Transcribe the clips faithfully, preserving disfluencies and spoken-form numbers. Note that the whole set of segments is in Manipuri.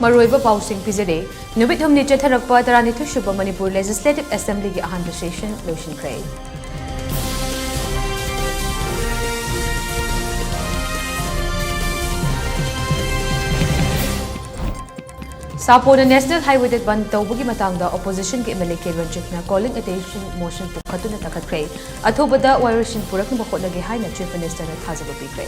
ꯃꯔꯨꯑꯣꯏꯕ ꯄꯥꯎꯁꯤꯡ ꯄꯤꯖꯔꯦ꯫ ꯅꯨꯃꯤꯠ ꯍꯨꯝꯅꯤ ꯆꯠꯊꯔꯛꯄ ꯇꯔꯥꯅꯤꯊꯣꯏ ꯁꯨꯕ ꯃꯅꯤꯄꯨꯔ Legislative Assemblyꯒꯤ ꯑꯍꯥꯟꯕ session ꯂꯣꯏꯁꯤꯟꯈ꯭ꯔꯦ꯫ ꯁꯥꯄꯣꯅ National Highwayꯗ ꯕꯟꯗ ꯇꯧꯕꯒꯤ ꯃꯇꯥꯡꯗ Oppositionꯒꯤ MLA K ꯔꯟꯖꯤꯠꯅ calling attention motion ꯄꯨꯈꯠꯇꯨꯅ ꯇꯛꯈꯠꯈ꯭ꯔꯦ꯫ ꯑꯊꯨꯕꯗ ꯋꯥꯔꯣꯏꯁꯤꯟ ꯄꯨꯔꯛꯅꯕ ꯍꯣꯠꯅꯒꯦ ꯍꯥꯏꯅ Chief Ministerꯅ ꯊꯥꯖꯕ ꯄꯤꯈ꯭ꯔꯦ꯫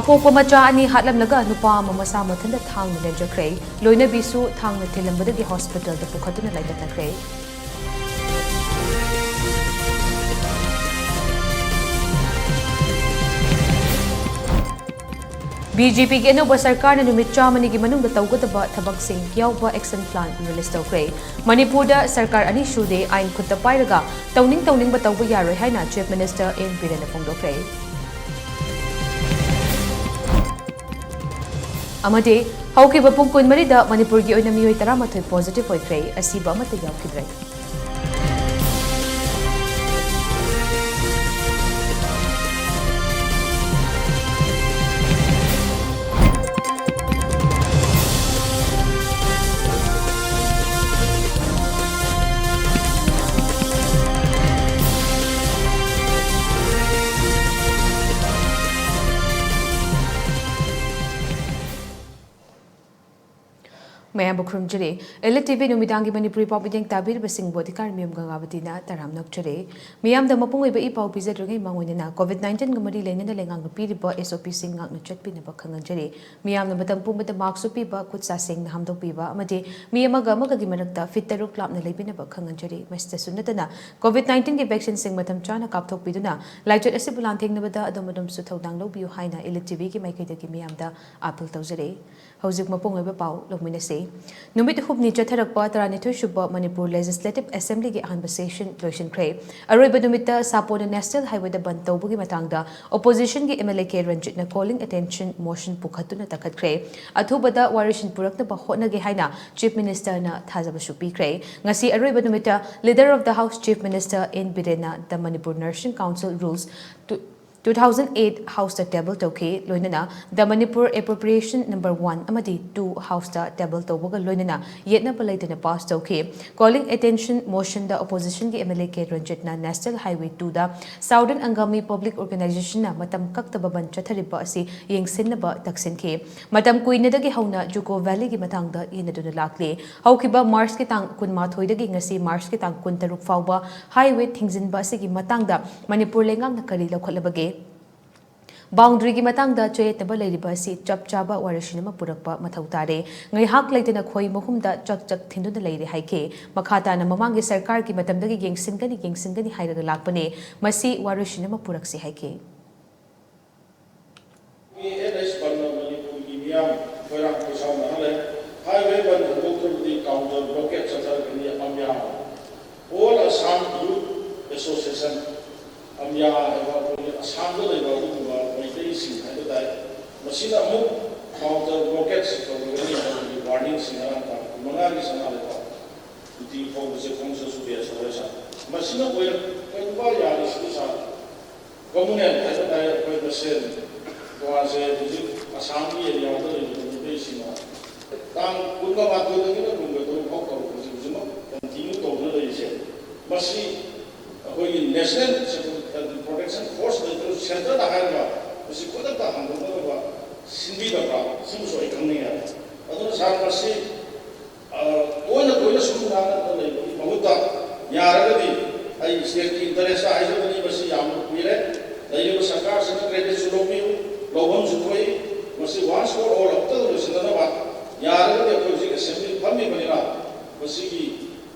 ꯑꯄꯣꯛꯄ ꯃꯆꯥ ꯑꯅꯤ ꯍꯥꯠꯂꯝꯂꯒ ꯅꯨꯄꯥ ꯑꯃ ꯃꯁꯥ ꯃꯊꯟꯇ ꯊꯥꯡꯅ ꯂꯦꯟꯖꯈ꯭ꯔꯦ꯫ ꯂꯣꯏꯅꯕꯤꯁꯨ ꯊꯥꯡꯅ ꯊꯤꯜꯂꯝꯕꯗꯒꯤ hospitalꯗ ꯄꯨꯈꯠꯇꯨꯅ ꯂꯥꯏꯀꯠꯅꯈ꯭ꯔꯦ꯫ BJPꯒꯤ ꯑꯅꯧꯕ ꯁꯔꯀꯥꯔꯅ ꯅꯨꯃꯤꯠ ꯆꯥꯝꯃꯅꯤꯒꯤ ꯃꯅꯨꯡꯗ ꯇꯧꯒꯗꯕ ꯊꯕꯛꯁꯤꯡ ꯌꯥꯎꯕ action plan release ꯇꯧꯈ꯭ꯔꯦ꯫ ꯃꯅꯤꯄꯨꯔꯗ ꯁꯔꯀꯥꯔ ꯑꯅꯤ ꯁꯨꯗꯦ, ꯑꯥꯏꯟ ꯈꯨꯠꯇ ꯄꯥꯏꯔꯒ ꯇꯧꯅꯤꯡ ꯇꯧꯅꯤꯡꯕ ꯇꯧꯕ ꯌꯥꯔꯣꯏ ꯍꯥꯏꯅ Chief Minister N ꯕꯤꯔꯦꯟꯅ ꯐꯣꯡꯗꯣꯛꯈ꯭ꯔꯦ꯫ ꯑꯃꯗꯤ ꯍꯧꯈꯤꯕ ꯄꯨꯡ ꯀꯨꯟꯃꯔꯤꯗ ꯃꯅꯤꯄꯨꯔꯒꯤ ꯑꯣꯏꯅ ꯃꯤꯑꯣꯏ ꯇꯔꯥꯃꯥꯊꯣꯏ positive ꯑꯣꯏꯈ꯭ꯔꯦ, ꯑꯁꯤꯕ ꯑꯃꯠꯇ ꯌꯥꯎꯈꯤꯗ꯭ꯔꯦ꯫ ꯃꯌꯥꯝꯕꯨ ꯈꯨꯔꯨꯝꯖꯔꯤ꯫ Elite TV ꯅꯨꯃꯤꯗꯥꯡꯒꯤ ꯃꯅꯤꯄꯨꯔꯤ ꯄꯥꯎ ꯃꯤꯠꯌꯦꯡ ꯇꯥꯕꯤꯔꯤꯕꯁꯤꯡꯕꯨ ꯑꯙꯤꯀꯥꯔ ꯃꯌꯨꯝ ꯒꯪꯒꯥꯕꯇꯤꯅ ꯇꯔꯥꯝꯅ ꯑꯣꯛꯆꯔꯤ꯫ ꯃꯤꯌꯥꯝꯗ ꯃꯄꯨꯡ ꯑꯣꯏꯕ ꯏ ꯄꯥꯎ ꯄꯤꯖꯗ꯭ꯔꯤꯉꯩ ꯃꯥꯡꯑꯣꯏꯅꯅ COVID nineteenꯒ ꯃꯔꯤ ꯂꯩꯅꯅ ꯂꯩꯉꯥꯛꯅ ꯄꯤꯔꯤꯕ SOPꯁꯤꯡ ꯉꯥꯛꯅ ꯆꯠꯄꯤꯅꯕ ꯈꯪꯍꯟꯖꯔꯤ꯫ ꯃꯤꯌꯥꯝꯅ ꯃꯇꯝ ꯄꯨꯝꯕꯗ mask ꯎꯞꯄꯤꯕ, ꯈꯨꯠ ꯁꯥ ꯁꯦꯡꯅ ꯍꯥꯝꯗꯣꯛꯄꯤꯕ ꯑꯃꯗꯤ ꯃꯤ ꯑꯃꯒ ꯑꯃꯒꯒꯤ ꯃꯔꯛꯇ feet ꯇꯔꯨꯛ ꯂꯥꯞꯅ ꯂꯩꯕꯤꯅꯕ ꯈꯪꯍꯟꯖꯔꯤ꯫ ꯃꯁꯤꯗꯁꯨ ꯅꯠꯇꯅ COVID nineteenꯒꯤ vaccineꯁꯤꯡ ꯃꯇꯝ ꯆꯥꯅ ꯀꯥꯞꯊꯣꯛꯄꯤꯗꯨꯅ ꯂꯥꯏꯆꯠ ꯑꯁꯤꯕꯨ ꯂꯥꯟꯊꯦꯡꯅꯕꯗ ꯑꯗꯣꯝ ꯑꯗꯣꯝꯁꯨ ꯊꯧꯗꯥꯡ ꯂꯧꯕꯤꯌꯨ ꯍꯥꯏꯅ Elite TVꯒꯤ ꯃꯥꯏꯀꯩꯗꯒꯤ ꯃꯤꯌꯥꯝꯗ appeal ꯇꯧꯖꯔꯤ꯫ ꯍꯧꯖꯤꯛ ꯃꯄꯨꯡ ꯑꯣꯏꯕ ꯄꯥꯎ ꯂꯧꯃꯤꯟꯅꯁꯤ꯫ ꯅꯨꯃꯤꯠ ꯍꯨꯝꯅꯤ ꯆꯠꯊꯔꯛꯄ ꯇꯔꯥꯅꯤꯊꯣꯏ ꯁꯨꯕ ꯃꯅꯤꯄꯨꯔ Legislative Assemblyꯒꯤ ꯑꯍꯥꯟꯕ session ꯂꯣꯏꯁꯤꯟꯈ꯭ꯔꯦ꯫ ꯑꯔꯣꯏꯕ ꯅꯨꯃꯤꯠꯇ ꯁꯥꯄꯣꯅ National Highwayꯗ ꯕꯟꯗ ꯇꯧꯕꯒꯤ ꯃꯇꯥꯡꯗ Oppositionꯒꯤ MLA K ꯔꯟꯖꯤꯠꯅ calling attention motion ꯄꯨꯈꯠꯇꯨꯅ ꯇꯛꯈꯠꯈ꯭ꯔꯦ꯫ ꯑꯊꯨꯕꯗ ꯋꯥꯔꯣꯏꯁꯤꯟ ꯄꯨꯔꯛꯅꯕ ꯍꯣꯠꯅꯒꯦ ꯍꯥꯏꯅ Chief Ministerꯅ ꯊꯥꯖꯕꯁꯨ ꯄꯤꯈ꯭ꯔꯦ꯫ ꯉꯁꯤ ꯑꯔꯣꯏꯕ ꯅꯨꯃꯤꯠꯇ Leader of the House Chief Minister N ꯕꯤꯔꯦꯟꯅ The Manipur Nursing Council Rules two thousand eight House ꯇ table ꯇꯧꯈꯤ꯫ ꯂꯣꯏꯅꯅ The Manipur Appropriation number one ꯑꯃꯗꯤ two House ꯇ table ꯇꯧꯕꯒ ꯂꯣꯏꯅꯅ ꯌꯦꯠꯅꯕ ꯂꯩꯇꯅ pass ꯇꯧꯈꯤ꯫ Calling attention motion ꯗ opposition ꯒꯤ M L A K ꯔꯟꯖꯤꯠꯅ National Highway two the Southern Angami Public Organization ꯅ ꯃꯇꯝ ꯀꯛꯇꯕ ꯕꯟ ꯆꯠꯊꯔꯤꯕ ꯑꯁꯤ ꯌꯦꯡꯁꯤꯟꯅꯕ ꯇꯛꯁꯤꯟꯈꯤ꯫ ꯃꯇꯝ ꯀꯨꯏꯅꯗꯒꯤ ꯍꯧꯅ Juko Valley ꯒꯤ ꯃꯇꯥꯡꯗ ꯌꯦꯟꯅꯗꯨꯅ ꯂꯥꯛꯂꯤ꯫ ꯍꯧꯈꯤꯕ March ꯀꯤ ꯇꯥꯡ ꯀꯨꯟꯃꯥꯊꯣꯏꯗꯒꯤ ꯉꯁꯤ March ꯀꯤ ꯇꯥꯡ ꯀꯨꯟꯇꯔꯨꯛ ꯐꯥꯎꯕ highway ꯊꯤꯡꯖꯤꯟꯕ ꯑꯁꯤꯒꯤ ꯃꯇꯥꯡꯗ ꯃꯅꯤꯄꯨꯔ ꯂꯩꯉꯥꯛꯅ ꯀꯔꯤ ꯂꯧꯈꯠꯂꯕꯒꯦ? Boundary ꯒꯤ ꯃꯇꯥꯡꯗ ꯆꯌꯦꯠꯅꯕ ꯂꯩꯔꯤꯕ ꯑꯁꯤ ꯆꯞ ꯆꯥꯕ ꯋꯥꯔꯦꯞꯁꯤꯟ ꯑꯃ ꯄꯨꯔꯛꯄ ꯃꯊꯧ ꯇꯥꯔꯦ꯫ ꯉꯥꯏꯍꯥꯛ ꯂꯩꯇꯅ ꯈꯣꯏ ꯃꯍꯨꯝꯗ ꯆꯛ ꯆꯛ ꯊꯤꯟꯗꯨꯅ ꯂꯩꯔꯦ ꯍꯥꯏꯈꯤ꯫ ꯃꯈꯥ ꯇꯥꯅ ꯃꯃꯥꯡꯒꯤ ꯁꯔꯀꯥꯔꯒꯤ ꯃꯇꯝꯗꯒꯤ ꯌꯦꯡꯁꯤꯟꯒꯅꯤ, ꯌꯦꯡꯁꯤꯟꯒꯅꯤ ꯍꯥꯏꯔꯒ ꯂꯥꯛꯄꯅꯦ꯫ ꯃꯁꯤ ꯋꯥꯔꯦꯞꯁꯤꯟ ꯑꯃ ꯄꯨꯔꯛꯁꯤ ꯍꯥꯏꯈꯤ꯫ ꯑꯦꯟ ꯑꯩꯆ ꯕꯟꯅ ꯃꯅꯤꯄꯨꯔꯒꯤ ꯃꯤꯌꯥꯝ ꯈꯣꯏꯔꯥꯡ ꯈꯣꯏꯁꯥꯎꯅꯍꯜꯂꯦ꯫ Highway ꯕꯟ ꯍꯟꯗꯣꯛꯇ꯭ꯔꯕꯗꯤ counter blockade ꯆꯠꯊꯔꯛꯀꯅꯤ꯫ ꯑꯃꯌꯥ, All Assam Youth Association, ꯑꯃꯌꯥ ꯍꯥꯏꯕ ꯑꯩꯈꯣꯏꯒꯤ ꯑꯁꯥꯝꯗ ꯂꯩꯕ ꯑꯗꯨꯒꯨꯝꯕ ꯃꯩꯇꯩꯁꯤꯡ ꯍꯥꯏꯕ ꯇꯥꯏ, ꯃꯁꯤꯅ ꯑꯃꯨꯛ counter blockade ꯇꯧꯔꯒꯅꯤ ꯍꯥꯏꯕꯒꯤ warning ꯁꯤ ꯉꯔꯥꯡ ꯇꯥꯡ ꯀꯨꯟꯃꯉꯥꯒꯤ ꯁꯅꯥ ꯂꯩꯕꯥꯛ ꯅꯨꯡꯇꯤ ꯐꯥꯎꯕꯁꯦ ꯈꯣꯡꯁꯨ ꯁꯨꯕꯤ ꯑꯁꯣꯏ ꯁꯥ꯫ ꯃꯁꯤꯅ ꯑꯣꯏꯔꯛ-, ꯀꯩꯒꯨꯝꯕ ꯌꯥꯔꯤꯁꯤꯗꯤ ꯁꯥ, communal ꯍꯥꯏꯕ ꯇꯥꯔꯦ ꯑꯩꯈꯣꯏ ꯃꯁꯦꯟ꯫ ꯇꯣꯉꯥꯟꯁꯦ ꯍꯧꯖꯤꯛ ꯑꯁꯥꯝꯒꯤ ꯑꯦꯔꯤꯌꯥꯗ ꯂꯩꯔꯤꯕ ꯃꯤꯑꯣꯏꯁꯤꯡꯅ ꯇꯥꯡ ꯀꯨꯟꯒ ꯃꯥꯊꯣꯏꯗꯒꯤꯅ ꯀꯨꯟꯒ ꯇꯔꯨꯛ ꯐꯥꯎ ꯇꯧꯔꯛꯄꯁꯦ ꯍꯧꯖꯤꯛꯃꯛ continue ꯇꯧꯗꯨꯅ ꯂꯩꯔꯤꯁꯦ꯫ ꯃꯁꯤ ꯑꯩꯈꯣꯏꯒꯤ National Security Protection Force ꯂꯩꯇ꯭ꯔꯁꯨ centre ꯗ ꯍꯥꯏꯔꯒ ꯃꯁꯤ ꯈꯨꯗꯛꯇ ꯍꯟꯗꯣꯛꯅꯅꯕ ꯁꯤꯟꯕꯤꯗꯕ꯭ꯔꯥ? ꯁꯤꯃꯁꯨ ꯑꯩ ꯈꯪꯅꯤꯡꯉꯦ꯫ ꯑꯗꯨꯅ ꯁꯥꯔ, ꯃꯁꯤ ꯑ, ꯇꯣꯏꯅ ꯇꯣꯏꯅ ꯁꯨꯝ ꯉꯥꯡꯅꯗꯅ ꯂꯩꯕꯒꯤ ꯃꯍꯨꯠꯇ, ꯌꯥꯔꯒꯗꯤ ꯑꯩ state ꯀꯤ interest ꯇ ꯍꯥꯏꯖꯕꯅꯤ, ꯃꯁꯤ ꯌꯥꯝꯅ ꯀꯨꯏꯔꯦ꯫ ꯂꯩꯔꯤꯕ ꯁꯔꯀꯥꯔꯁꯤꯅ credit ꯁꯨ ꯂꯧꯕꯤꯌꯨ, ꯂꯧꯐꯝꯁꯨ ꯊꯣꯛꯏ꯫ ꯃꯁꯤ once for all ꯑꯃꯨꯛꯇ ꯂꯣꯏꯁꯤꯟꯅꯅꯕ, ꯌꯥꯔꯒꯗꯤ ꯑꯩꯈꯣꯏ ꯍꯧꯖꯤꯛ assembly ꯐꯝꯃꯤꯕꯅꯤꯅ, ꯃꯁꯤꯒꯤ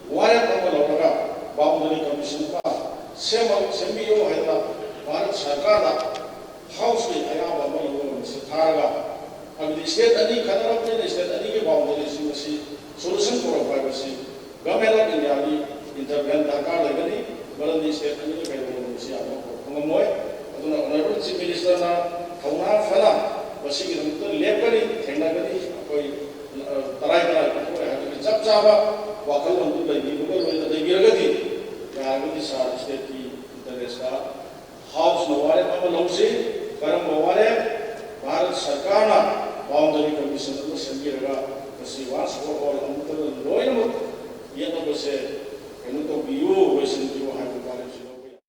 ꯋꯥꯔꯦꯞ ꯑꯃ ꯂꯧꯔꯒ boundary commission ꯑꯃ ꯁꯦꯝꯃ-, ꯁꯦꯝꯕꯤꯌꯨ ꯍꯥꯏꯗꯅ ꯚꯥꯔꯠ ꯁꯔꯀꯥꯔꯗ House ꯀꯤ ꯑꯌꯥꯕ ꯑꯃ ꯂꯧꯔꯒ ꯃꯁꯤ ꯊꯥꯔꯒ, ꯍꯥꯏꯕꯗꯤ state ꯑꯅꯤ ꯈꯠꯅꯔꯛꯄꯅꯤꯅ state ꯑꯅꯤꯒꯤ boundary ꯁꯤꯡ ꯑꯁꯤ solution ꯄꯨꯔꯛꯄ ꯍꯥꯏꯕꯁꯤ Government of India ꯒꯤ intervene ꯗꯔꯀꯥꯔ ꯂꯩꯒꯅꯤ, ꯃꯔꯝꯗꯤ state ꯑꯅꯤꯅ ꯀꯩꯗꯧꯕ ꯃꯁꯤ ꯌꯥꯝꯅ ꯄꯨꯔꯛꯄ ꯉꯝꯃꯣꯏ꯫ ꯑꯗꯨꯅ Honourable Chief Minister ꯅ ꯊꯧꯅꯥ ꯐꯅ ꯃꯁꯤꯒꯤꯗꯃꯛꯇ ꯂꯦꯞꯀꯅꯤ, ꯊꯦꯡꯅꯒꯅꯤ, ꯑꯩꯈꯣꯏ, ꯑ, ꯇꯔꯥꯏ ꯇꯔꯥꯏ ꯄꯨꯊꯣꯛꯑꯦ ꯍꯥꯏꯕꯒꯤ ꯆꯞ ꯆꯥꯕ ꯋꯥꯈꯜꯂꯣꯟꯗꯨ ꯂꯩꯕꯤꯕꯒ ꯂꯣꯏꯅ ꯂꯩꯕꯤꯔꯒꯗꯤ, ꯌꯥꯔꯒꯗꯤ ꯁꯥꯔ, state ꯀꯤ interest ꯇ House ꯅ ꯋꯥꯔꯦꯞ ꯑꯃ ꯂꯧꯁꯤ꯫ ꯀꯔꯝꯕ ꯋꯥꯔꯦꯞ? ꯚꯥꯔꯠ ꯁꯔꯀꯥꯔꯅ ꯕꯥꯎꯟꯗꯔꯤ ꯀꯃꯤꯁꯟ ꯑꯃ ꯁꯦꯝꯕꯤꯔꯒ ꯃꯁꯤ once for all ꯑꯃꯨꯛꯇꯗ ꯂꯣꯏꯅꯃꯛ ꯌꯦꯠꯅꯕꯁꯦ ꯀꯩꯅꯣ ꯇꯧꯕꯤꯌꯨ, ꯂꯣꯏꯁꯤꯟꯕꯤꯌꯨ ꯍꯥꯏꯕ ꯋꯥꯔꯦꯞꯁꯤ ꯂꯧꯕ ꯌꯥꯏ꯫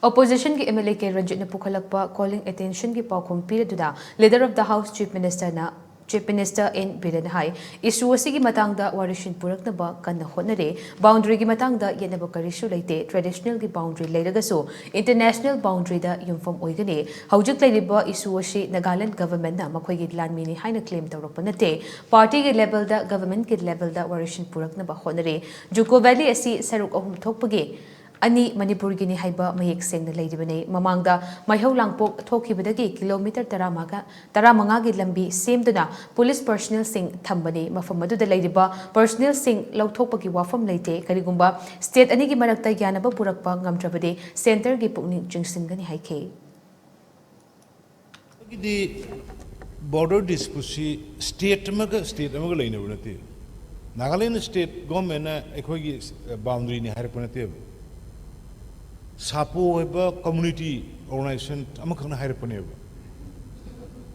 Oppositionꯒꯤ MLA ꯀꯦ ꯔꯟꯖꯤꯠꯅ ꯄꯨꯈꯠꯂꯛꯄ calling attentionꯒꯤ ꯄꯥꯎꯈꯨꯝ ꯄꯤꯔꯗꯨꯅ Leader of the House Chief Ministerꯅ Chief Minister N ꯕꯤꯔꯦꯟꯅ high, issue ꯑꯁꯤꯒꯤ ꯃꯇꯥꯡꯗ ꯋꯥꯔꯤꯁꯤꯟ ꯄꯨꯔꯛꯅꯕ ꯀꯟꯅ ꯍꯣꯠꯅꯔꯦ꯫ Boundaryꯒꯤ ꯃꯇꯥꯡꯗ ꯌꯦꯠꯅꯕ ꯀꯔꯤꯁꯨ ꯂꯩꯇꯦ꯫ Traditionalꯒꯤ boundary ꯂꯩꯔꯒꯁꯨ international boundaryꯗ ꯌꯨꯝꯐꯝ ꯑꯣꯏꯒꯅꯤ꯫ ꯍꯧꯖꯤꯛ ꯂꯩꯔꯤꯕ issue ꯑꯁꯤ Nagaland governmentꯅ ꯃꯈꯣꯏꯒꯤ ꯂꯥꯟꯃꯤꯅꯤ ꯍꯥꯏꯅ claim ꯇꯧꯔꯛꯄ ꯅꯠꯇꯦ꯫ Partyꯒꯤ levelꯗ, governmentꯀꯤ levelꯗ ꯋꯥꯔꯤꯁꯤꯟ ꯄꯨꯔꯛꯅꯕ ꯍꯣꯠꯅꯔꯦ꯫ Juko Valley ꯑꯁꯤ ꯁꯔꯨꯛ ꯑꯍꯨꯝ ꯊꯣꯛꯄꯒꯤ ꯑꯅꯤ ꯃꯅꯤꯄꯨꯔꯒꯤꯅꯤ ꯍꯥꯏꯕ ꯃꯌꯦꯛ ꯁꯦꯡꯅ ꯂꯩꯔꯤꯕꯅꯤ꯫ ꯃꯃꯥꯡꯗ ꯃꯩꯍꯧ ꯂꯥꯡꯄꯣꯛ ꯊꯣꯛꯈꯤꯕꯗꯒꯤ kilometre ꯇꯔꯥꯃꯉꯥ, ꯇꯔꯥꯃꯉꯥꯒꯤ ꯂꯝꯕꯤ ꯁꯦꯝꯗꯨꯅ police personnelꯁꯤꯡ ꯊꯝꯕꯅꯤ꯫ ꯃꯐꯝ ꯑꯗꯨꯗ ꯂꯩꯔꯤꯕ personnelꯁꯤꯡ ꯂꯧꯊꯣꯛꯄꯒꯤ ꯋꯥꯐꯝ ꯂꯩꯇꯦ꯫ ꯀꯔꯤꯒꯨꯝꯕ state ꯑꯅꯤꯒꯤ ꯃꯔꯛꯇ ꯌꯥꯅꯕ ꯄꯨꯔꯛꯄ ꯉꯝꯗ꯭ꯔꯕꯗꯤ centreꯒꯤ ꯄꯨꯛꯅꯤꯡ ꯆꯤꯡꯁꯤꯟꯒꯅꯤ ꯍꯥꯏꯈꯤ꯫ ꯒꯤꯗꯤ border disputeꯁꯤ state ꯑꯃꯒ state ꯑꯃꯒ ꯂꯩꯅꯕ ꯅꯠꯇꯦ꯫ Nagaland state governmentꯅ ꯑꯩꯈꯣꯏꯒꯤ boundaryꯅꯤ ꯍꯥꯏꯔꯛꯄ ꯅꯠꯇꯦꯕ꯫ ꯁꯥꯄꯣ ꯍꯥꯏꯕ community organization ꯑꯃꯈꯛꯅ ꯍꯥꯏꯔꯛꯄꯅꯦꯕ꯫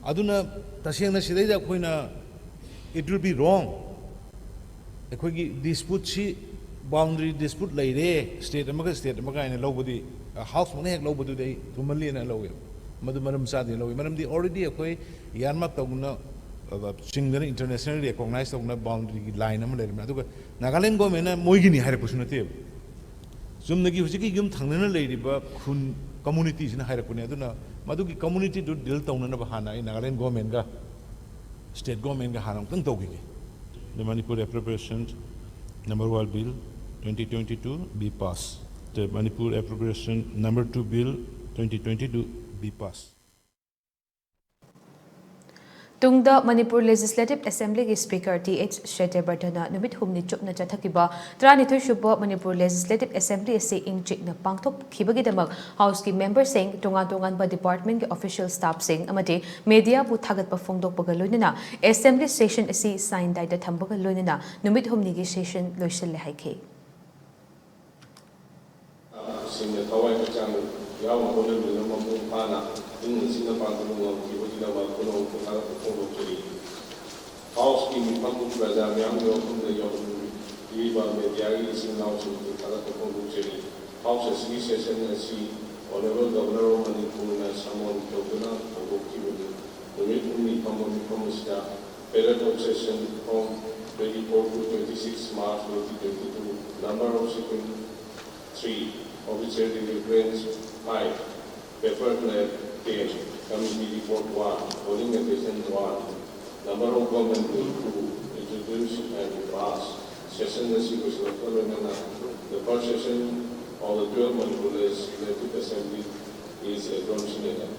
ꯑꯗꯨꯅ ꯇꯁꯦꯡꯅ ꯁꯤꯗꯩꯗ ꯑꯩꯈꯣꯏꯅ it will be wrong꯫ ꯑꯩꯈꯣꯏꯒꯤ disputeꯁꯤ boundary dispute ꯂꯩꯔꯦ state ꯑꯃꯒ state ꯑꯃꯒ ꯍꯥꯏꯅ ꯂꯧꯕꯗꯤ Houseꯃꯛꯅ ꯍꯦꯛ ꯂꯧꯕꯗꯨꯗꯤ ꯑꯩ ꯊꯨꯃꯜꯂꯦꯅ ꯂꯧꯋꯦꯕ꯫ ꯃꯗꯨ ꯃꯔꯝ ꯆꯥꯗꯦꯅ ꯂꯧꯋꯤ꯫ ꯃꯔꯝꯗꯤ already ꯑꯩꯈꯣꯏ earmark ꯇꯧꯗꯨꯅ ꯆꯤꯡꯗꯅ internationally recognize ꯇꯧꯗꯨꯅ boundaryꯒꯤ line ꯑꯃ ꯂꯩꯔꯝꯃꯦ꯫ ꯑꯗꯨꯒ Nagaland governmentꯅ ꯃꯣꯏꯒꯤꯅꯤ ꯍꯥꯏꯔꯛꯄꯁꯨ ꯅꯠꯇꯦꯕ꯫ ꯆꯨꯝꯅꯒꯤ ꯍꯧꯖꯤꯛꯀꯤ ꯌꯨꯝ ꯊꯪꯅꯅ ꯂꯩꯔꯤꯕ ꯈꯨꯟ communityꯁꯤꯅ ꯍꯥꯏꯔꯛꯄꯅꯦ꯫ ꯑꯗꯨꯅ ꯃꯗꯨꯒꯤ communityꯗꯨ deal ꯇꯧꯅꯅꯕ ꯍꯥꯟꯅ ꯑꯩ Nagaland governmentꯒ state governmentꯒ ꯍꯥꯟꯅ ꯑꯃꯨꯛꯇꯪ ꯇꯧꯈꯤꯒꯦ꯫ The Manipur Appropriation Number One Bill twenty twenty-two be passed. The Manipur Appropriation Number Two Bill twenty twenty-two be passed. ꯇꯨꯡꯗ ꯃꯅꯤꯄꯨꯔ Legislative Assemblyꯒꯤ Speaker ꯇꯤ ꯑꯩꯆ ꯁꯇ꯭ꯌꯕ꯭ꯔꯇꯅ ꯅꯨꯃꯤꯠ ꯍꯨꯝꯅꯤ ꯆꯨꯞꯅ ꯆꯠꯊꯈꯤꯕ ꯇꯔꯥꯅꯤꯊꯣꯏ ꯁꯨꯕ ꯃꯅꯤꯄꯨꯔ Legislative Assembly ꯑꯁꯤ ꯏꯪ ꯆꯤꯛꯅ ꯄꯥꯡꯊꯣꯛꯈꯤꯕꯒꯤꯗꯃꯛ Houseꯀꯤ memberꯁꯤꯡ, ꯇꯣꯉꯥꯟ ꯇꯣꯉꯥꯟꯕ departmentꯀꯤ official staffꯁꯤꯡ ꯑꯃꯗꯤ mediaꯕꯨ ꯊꯥꯒꯠꯄ ꯐꯣꯡꯗꯣꯛꯄꯒ ꯂꯣꯏꯅꯅ Assembly session ꯑꯁꯤ sine dieꯗ ꯊꯝꯕꯒ ꯂꯣꯏꯅꯅ ꯅꯨꯃꯤꯠ ꯍꯨꯝꯅꯤꯒꯤ session ꯂꯣꯏꯁꯤꯜꯂꯦ ꯍꯥꯏꯈꯤ꯫ ꯁꯤꯡꯅ ꯊꯋꯥꯏ ꯍꯛꯆꯥꯡ ꯌꯥꯎꯅ ꯍꯣꯠꯅꯕꯤꯗꯨꯅ ꯃꯄꯨꯡ ꯐꯥꯅ ꯏꯪꯅ ꯆꯤꯛꯅ ꯄꯥꯡꯊꯣꯛꯄ ꯉꯝꯈꯤꯕꯒꯤꯗꯃꯛ ꯄꯨꯝꯅꯃꯛꯄꯨ ꯊꯥꯒꯠꯄ ꯐꯣꯡꯗꯣꯛꯆꯔꯤ꯫ ꯍꯥꯎꯁꯀꯤ ꯃꯤꯐꯝ, ꯄ꯭ꯔꯖꯥ ꯃꯤꯌꯥꯝꯒꯤ ꯋꯥꯐꯝꯗ ꯌꯥꯎꯕꯤꯔꯤꯕ ꯃꯦꯗꯤꯌꯥꯒꯤ ꯏꯆꯤꯟ ꯏꯅꯥꯎꯁꯤꯡꯕꯨ ꯊꯥꯒꯠꯄ ꯐꯣꯡꯗꯣꯛꯆꯔꯤ꯫ ꯍꯥꯎꯁ ꯑꯁꯤꯒꯤ ꯁꯦꯁꯟ ꯑꯁꯤ Honourable Governor of ꯃꯅꯤꯄꯨꯔꯅ ꯁꯃꯣꯟ ꯇꯧꯗꯨꯅ ꯍꯧꯗꯣꯛꯈꯤꯕꯅꯤ꯫ ꯅꯨꯃꯤꯠ ꯍꯨꯝꯅꯤ ꯐꯝꯕ ꯃꯤꯐꯝ ꯑꯁꯤꯗ Period of session from twenty-four to twenty-six March twenty twenty-two, number of sitting three, official deliberants five, paper ten, committee report one, polling attention one, number of government two, introduced and passed. Session ꯑꯁꯤ ꯂꯣꯏꯁꯤꯜꯂꯛꯄ ꯂꯣꯏꯅꯅ the first session of the twelfth Manipur Legislative Assembly is adjourned sine die.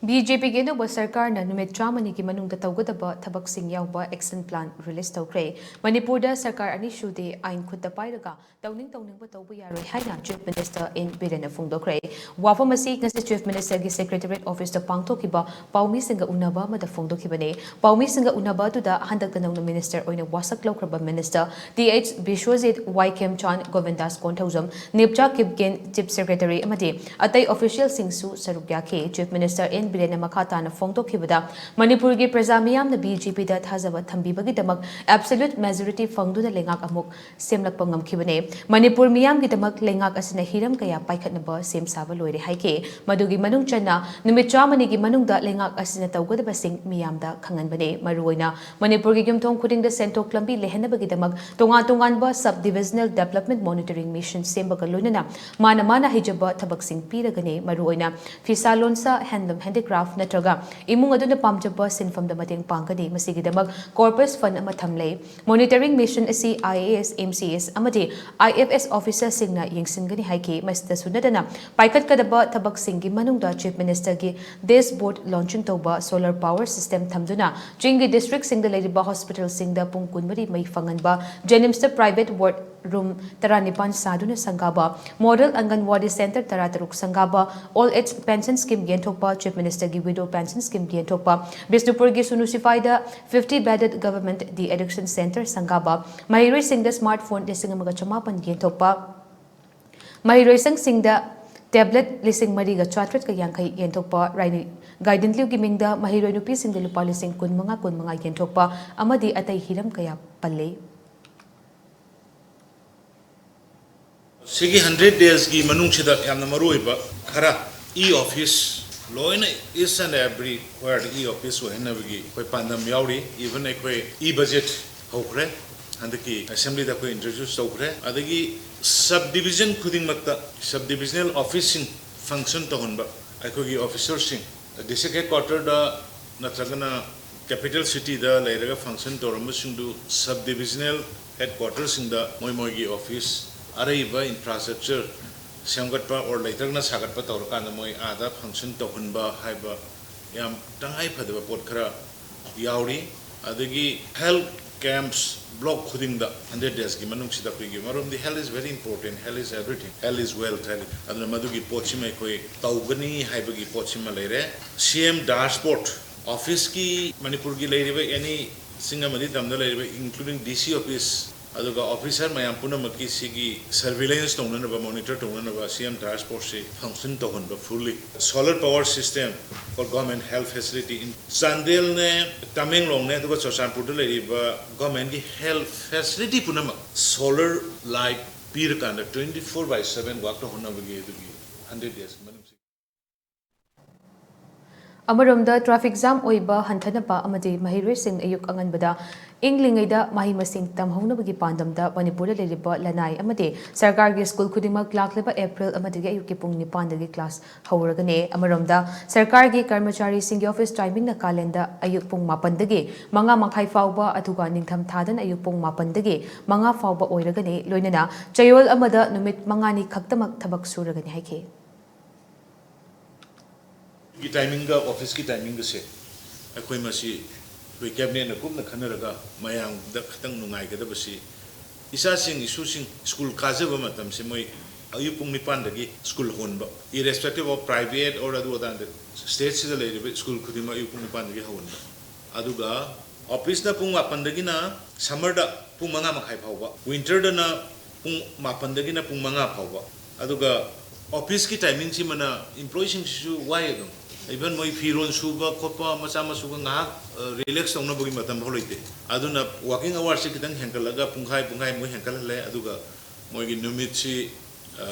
B J ꯄꯤꯒꯤ ꯑꯅꯧꯕ ꯁꯔꯀꯥꯔꯅ ꯅꯨꯃꯤꯠ ꯆꯥꯝꯃꯅꯤꯒꯤ ꯃꯅꯨꯡꯗ ꯇꯧꯒꯗꯕ ꯊꯕꯛꯁꯤꯡ ꯌꯥꯎꯕ action plan release ꯇꯧꯈ꯭ꯔꯦ꯫ ꯃꯅꯤꯄꯨꯔꯗ ꯁꯔꯀꯥꯔ ꯑꯅꯤꯁꯨꯗꯤ ꯑꯥꯏꯟ ꯈꯨꯠꯇ ꯄꯥꯏꯔꯒ ꯇꯧꯅꯤꯡ ꯇꯧꯅꯤꯡꯕ ꯇꯧꯕ ꯌꯥꯔꯣꯏ ꯍꯥꯏꯅ Chief Minister N ꯕꯤꯔꯦꯟꯅ ꯐꯣꯡꯗꯣꯛꯈ꯭ꯔꯦ꯫ ꯋꯥꯐꯝ ꯑꯁꯤ ꯉꯁꯤ Chief Ministerꯒꯤ Secretariat officeꯇ ꯄꯥꯡꯊꯣꯛꯈꯤꯕ ꯄꯥꯎꯃꯤꯁꯤꯡꯒ ꯎꯅꯕ ꯑꯃꯗ ꯐꯣꯡꯗꯣꯛꯈꯤꯕꯅꯤ꯫ ꯄꯥꯎꯃꯤꯁꯤꯡꯒ ꯎꯅꯕ ꯑꯗꯨꯗ ꯍꯟꯗꯛꯇ ꯅꯧꯅ Minister ꯑꯣꯏꯅ ꯋꯥꯁꯛ ꯂꯧꯈ꯭ꯔꯕ Minister ꯇꯤ ꯑꯩꯆ ꯕꯤꯁ꯭ꯋꯖꯤꯠ, ꯋꯥꯏ ꯈꯦꯝꯆꯥꯟ, ꯒꯣꯕꯤꯟꯗꯥꯁ ꯀꯣꯟꯊꯧꯖꯝ, ꯅꯤꯞꯆꯥ ꯀꯤꯞꯒꯦꯟ, Chief Secretary ꯑꯃꯗꯤ ꯑꯇꯩ officialꯁꯤꯡꯁꯨ ꯁꯔꯨꯛ ꯌꯥꯈꯤ꯫ Chief Minister N ꯕꯤꯔꯦꯟꯅ ꯃꯈꯥ ꯇꯥꯅ ꯐꯣꯡꯗꯣꯛꯈꯤꯕꯗ, ꯃꯅꯤꯄꯨꯔꯒꯤ ꯄ꯭ꯔꯖꯥ ꯃꯤꯌꯥꯝꯅ ꯕꯤ ꯖꯦ ꯄꯤꯗ ꯊꯥꯖꯕ ꯊꯝꯕꯤꯕꯒꯤꯗꯃꯛ absolute majority ꯐꯪꯗꯨꯅ ꯂꯩꯉꯥꯛ ꯑꯃꯨꯛ ꯁꯦꯝꯂꯛꯄ ꯉꯝꯈꯤꯕꯅꯤ꯫ ꯃꯅꯤꯄꯨꯔ ꯃꯤꯌꯥꯝꯒꯤꯗꯃꯛ ꯂꯩꯉꯥꯛ ꯑꯁꯤꯅ ꯍꯤꯔꯝ ꯀꯌꯥ ꯄꯥꯏꯈꯠꯅꯕ ꯁꯦꯝ ꯁꯥꯕ ꯂꯣꯏꯔꯦ ꯍꯥꯏꯈꯤ꯫ ꯃꯗꯨꯒꯤ ꯃꯅꯨꯡ ꯆꯟꯅ ꯅꯨꯃꯤꯠ ꯆꯥꯝꯃꯅꯤꯒꯤ ꯃꯅꯨꯡꯗ ꯂꯩꯉꯥꯛ ꯑꯁꯤꯅ ꯇꯧꯒꯗꯕꯁꯤꯡ ꯃꯤꯌꯥꯝꯗ ꯈꯪꯍꯟꯕꯅꯤ꯫ ꯃꯔꯨꯑꯣꯏꯅ ꯃꯅꯤꯄꯨꯔꯒꯤ ꯌꯨꯝꯊꯣꯡ ꯈꯨꯗꯤꯡꯗ ꯁꯦꯟꯊꯣꯛ ꯂꯝꯕꯤ ꯂꯩꯍꯟꯅꯕꯒꯤꯗꯃꯛ ꯇꯣꯉꯥꯟ ꯇꯣꯉꯥꯟꯕ Sub Divisional Development Monitoring Mission ꯁꯦꯝꯕꯒ ꯂꯣꯏꯅꯅ ꯃꯥꯅ ꯃꯥꯅ ꯍꯩꯖꯕ ꯊꯕꯛꯁꯤꯡ ꯄꯤꯔꯒꯅꯤ꯫ ꯃꯔꯨꯑꯣꯏꯅ ꯐꯤꯁꯥ ꯂꯣꯟꯁꯥ, handloom handicraft ꯅꯠꯇ꯭ꯔꯒ ꯏꯃꯨꯡ ꯑꯗꯨꯅ ꯄꯥꯝꯖꯕ ꯁꯤꯟꯐꯝꯗ ꯃꯇꯦꯡ ꯄꯥꯡꯒꯅꯤ꯫ ꯃꯁꯤꯒꯤꯗꯃꯛ corpus fund ꯑꯃ ꯊꯝꯂꯦ꯫ Monitoring Mission ꯑꯁꯤ I A S, M C S ꯑꯃꯗꯤ I F S officerꯁꯤꯡꯅ ꯌꯦꯡꯁꯤꯟꯒꯅꯤ ꯍꯥꯏꯈꯤ꯫ ꯃꯁꯤꯗꯁꯨ ꯅꯠꯇꯅ ꯄꯥꯏꯈꯠꯀꯗꯕ ꯊꯕꯛꯁꯤꯡꯒꯤ ꯃꯅꯨꯡꯗ Chief Ministerꯒꯤ dashboard launching ꯇꯧꯕ, solar power system ꯊꯝꯗꯨꯅ ꯆꯤꯡꯒꯤ districtꯁꯤꯡꯗ ꯂꯩꯔꯤꯕ hospitalꯁꯤꯡꯗ ꯄꯨꯡ ꯀꯨꯟꯃꯔꯤ ꯃꯩ ꯐꯪꯍꯟꯕ, JNIMSꯇ private ward room ꯇꯔꯥꯅꯤꯄꯥꯟ ꯁꯥꯗꯨꯅ ꯁꯪꯒꯥꯕ, model Anganwadi centre ꯇꯔꯥꯇꯔꯨꯛ ꯁꯪꯒꯥꯕ, old age pension scheme ꯌꯦꯟꯊꯣꯛꯄ, Chief Minister ꯃꯤꯅꯤꯁꯇꯔꯒꯤ widow pension scheme ꯌꯦꯟꯊꯣꯛꯄ, ꯕꯤꯁꯅꯨꯄꯨꯔꯒꯤ ꯁꯨꯅꯨ ꯁꯤꯐꯥꯏꯗ fifty bedded government de-addiction centre ꯁꯪꯒꯥꯕ, ꯃꯍꯩꯔꯣꯏꯁꯤꯡꯗ smart phone ꯂꯤꯁꯤꯡ ꯑꯃꯒ ꯆꯃꯥꯄꯟ ꯌꯦꯟꯊꯣꯛꯄ, ꯃꯍꯩꯔꯣꯏ ꯁꯪꯁꯤꯡꯗ tablet ꯂꯤꯁꯤꯡ ꯃꯔꯤꯒ ꯆꯥꯇ꯭ꯔꯦꯠꯀ ꯌꯥꯡꯈꯩ ꯌꯦꯟꯊꯣꯛꯄ, ꯔꯥꯏꯅꯤ ꯒꯥꯏꯗꯤꯟꯂꯤꯎꯒꯤ ꯃꯤꯡꯗ ꯃꯍꯩꯔꯣꯏ ꯅꯨꯄꯤꯁꯤꯡꯗ ꯂꯨꯄꯥ ꯂꯤꯁꯤꯡ ꯀꯨꯟꯃꯉꯥ ꯀꯨꯟꯃꯉꯥ ꯌꯦꯟꯊꯣꯛꯄ ꯑꯃꯗꯤ ꯑꯇꯩ ꯍꯤꯔꯝ ꯀꯌꯥ ꯄꯜꯂꯤ꯫ ꯁꯤꯒꯤ ꯍꯟꯗ꯭ꯔꯦꯠ ꯗꯦꯖꯀꯤ ꯃꯅꯨꯡꯁꯤꯗ ꯌꯥꯝꯅ ꯃꯔꯨ ꯑꯣꯏꯕ ꯈꯔ, e-office ꯂꯣꯏꯅ each and everywhere e-office ꯑꯣꯏꯍꯟꯅꯕꯒꯤ ꯑꯩꯈꯣꯏ ꯄꯥꯟꯗꯝ ꯌꯥꯎꯔꯤ꯫ Even ꯑꯩꯈꯣꯏ e-budget ꯍꯧꯈ꯭ꯔꯦ, ꯍꯟꯗꯛꯀꯤ assemblyꯗ ꯑꯩꯈꯣꯏ introduce ꯇꯧꯈ꯭ꯔꯦ꯫ ꯑꯗꯒꯤ sub division ꯈꯨꯗꯤꯡꯃꯛꯇ sub divisional officeꯁꯤꯡ function ꯇꯧꯍꯟꯕ, ꯑꯩꯈꯣꯏꯒꯤ officerꯁꯤꯡ district headquarterꯗ ꯅꯠꯇ꯭ꯔꯒꯅ capital cityꯗ ꯂꯩꯔꯒ function ꯇꯧꯔꯝꯕꯁꯤꯡꯗꯨ sub divisional headquarterꯁꯤꯡꯗ ꯃꯣꯏ ꯃꯣꯏꯒꯤ office, ꯑꯔꯩꯕ infrastructure ꯁꯦꯝꯒꯠꯄ or ꯂꯩꯇ꯭ꯔꯒꯅ ꯁꯥꯒꯠꯄ ꯇꯧꯔꯀꯥꯟꯗ ꯃꯣꯏ ꯑꯥꯗ function ꯇꯧꯍꯟꯕ ꯍꯥꯏꯕ ꯌꯥꯝ ꯇꯉꯥꯏ ꯐꯗꯕ ꯄꯣꯠ ꯈꯔ ꯌꯥꯎꯔꯤ꯫ ꯑꯗꯒꯤ health camps block ꯈꯨꯗꯤꯡꯗ ꯍꯟꯗ꯭ꯔꯦꯠ ꯗꯦꯖꯀꯤ ꯃꯅꯨꯡꯁꯤꯗ ꯑꯩꯈꯣꯏꯒꯤ, ꯃꯔꯝꯗꯤ health is very important, health is everything, health is wealth ꯍꯥꯏꯔꯤ꯫ ꯑꯗꯨꯅ ꯃꯗꯨꯒꯤ ꯄꯣꯠꯁꯤꯃ ꯑꯩꯈꯣꯏ ꯇꯧꯒꯅꯤ ꯍꯥꯏꯕꯒꯤ ꯄꯣꯠꯁꯤꯃ ꯂꯩꯔꯦ꯫ C M dashboard, officeꯀꯤ, ꯃꯅꯤꯄꯨꯔꯒꯤ ꯂꯩꯔꯤꯕ any ꯆꯤꯡ ꯑꯃꯗꯤ ꯇꯝꯗ ꯂꯩꯔꯤꯕ including D C office, ꯑꯗꯨꯒ officer ꯃꯌꯥꯝ ꯄꯨꯝꯅꯃꯛꯀꯤ ꯁꯤꯒꯤ surveillance ꯇꯧꯅꯅꯕ, monitor ꯇꯧꯅꯅꯕ C M dashboardꯁꯤ function ꯇꯧꯍꯟꯕ fully꯫ Solar power system for government health facility in ꯆꯥꯟꯗꯦꯜꯅꯦ, ꯇꯃꯦꯡꯂꯣꯡꯅꯦ, ꯑꯗꯨꯒ ꯆꯨꯔꯆꯥꯟꯄꯨꯔꯗ ꯂꯩꯔꯤꯕ governmentꯀꯤ health facility ꯄꯨꯝꯅꯃꯛ solar light ꯄꯤꯔꯀꯥꯟꯗ twenty four by seven work ꯇꯧꯍꯟꯅꯕꯒꯤ ꯑꯗꯨꯒꯤ hundred days ꯃꯅꯨꯡꯁꯤ꯫ ꯑꯃꯔꯣꯝꯗ traffic jam ꯑꯣꯏꯕ ꯍꯟꯊꯅꯕ ꯑꯃꯗꯤ ꯃꯍꯩꯔꯣꯏꯁꯤꯡ ꯑꯌꯨꯛ ꯑꯉꯟꯕꯗ ꯏꯪꯂꯤꯉꯩꯗ ꯃꯍꯩ ꯃꯁꯤꯡ ꯇꯝꯍꯧꯅꯕꯒꯤ ꯄꯥꯟꯗꯝꯗ ꯃꯅꯤꯄꯨꯔꯗ ꯂꯩꯔꯤꯕ ꯂꯅꯥꯏ ꯑꯃꯗꯤ ꯁꯔꯀꯥꯔꯒꯤ ꯁ꯭ꯀꯨꯜ ꯈꯨꯗꯤꯡꯃꯛ ꯂꯥꯛꯂꯤꯕ ꯑꯦꯄ꯭ꯔꯤꯜ ꯑꯃꯗꯒꯤ ꯑꯌꯨꯛꯀꯤ ꯄꯨꯡ ꯅꯤꯄꯥꯟꯗꯒꯤ class ꯍꯧꯔꯒꯅꯤ꯫ ꯑꯃꯔꯣꯝꯗ ꯁꯔꯀꯥꯔꯒꯤ ꯀꯔꯃꯆꯥꯔꯤꯁꯤꯡꯒꯤ office timingꯅ ꯀꯥꯂꯦꯟꯗ ꯑꯌꯨꯛ ꯄꯨꯡ ꯃꯥꯄꯟꯗꯒꯤ ꯃꯉꯥ ꯃꯈꯥꯏ ꯐꯥꯎꯕ, ꯑꯗꯨꯒ ꯅꯤꯡꯊꯝ ꯊꯥꯗꯅ ꯑꯌꯨꯛ ꯄꯨꯡ ꯃꯥꯄꯟꯗꯒꯤ ꯃꯉꯥ ꯐꯥꯎꯕ ꯑꯣꯏꯔꯒꯅꯤ꯫ ꯂꯣꯏꯅꯅ ꯆꯌꯣꯜ ꯑꯃꯗ ꯅꯨꯃꯤꯠ ꯃꯉꯥꯅꯤ ꯈꯛꯇꯃꯛ ꯊꯕꯛ ꯁꯨꯔꯒꯅꯤ ꯍꯥꯏꯈꯤ꯫ ꯒꯤ timingꯒ officeꯀꯤ timingꯒꯁꯦ ꯑꯩꯈꯣꯏ ꯃꯁꯤ ꯑꯩꯈꯣꯏ cabinetꯅ ꯀꯨꯞꯅ ꯈꯟꯅꯔꯒ ꯃꯌꯥꯝꯗ ꯈꯤꯇꯪ ꯅꯨꯡꯉꯥꯏꯒꯗꯕꯁꯤ, ꯏꯆꯥꯁꯤꯡ ꯏꯁꯨꯁꯤꯡ ꯁ꯭ꯀꯨꯜ ꯀꯥꯖꯕ ꯃꯇꯝꯁꯦ ꯃꯣꯏ ꯑꯌꯨꯛ ꯄꯨꯡ ꯅꯤꯄꯥꯟꯗꯒꯤ school ꯍꯧꯍꯟꯕ, irrespective of private or ꯑꯗꯨ ꯑꯗꯥꯗ, ꯁ꯭ꯇꯦꯠꯁꯤꯗ ꯂꯩꯔꯤꯕ ꯁ꯭ꯀꯨꯜ ꯈꯨꯗꯤꯡꯃꯛ ꯑꯌꯨꯛ ꯄꯨꯡ ꯅꯤꯄꯥꯟꯗꯒꯤ ꯍꯧꯍꯟꯕ꯫ ꯑꯗꯨꯒ ꯑꯣꯐꯤꯁꯅ ꯄꯨꯡ ꯃꯥꯄꯟꯗꯒꯤꯅ ꯁꯝꯃꯔꯗ ꯄꯨꯡ ꯃꯉꯥ ꯃꯈꯥꯏ ꯐꯥꯎꯕ, ꯋꯤꯟꯇꯔꯗꯅ ꯄꯨꯡ ꯃꯥꯄꯟꯗꯒꯤꯅ ꯄꯨꯡ ꯃꯉꯥ ꯐꯥꯎꯕ꯫ ꯑꯗꯨꯒ ꯑꯣꯐꯤꯁꯀꯤ ꯇꯥꯏꯃꯤꯡꯁꯤꯃꯅ ꯏꯝꯄ꯭ꯂꯣꯌꯤꯁꯤꯡꯁꯤꯁꯨ ꯋꯥꯏ ꯑꯗꯨꯝ, ꯏꯚꯟ ꯃꯣꯏ ꯐꯤꯔꯣꯜ ꯁꯨꯕ ꯈꯣꯠꯄ ꯃꯆꯥ ꯃꯁꯨꯒ ꯉꯥꯏꯍꯥꯛ ꯔꯤꯂꯦꯛꯁ ꯇꯧꯅꯕꯒꯤ ꯃꯇꯝ ꯐꯥꯎ ꯂꯩꯇꯦ꯫ ꯑꯗꯨꯅ ꯋꯥꯀꯤꯡ ꯑꯋꯥꯔꯁꯤ ꯈꯤꯇꯪ ꯍꯦꯟꯒꯠꯂꯒ ꯄꯨꯡꯈꯥꯏ ꯄꯨꯡꯈꯥꯏꯃꯨꯛ ꯍꯦꯟꯒꯠꯍꯜꯂꯦ꯫ ꯑꯗꯨꯒ ꯃꯣꯏꯒꯤ ꯅꯨꯃꯤꯠꯁꯤ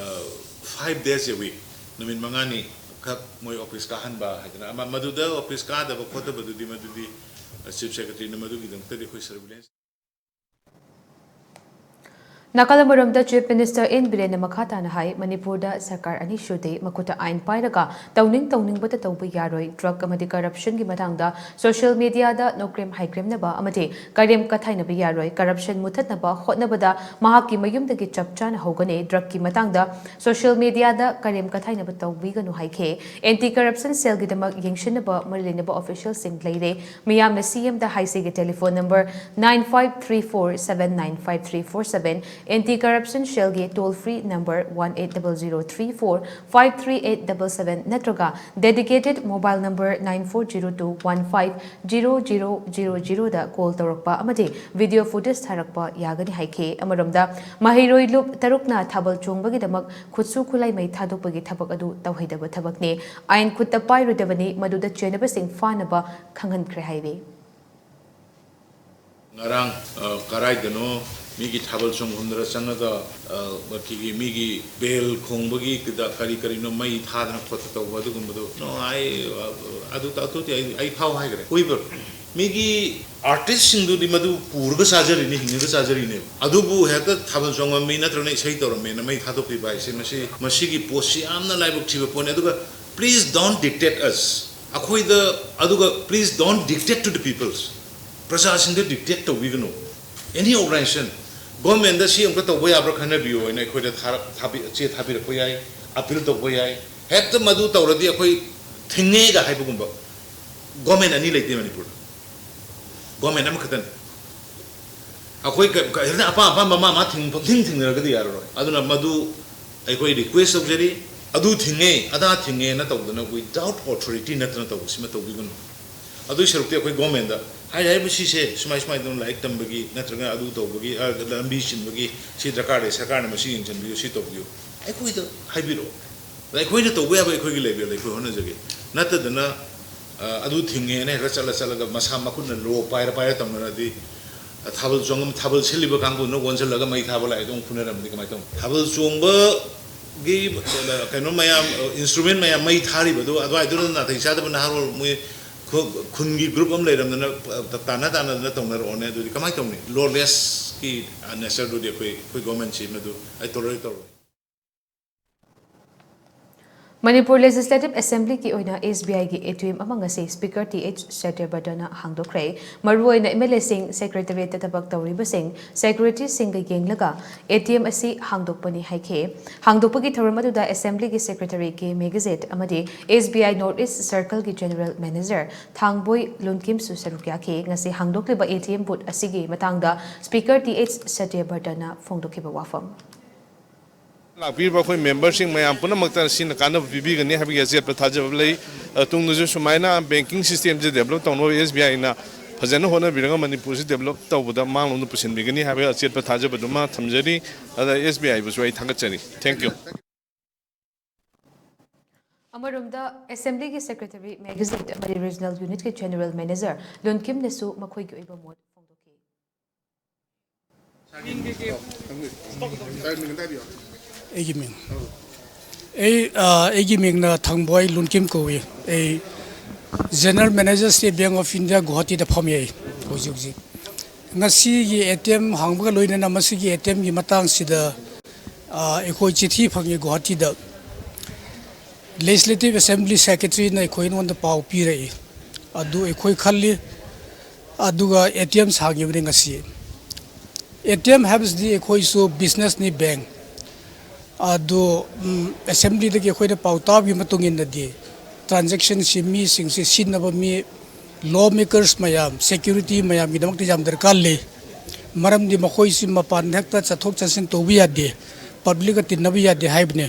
five days a week, ꯅꯨꯃꯤꯠ ꯃꯉꯥꯅꯤ ꯈꯛ ꯃꯣꯏ ꯑꯣꯐꯤꯁ ꯀꯥꯍꯟꯕ ꯍꯥꯏꯗꯅ ꯑꯃ, ꯃꯗꯨꯗ ꯑꯣꯐꯤꯁ ꯀꯥꯗꯕ ꯈꯣꯠꯇꯕꯗꯨꯗꯤ ꯃꯗꯨꯗꯤ ꯆꯤꯐ ꯁꯦꯀ꯭ꯔꯦꯇꯔꯤꯅ ꯃꯗꯨꯒꯤꯗꯃꯛꯇꯗꯤ ꯑꯩꯈꯣꯏ ꯁꯔꯚꯤꯂꯦꯟꯁ꯫ ꯅꯥꯀꯜ ꯑꯃꯔꯣꯝꯗ ꯆꯤꯐ ꯃꯤꯅꯤꯁꯇꯔ ꯑꯦꯟ ꯕꯤꯔꯦꯟꯅ ꯃꯈꯥ ꯇꯥꯅ ꯍꯥꯏ, ꯃꯅꯤꯄꯨꯔꯗ ꯁꯔꯀꯥꯔ ꯑꯅꯤ ꯁꯨꯗꯦ, ꯃꯈꯨꯠꯇ ꯑꯥꯏꯟ ꯄꯥꯏꯔꯒ ꯇꯧꯅꯤꯡ ꯇꯧꯅꯤꯡꯕꯇ ꯇꯧꯕ ꯌꯥꯔꯣꯏ, ꯗ꯭ꯔꯒ ꯑꯃꯗꯤ ꯀꯔꯞꯁꯟꯒꯤ ꯃꯇꯥꯡꯗ ꯁꯣꯁꯤꯌꯦꯜ ꯃꯤꯗꯤꯌꯥꯗ ꯅꯣꯀ꯭ꯔꯦꯝ ꯍꯥꯏꯀ꯭ꯔꯦꯝꯅꯕ ꯑꯃꯗꯤ ꯀꯔꯦꯝ ꯀꯊꯥꯏꯅꯕ ꯌꯥꯔꯣꯏ, ꯀꯔꯞꯁꯟ ꯃꯨꯊꯠꯅꯕ ꯍꯣꯠꯅꯕꯗ ꯃꯍꯥꯛꯀꯤ ꯃꯌꯨꯝꯗꯒꯤ ꯆꯞ ꯆꯥꯅ ꯍꯧꯒꯅꯤ, ꯗ꯭ꯔꯒꯀꯤ ꯃꯇꯥꯡꯗ ꯁꯣꯁꯤꯌꯦꯜ ꯃꯤꯗꯤꯌꯥꯗ ꯀꯔꯦꯝ ꯀꯊꯥꯏꯅꯕ ꯇꯧꯕꯤꯒꯅꯨ ꯍꯥꯏꯈꯤ꯫ ꯑꯦꯟꯇꯤ ꯀꯔꯞꯁꯟ ꯁꯦꯜꯒꯤꯗꯃꯛ ꯌꯦꯡꯁꯤꯟꯅꯕ ꯃꯔꯤ ꯂꯩꯅꯕ ꯑꯣꯐꯤꯁꯤꯌꯦꯜꯁꯤꯡ ꯂꯩꯔꯦ꯫ ꯃꯤꯌꯥꯝꯅ ꯁꯤꯑꯦꯝꯗ ꯍꯥꯏꯖꯒꯦ telephone number nine five three four seven nine five three four seven, anti corruption ꯁꯦꯜꯒꯤ toll free number one eight double zero three four five three eight double seven ꯅꯠꯇ꯭ꯔꯒ dedicated mobile number nine four zero two one five zero zero zero zero ꯗ ꯀꯣꯜ ꯇꯧꯔꯛꯄ ꯑꯃꯗꯤ ꯚꯤꯗꯤꯑꯣ ꯐꯨꯇꯦꯖ ꯊꯥꯔꯛꯄ ꯌꯥꯒꯅꯤ ꯍꯥꯏꯈꯤ꯫ ꯑꯃꯔꯣꯝꯗ ꯃꯍꯩꯔꯣꯏ ꯂꯨꯞ ꯇꯔꯨꯛꯅ ꯊꯥꯕꯜ ꯆꯣꯡꯕꯒꯤꯗꯃꯛ ꯈꯨꯠꯁꯨ ꯈꯨꯠꯂꯥꯏ ꯃꯩ ꯊꯥꯗꯣꯛꯄꯒꯤ ꯊꯕꯛ ꯑꯗꯨ ꯇꯧꯍꯩꯗꯕ ꯊꯕꯛꯅꯤ꯫ ꯑꯥꯏꯟ ꯈꯨꯠꯇ ꯄꯥꯏꯔꯣꯏꯗꯕꯅꯤ, ꯃꯗꯨꯗ ꯆꯦꯟꯅꯕꯁꯤꯡ ꯐꯥꯅꯕ ꯈꯪꯍꯟꯈ꯭ꯔꯦ ꯍꯥꯏꯔꯤ꯫ ꯉꯔꯥꯡ ꯀꯔꯥꯏꯗꯅꯣ ꯃꯤꯒꯤ ꯊꯥꯕꯜ ꯆꯣꯡꯐꯝꯗꯔ ꯆꯪꯉꯒ ꯃꯤꯒꯤ ꯕꯦꯜ ꯈꯣꯡꯕꯒꯤ ꯀꯔꯤ ꯀꯔꯤꯅꯣ ꯃꯩ ꯊꯥꯗꯅ ꯈꯣꯠꯇꯅ ꯇꯧꯕ ꯑꯗꯨꯒꯨꯝꯕꯗꯣ, no, ꯑꯩ ꯑꯗꯨ ꯑꯗꯨꯗꯤ ꯑꯩ ꯑꯩ ꯐꯥꯎ ꯍꯥꯏꯈ꯭ꯔꯦ꯫ ꯀꯨꯏꯕ ꯃꯤꯒꯤ ꯑꯥꯔꯇꯤꯁꯁꯤꯡꯗꯨꯗꯤ ꯃꯗꯨ ꯄꯨꯔꯒ ꯆꯥꯖꯔꯤꯅꯤ, ꯍꯤꯡꯉꯒ ꯆꯥꯖꯔꯤꯅꯦꯕ꯫ ꯑꯗꯨꯕꯨ ꯍꯦꯛꯇ ꯊꯥꯕꯜ ꯆꯣꯡꯉꯝꯃꯤ ꯅꯠꯇ꯭ꯔꯒꯅ ꯏꯁꯩ ꯇꯧꯔꯝꯃꯦꯅ ꯃꯩ ꯊꯥꯗꯣꯛꯄꯤꯕ ꯍꯥꯏꯁꯦ, ꯃꯁꯤ ꯃꯁꯤꯒꯤ ꯄꯣꯠꯁꯤ ꯌꯥꯝꯅ ꯂꯥꯏꯕꯛ ꯊꯤꯕ ꯄꯣꯠꯅꯤ꯫ ꯑꯗꯨꯒ please don't dictate us, ꯑꯩꯈꯣꯏꯗ, ꯑꯗꯨꯒ please don't dictate to the peoples, ꯄ꯭ꯔꯖꯥꯁꯤꯡꯗ dictate ꯇꯧꯕꯤꯒꯅꯨ꯫ Any organization, ꯒꯣꯔꯃꯦꯟꯗ ꯁꯤ ꯑꯃꯨꯛꯇ ꯇꯧꯕ ꯌꯥꯕ꯭ꯔꯥ ꯈꯟꯅꯕꯤꯌꯨ ꯍꯥꯏꯅ ꯑꯩꯈꯣꯏꯗ ꯊꯥꯔꯛ ꯊꯥꯕꯤ ꯆꯦ ꯊꯥꯕꯤꯔꯛꯄ ꯌꯥꯏ, ꯑꯄꯤꯜ ꯇꯧꯕ ꯌꯥꯏ꯫ ꯍꯦꯛꯇ ꯃꯗꯨ ꯇꯧꯔꯗꯤ ꯑꯩꯈꯣꯏ ꯊꯤꯡꯉꯦꯒ ꯍꯥꯏꯕꯒꯨꯝꯕ꯫ ꯒꯣꯔꯃꯦꯟ ꯑꯅꯤ ꯂꯩꯇꯦ ꯃꯅꯤꯄꯨꯔꯗ, ꯒꯣꯔꯃꯦꯟ ꯑꯃꯈꯛꯇꯅꯤ꯫ ꯑꯩꯈꯣꯏ ꯀ- ꯀ- ꯍꯦꯛꯇ ꯑꯄꯥꯝ ꯑꯄꯥꯝꯕ ꯃꯥ ꯃꯥ ꯊꯤꯡ ꯄꯪꯊꯤꯡ ꯊꯤꯡꯅꯔꯒꯗꯤ ꯌꯥꯔꯔꯣꯏ꯫ ꯑꯗꯨꯅ ꯃꯗꯨ ꯑꯩꯈꯣꯏ ꯔꯤꯀ꯭ꯋꯦꯁ ꯇꯧꯖꯔꯤ, ꯑꯗꯨ ꯊꯤꯡꯉꯦ ꯑꯗꯥ ꯊꯤꯡꯉꯦꯅ ꯇꯧꯗꯅ without authority ꯅꯠꯇꯅ ꯇꯧꯕꯁꯤꯃ ꯇꯧꯕꯤꯒꯅꯨ꯫ ꯑꯗꯨꯒꯤ ꯁꯔꯨꯛꯇꯤ ꯑꯩꯈꯣꯏ ꯒꯣꯔꯃꯦꯟꯗ ꯍꯥꯏꯔꯤ, ꯍꯥꯏꯔꯤꯕ ꯁꯤꯁꯦ ꯁꯨꯃꯥꯏ ꯁꯨꯃꯥꯏꯅ ꯇꯧꯅ ꯂꯥꯏꯔꯤꯛ ꯇꯝꯕꯒꯤ ꯅꯠꯇ꯭ꯔꯒ ꯑꯗꯨ ꯇꯧꯕꯒꯤ, ꯑ, ꯂꯝꯕꯤ ꯁꯤꯟꯕꯒꯤ ꯁꯤ ꯗꯔꯀꯥꯔ ꯂꯩ, ꯁꯔꯀꯥꯔꯅ ꯃꯁꯤ ꯌꯦꯡꯁꯤꯟꯕꯤꯌꯨ, ꯁꯤ ꯇꯧꯕꯤꯌꯨ, ꯑꯩꯈꯣꯏꯗ ꯍꯥꯏꯕꯤꯔꯛꯑꯣ꯫ ꯑꯗ ꯑꯩꯈꯣꯏꯅ ꯇꯧꯕ ꯌꯥꯕ ꯑꯩꯈꯣꯏꯒꯤ ꯂꯦꯚꯦꯜꯗ ꯑꯩꯈꯣꯏ ꯍꯣꯠꯅꯖꯒꯦ꯫ ꯅꯠꯇꯗꯅ, ꯑ, ꯑꯗꯨ ꯊꯤꯡꯉꯦꯅ ꯍꯦꯛꯇ ꯆꯠꯂ ꯆꯠꯂꯒ ꯃꯁꯥ ꯃꯈꯨꯠꯅ ꯂꯣ ꯄꯥꯏꯔ ꯄꯥꯏꯔ ꯇꯧꯅꯔꯗꯤ, ꯑ, ꯊꯥꯕꯜ ꯆꯣꯡꯉꯝ-, ꯊꯥꯕꯜ ꯁꯤꯜꯂꯤꯕ ꯀꯥꯡꯕꯨꯗꯨꯅ ꯑꯣꯟꯁꯤꯜꯂꯒ ꯃꯩ ꯊꯥꯕ ꯂꯥꯛꯑꯦ, ꯑꯗꯨꯝ ꯐꯨꯅꯔꯝꯃꯗꯤ ꯀꯃꯥꯏꯅ ꯇꯧꯅꯤ? ꯊꯥꯕꯜ ꯆꯣꯡꯕꯒꯤ, ꯑ, ꯀꯩꯅꯣ ꯃꯌꯥꯝ, ꯑ, instrument ꯃꯌꯥꯝ ꯃꯩ ꯊꯥꯔꯤꯕꯗꯨ ꯑꯗꯨꯋꯥꯏꯗꯨꯗ ꯅꯥꯇꯩ ꯆꯥꯗꯕ ꯅꯍꯥꯔꯣꯜ ꯃꯣꯏ ꯈꯨ-, ꯈꯨꯟꯒꯤ group ꯑꯃ ꯂꯩꯔꯝꯗꯅ, ꯑ, ꯇꯥꯟꯅ ꯇꯥꯟꯅꯗꯅ ꯇꯧꯅꯔꯛꯑꯣꯅꯦ꯫ ꯑꯗꯨꯗꯤ ꯀꯃꯥꯏꯅ ꯇꯧꯅꯤ? Lawlessꯀꯤ natureꯗꯨꯗꯤ ꯑꯩꯈꯣꯏ, ꯑꯩꯈꯣꯏ ꯒꯣꯔꯃꯦꯟꯁꯤ ꯃꯗꯨ ꯑꯩ tolerate ꯇꯧꯔꯣꯏ꯫ ꯃꯅꯤꯄꯨꯔ Legislative Assemblyꯒꯤ ꯑꯣꯏꯅ SBIꯒꯤ ATM ꯑꯃ ꯉꯁꯤ Speaker ꯇꯤ ꯑꯩꯆ ꯁꯇ꯭ꯌꯕ꯭ꯔꯇꯅ ꯍꯥꯡꯗꯣꯛꯈ꯭ꯔꯦ꯫ ꯃꯔꯨꯑꯣꯏꯅ MLAꯁꯤꯡ, Secretariatꯇ ꯊꯕꯛ ꯇꯧꯔꯤꯕꯁꯤꯡ, Secretaryꯁꯤꯡꯒ ꯌꯦꯡꯂꯒ ATM ꯑꯁꯤ ꯍꯥꯡꯗꯣꯛꯄꯅꯤ ꯍꯥꯏꯈꯤ꯫ ꯍꯥꯡꯗꯣꯛꯄꯒꯤ ꯊꯧꯔꯝ ꯑꯗꯨꯗ Assemblyꯒꯤ Secretary ꯀꯦ ꯃꯦꯘꯖꯤꯠ ꯑꯃꯗꯤ SBI North East Circleꯒꯤ General Manager ꯊꯥꯡꯕꯣꯏ ꯂꯨꯟꯀꯤꯝꯁꯨ ꯁꯔꯨꯛ ꯌꯥꯈꯤ꯫ ꯉꯁꯤ ꯍꯥꯡꯗꯣꯛꯂꯤꯕ ATM booth ꯑꯁꯤꯒꯤ ꯃꯇꯥꯡꯗ Speaker ꯇꯤ ꯑꯩꯆ ꯁꯇ꯭ꯌꯕ꯭ꯔꯇꯅ ꯐꯣꯡꯗꯣꯛꯈꯤꯕ ꯋꯥꯐꯝ꯫ ꯂꯥꯛꯄꯤꯔꯤꯕ ꯑꯩꯈꯣꯏ memberꯁꯤꯡ ꯃꯌꯥꯝ ꯄꯨꯝꯅꯃꯛꯇ ꯁꯤꯅ ꯀꯥꯟꯅꯕ ꯄꯤꯕꯤꯒꯅꯤ ꯍꯥꯏꯕꯒꯤ ꯑꯆꯦꯠꯄ ꯊꯥꯖꯕ ꯂꯩ꯫ ꯑ, ꯇꯨꯡꯗꯁꯨ ꯁꯨꯃꯥꯏꯅ banking systemꯁꯦ develop ꯇꯧꯅꯕ SBIꯅ ꯐꯖꯅ ꯍꯣꯠꯅꯕꯤꯔꯒ ꯃꯅꯤꯄꯨꯔꯁꯤ develop ꯇꯧꯕꯗ ꯃꯥꯡꯂꯣꯝꯗ ꯄꯨꯁꯤꯟꯕꯤꯒꯅꯤ ꯍꯥꯏꯕꯒꯤ ꯑꯆꯦꯠꯄ ꯊꯥꯖꯕꯗꯨꯃ ꯊꯝꯖꯔꯤ꯫ ꯑꯗ SBIꯕꯨꯁꯨ ꯑꯩ ꯊꯥꯒꯠꯆꯔꯤ꯫ Thank you꯫ ꯑꯃꯔꯣꯝꯗ Assemblyꯒꯤ Secretary ꯃꯦꯘꯖꯤꯠ ꯑꯃꯗꯤ Regional Unitꯀꯤ General Manager ꯂꯨꯟꯀꯤꯝꯅꯁꯨ ꯃꯈꯣꯏꯒꯤ ꯑꯣꯏꯕ ꯃꯣꯠ ꯐꯣꯡꯗꯣꯛꯈꯤ꯫ ꯑꯩꯒꯤ ꯃꯤꯡ, ꯑꯩ, ꯑ, ꯑꯩꯒꯤ ꯃꯤꯡꯅ ꯊꯪꯕꯣꯏ ꯂꯨꯟꯀꯤꯝ ꯀꯧꯏ꯫ ꯑꯩ General Manager State Bank of India ꯒꯨꯋꯥꯍꯥꯇꯤꯗ ꯐꯝꯃꯤ ꯑꯩ ꯍꯧꯖꯤꯛ ꯍꯧꯖꯤꯛ꯫ ꯉꯁꯤꯒꯤ ATM ꯍꯥꯡꯕꯒ ꯂꯣꯏꯅꯅ ꯃꯁꯤꯒꯤ ATMꯒꯤ ꯃꯇꯥꯡꯁꯤꯗ, ꯑ, ꯑꯩꯈꯣꯏ ꯆꯤꯊꯤ ꯐꯪꯉꯤ ꯒꯨꯋꯥꯍꯥꯇꯤꯗ꯫ Legislative Assembly Secretaryꯅ ꯑꯩꯈꯣꯏ, ꯑꯩꯉꯣꯟꯗ ꯄꯥꯎ ꯄꯤꯔꯛꯏ꯫ ꯑꯗꯨ ꯑꯩꯈꯣꯏ ꯈꯜꯂꯤ꯫ ꯑꯗꯨꯒ ATM ꯍꯥꯡꯉꯤꯕꯅꯤ ꯉꯁꯤ꯫ ATM ꯍꯥꯏꯕꯁꯤꯗꯤ ꯑꯩꯈꯣꯏꯁꯨ businessꯅꯤ, bank꯫ ꯑꯗꯨ, ꯎꯝ, Assemblyꯗꯒꯤ ꯑꯩꯈꯣꯏꯅ ꯄꯥꯎ ꯇꯥꯕꯒꯤ ꯃꯇꯨꯡ ꯏꯟꯅꯗꯤ, transactionꯁꯤ ꯃꯤꯁꯤꯡꯁꯤ ꯁꯤꯖꯤꯟꯅꯕ ꯃꯤ, lawmakers ꯃꯌꯥꯝ, security ꯃꯌꯥꯝꯒꯤꯗꯃꯛꯇ ꯌꯥꯝ ꯗꯔꯀꯥꯔ ꯂꯩ꯫ ꯃꯔꯝꯗꯤ ꯃꯈꯣꯏꯁꯤ ꯃꯄꯥꯟꯗ ꯍꯦꯛꯇ ꯆꯠꯊꯣꯛ ꯆꯠꯁꯤꯟ ꯇꯧꯕ ꯌꯥꯗꯦ꯫ ꯄꯕ꯭ꯂꯤꯛꯀ ꯇꯤꯟꯅꯕ ꯌꯥꯗꯦ ꯍꯥꯏꯕꯅꯦ꯫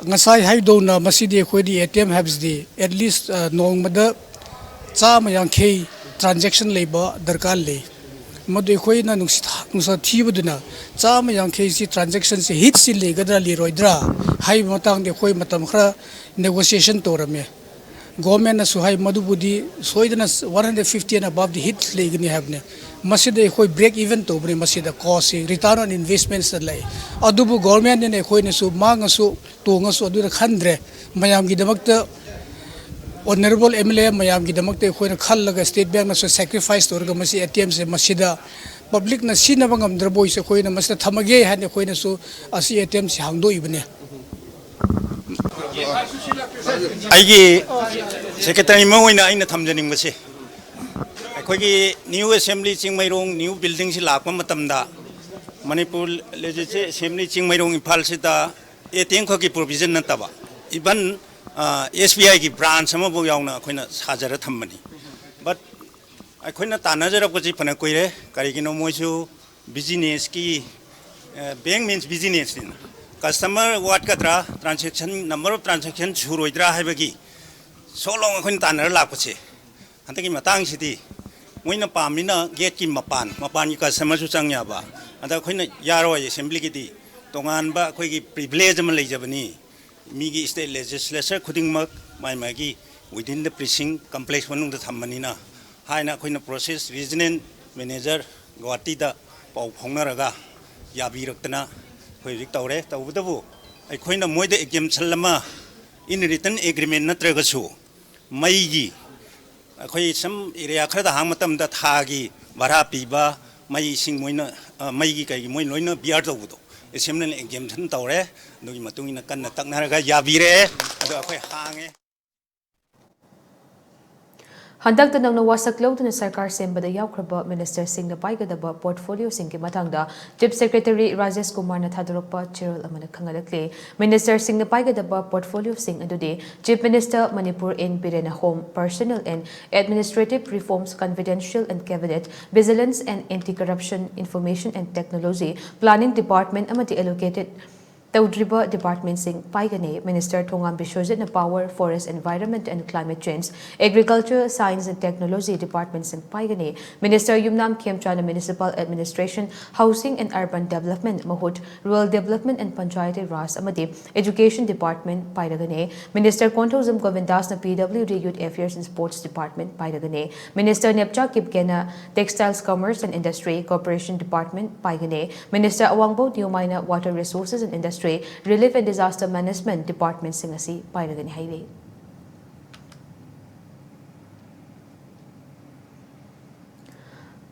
ꯉꯁꯥꯏ ꯍꯥꯏꯗꯧꯅ ꯃꯁꯤꯗꯤ ꯑꯩꯈꯣꯏꯗꯤ ꯑꯦ ꯇꯤ ꯑꯦꯝ ꯍꯥꯏꯕꯁꯤꯗꯤ ꯑꯦꯠ ꯂꯤꯁ ꯅꯣꯡꯃꯗ ꯆꯥꯝꯃ ꯌꯥꯡꯈꯩ ꯇ꯭ꯔꯥꯟꯖꯦꯛꯁꯟ ꯂꯩꯕ ꯗꯔꯀꯥꯔ ꯂꯩ꯫ ꯃꯗꯨ ꯑꯩꯈꯣꯏꯅ ꯅꯨꯡꯁꯤ ꯅꯨꯡꯁꯥ ꯊꯤꯕꯗꯨꯅ ꯆꯥꯝꯃ ꯌꯥꯡꯈꯩꯁꯤ ꯇ꯭ꯔꯥꯟꯖꯦꯛꯁꯟꯁꯤ ꯍꯤꯠꯁꯤ ꯂꯩꯒꯗ꯭ꯔꯥ ꯂꯩꯔꯣꯏꯗ꯭ꯔꯥ ꯍꯥꯏꯕ ꯃꯇꯥꯡꯗ ꯑꯩꯈꯣꯏ ꯃꯇꯝ ꯈꯔ ꯅꯦꯒꯣꯁꯤꯌꯦꯁꯟ ꯇꯧꯔꯝꯃꯦ꯫ ꯒꯣꯔꯃꯦꯟꯅꯁꯨ ꯍꯥꯏ ꯃꯗꯨꯕꯨꯗꯤ ꯁꯣꯏꯗꯅ one hundred fifty and above ꯗꯤ ꯍꯤꯠ ꯂꯩꯒꯅꯤ ꯍꯥꯏꯕꯅꯦ꯫ ꯃꯁꯤꯗ ꯑꯩꯈꯣꯏ ꯕ꯭ꯔꯦꯛ ꯏꯚꯟ ꯇꯧꯕꯅꯦ꯫ ꯃꯁꯤꯗ ꯀꯣꯁꯁꯤ ꯔꯤꯇꯔꯟ ꯑꯣꯟ ꯏꯟꯚꯦꯁꯃꯦꯟꯁꯇ ꯂꯩ꯫ ꯑꯗꯨꯕꯨ ꯒꯣꯔꯃꯦꯟꯅꯤꯅ ꯑꯩꯈꯣꯏꯅꯁꯨ ꯃꯥꯡꯉꯁꯨ ꯇꯣꯡꯉꯁꯨ ꯑꯗꯨꯗ ꯈꯟꯗ꯭ꯔꯦ꯫ ꯃꯌꯥꯝꯒꯤꯗꯃꯛꯇ ꯑꯣꯅꯔꯦꯕꯜ ꯑꯦꯝ ꯑꯦꯜ ꯑꯦ ꯃꯌꯥꯝꯒꯤꯗꯃꯛꯇ ꯑꯩꯈꯣꯏꯅ ꯈꯜꯂꯒ ꯁ꯭ꯇꯦꯠ ꯕꯦꯡꯛꯅꯁꯨ ꯁꯦꯀ꯭ꯔꯤꯐꯥꯏꯁ ꯇꯧꯔꯒ ꯃꯁꯤ ꯑꯦ ꯇꯤ ꯑꯦꯝꯁꯦ ꯃꯁꯤꯗ ꯄꯕ꯭ꯂꯤꯛꯅ ꯁꯤꯖꯤꯟꯅꯕ ꯉꯝꯗ꯭ꯔꯕ ꯑꯣꯏꯁꯦ ꯑꯩꯈꯣꯏꯅ ꯃꯁꯤꯗ ꯊꯝꯃꯒꯦ ꯍꯥꯏꯅ ꯑꯩꯈꯣꯏꯅꯁꯨ ꯑꯁꯤ ꯑꯦ ꯇꯤ ꯑꯦꯝꯁꯤ ꯍꯥꯡꯗꯣꯛꯏꯕꯅꯦ꯫ ꯑꯩꯒꯤ ꯁꯦꯀ꯭ꯔꯦꯇꯔꯤ ꯑꯃ ꯑꯣꯏꯅ ꯑꯩꯅ ꯊꯝꯖꯅꯤꯡꯕꯁꯦ, ꯑꯩꯈꯣꯏꯒꯤ ꯅ꯭ꯌꯨ ꯑꯦꯁꯦꯝꯕ꯭ꯂꯤ ꯆꯤꯡꯃꯩꯔꯣꯡ ꯅ꯭ꯌꯨ ꯕꯤꯜꯗꯤꯡꯁꯤ ꯂꯥꯛꯄ ꯃꯇꯝꯗ ꯃꯅꯤꯄꯨꯔ ꯂꯦꯖꯤꯁꯂꯦꯇꯤꯚ ꯑꯦꯁꯦꯝꯕ꯭ꯂꯤ ꯆꯤꯡꯃꯩꯔꯣꯡ ꯏꯝꯐꯥꯜꯁꯤꯗ ꯑꯦ ꯇꯤ ꯑꯦꯝ ꯈꯛꯀꯤ ꯄ꯭ꯔꯣꯚꯤꯖꯟ ꯅꯠꯇꯕ, ꯏꯚꯟ ꯑꯦꯁ ꯕꯤ ꯑꯥꯏꯒꯤ ꯕ꯭ꯔꯥꯟꯁ ꯑꯃꯐꯥꯎ ꯌꯥꯎꯅ ꯑꯩꯈꯣꯏꯅ ꯁꯥꯖꯔ ꯊꯝꯕꯅꯤ꯫ ꯕꯠ ꯑꯩꯈꯣꯏꯅ ꯇꯥꯟꯅꯖꯔꯛꯄꯁꯤ ꯐꯅ ꯀꯨꯏꯔꯦ꯫ ꯀꯔꯤꯒꯤꯅꯣ, ꯃꯣꯏꯁꯨ ꯕꯤꯖꯤꯅꯦꯁꯀꯤ, ꯕꯦꯡꯛ ꯃꯤꯟꯁ ꯕꯤꯖꯤꯅꯦꯁꯅꯤꯅ, ꯀꯁꯇꯃꯔ ꯋꯥꯠꯀꯗ꯭ꯔꯥ, ꯇ꯭ꯔꯥꯟꯖꯦꯛꯁꯟ, ꯅꯝꯕꯔ ꯑꯣꯐ ꯇ꯭ꯔꯥꯟꯖꯦꯛꯁꯟ ꯁꯨꯔꯣꯏꯗ꯭ꯔꯥ ꯍꯥꯏꯕꯒꯤ ꯁꯣꯂꯣꯡ ꯑꯩꯈꯣꯏꯅ ꯇꯥꯟꯅꯔ ꯂꯥꯛꯄꯁꯦ꯫ ꯍꯟꯗꯛꯀꯤ ꯃꯇꯥꯡꯁꯤꯗꯤ ꯃꯣꯏꯅ ꯄꯥꯝꯃꯤꯅ ꯒꯦꯠꯀꯤ ꯃꯄꯥꯟ, ꯃꯄꯥꯟꯒꯤ ꯀꯁꯇꯃꯔꯁꯨ ꯆꯪ ꯌꯥꯕ꯫ ꯑꯗ ꯑꯩꯈꯣꯏꯅ ꯌꯥꯔꯣꯏ, ꯑꯦꯁꯦꯝꯕ꯭ꯂꯤꯒꯤꯗꯤ ꯇꯣꯉꯥꯟꯕ ꯑꯩꯈꯣꯏꯒꯤ ꯄ꯭ꯔꯤꯚꯤꯂꯦꯖ ꯑꯃ ꯂꯩꯖꯕꯅꯤ꯫ ꯃꯤꯒꯤ ꯁ꯭ꯇꯦꯠ ꯂꯦꯖꯤꯁꯂꯦꯆꯔ ꯈꯨꯗꯤꯡꯃꯛ ꯃꯥꯏ ꯃꯥꯒꯤ within the precinct complex ꯃꯅꯨꯡꯗ ꯊꯝꯕꯅꯤꯅ ꯍꯥꯏꯅ ꯑꯩꯈꯣꯏꯅ ꯄ꯭ꯔꯣꯁꯦꯁ ꯔꯤꯖꯅꯦꯜ ꯃꯦꯅꯦꯖꯔ ꯒꯧꯍꯥꯇꯤꯗ ꯄꯥꯎ ꯐꯥꯎꯅꯔꯒ ꯌꯥꯕꯤꯔꯛꯇꯅ ꯑꯩꯈꯣꯏ ꯍꯧꯖꯤꯛ ꯇꯧꯔꯦ꯫ ꯇꯧꯕꯇꯕꯨ ꯑꯩꯈꯣꯏꯅ ꯃꯣꯏꯗ ꯑꯦꯛꯖꯦꯝꯁꯟ ꯑꯃ in written agreement ꯅꯠꯇ꯭ꯔꯒꯁꯨ ꯃꯩꯒꯤ ꯑꯩꯈꯣꯏ ꯁꯝ ꯑꯦꯔꯤꯌꯥ ꯈꯔꯗ ꯍꯥꯡꯕ ꯃꯇꯝꯗ ꯊꯥꯒꯤ ꯚꯔꯥ ꯄꯤꯕ, ꯃꯩ ꯏꯁꯤꯡ ꯃꯣꯏꯅ, ꯑ, ꯃꯩꯒꯤ ꯀꯩꯒꯤ ꯃꯣꯏ ꯂꯣꯏꯅ ꯕꯤꯌꯥꯔ ꯇꯧꯕꯗꯣ, ꯑꯦꯁꯦꯝꯕ꯭ꯂꯤꯅ ꯑꯦꯛꯖꯦꯝꯁꯟ ꯇꯧꯔꯦ꯫ ꯑꯗꯨꯒꯤ ꯃꯇꯨꯡ ꯏꯟꯅ ꯀꯟꯅ ꯇꯛꯅꯔꯒ ꯌꯥꯕꯤꯔꯦ꯫ ꯑꯗꯣ ꯑꯩꯈꯣꯏ ꯍꯥꯡꯉꯦ꯫ ꯍꯟꯗꯛꯇ ꯅꯧꯅ ꯋꯥꯁꯛ ꯂꯧꯗꯨꯅ ꯁꯔꯀꯥꯔ ꯁꯦꯝꯕꯗ ꯌꯥꯎꯈ꯭ꯔꯕ ꯃꯤꯅꯤꯁꯇꯔꯁꯤꯡꯅ ꯄꯥꯏꯒꯗꯕ ꯄꯣꯔꯠꯐꯣꯂꯤꯑꯣꯁꯤꯡꯒꯤ ꯃꯇꯥꯡꯗ ꯆꯤꯐ ꯁꯦꯀ꯭ꯔꯦꯇꯔꯤ ꯔꯥꯖꯦꯁ ꯀꯨꯃꯥꯔꯅ ꯊꯥꯗꯣꯔꯛꯄ ꯆꯦꯔꯣꯜ ꯑꯃꯅ ꯈꯪꯍꯜꯂꯛꯂꯤ꯫ ꯃꯤꯅꯤꯁꯇꯔꯁꯤꯡꯅ ꯄꯥꯏꯒꯗꯕ ꯄꯣꯔꯠꯐꯣꯂꯤꯑꯣꯁꯤꯡ ꯑꯗꯨꯗꯤ Chief Minister Manipur in Birena, Home, Personnel and Administrative Reforms, Confidential and Cabinet, Vigilance and Anti-Corruption, Information and Technology, Planning Department ꯑꯃꯗꯤ allocated ꯇꯧꯗ꯭ꯔꯤꯕ ꯗꯤꯄꯥꯔꯠꯃꯦꯟꯁꯤꯡ ꯄꯥꯏꯒꯅꯤ꯫ Minister Thongam ꯕꯤꯁ꯭ꯋꯖꯤꯠꯅ Power, Forest, Environment and Climate Change, Agriculture, Science and Technology ꯗꯤꯄꯥꯔꯠꯃꯦꯟꯁꯤꯡ ꯄꯥꯏꯒꯅꯤ꯫ ꯃꯤꯅꯤꯁꯇꯔ ꯌꯨꯝꯅꯥꯝ ꯈꯦꯝꯆꯥꯅ Municipal Administration, Housing and Urban Development, ꯃꯍꯨꯠ, Rural Development and Panchayati Raj ꯑꯃꯗꯤ Education Department ꯄꯥꯏꯔꯒꯅꯤ꯫ ꯃꯤꯅꯤꯁꯇꯔ ꯀꯣꯟꯊꯧꯖꯝ ꯒꯣꯕꯤꯟꯗꯥꯁꯅ P W D, Youth Affairs and Sports Department ꯄꯥꯏꯔꯒꯅꯤ꯫ ꯃꯤꯅꯤꯁꯇꯔ ꯅꯦꯞꯆꯥ ꯀꯤꯞꯒꯦꯅ Textiles, Commerce and Industry, Cooperation Department ꯄꯥꯏꯒꯅꯤ꯫ ꯃꯤꯅꯤꯁꯇꯔ ꯑꯋꯥꯡꯕꯧ ꯅꯤꯌꯣꯃꯥꯏꯅ Water Resources and Industry, Relief and Disaster Management ꯗꯤꯄꯥꯔꯠꯃꯦꯟꯁꯤꯡ ꯑꯁꯤ ꯄꯥꯏꯔꯒꯅꯤ ꯍꯥꯏꯔꯤ꯫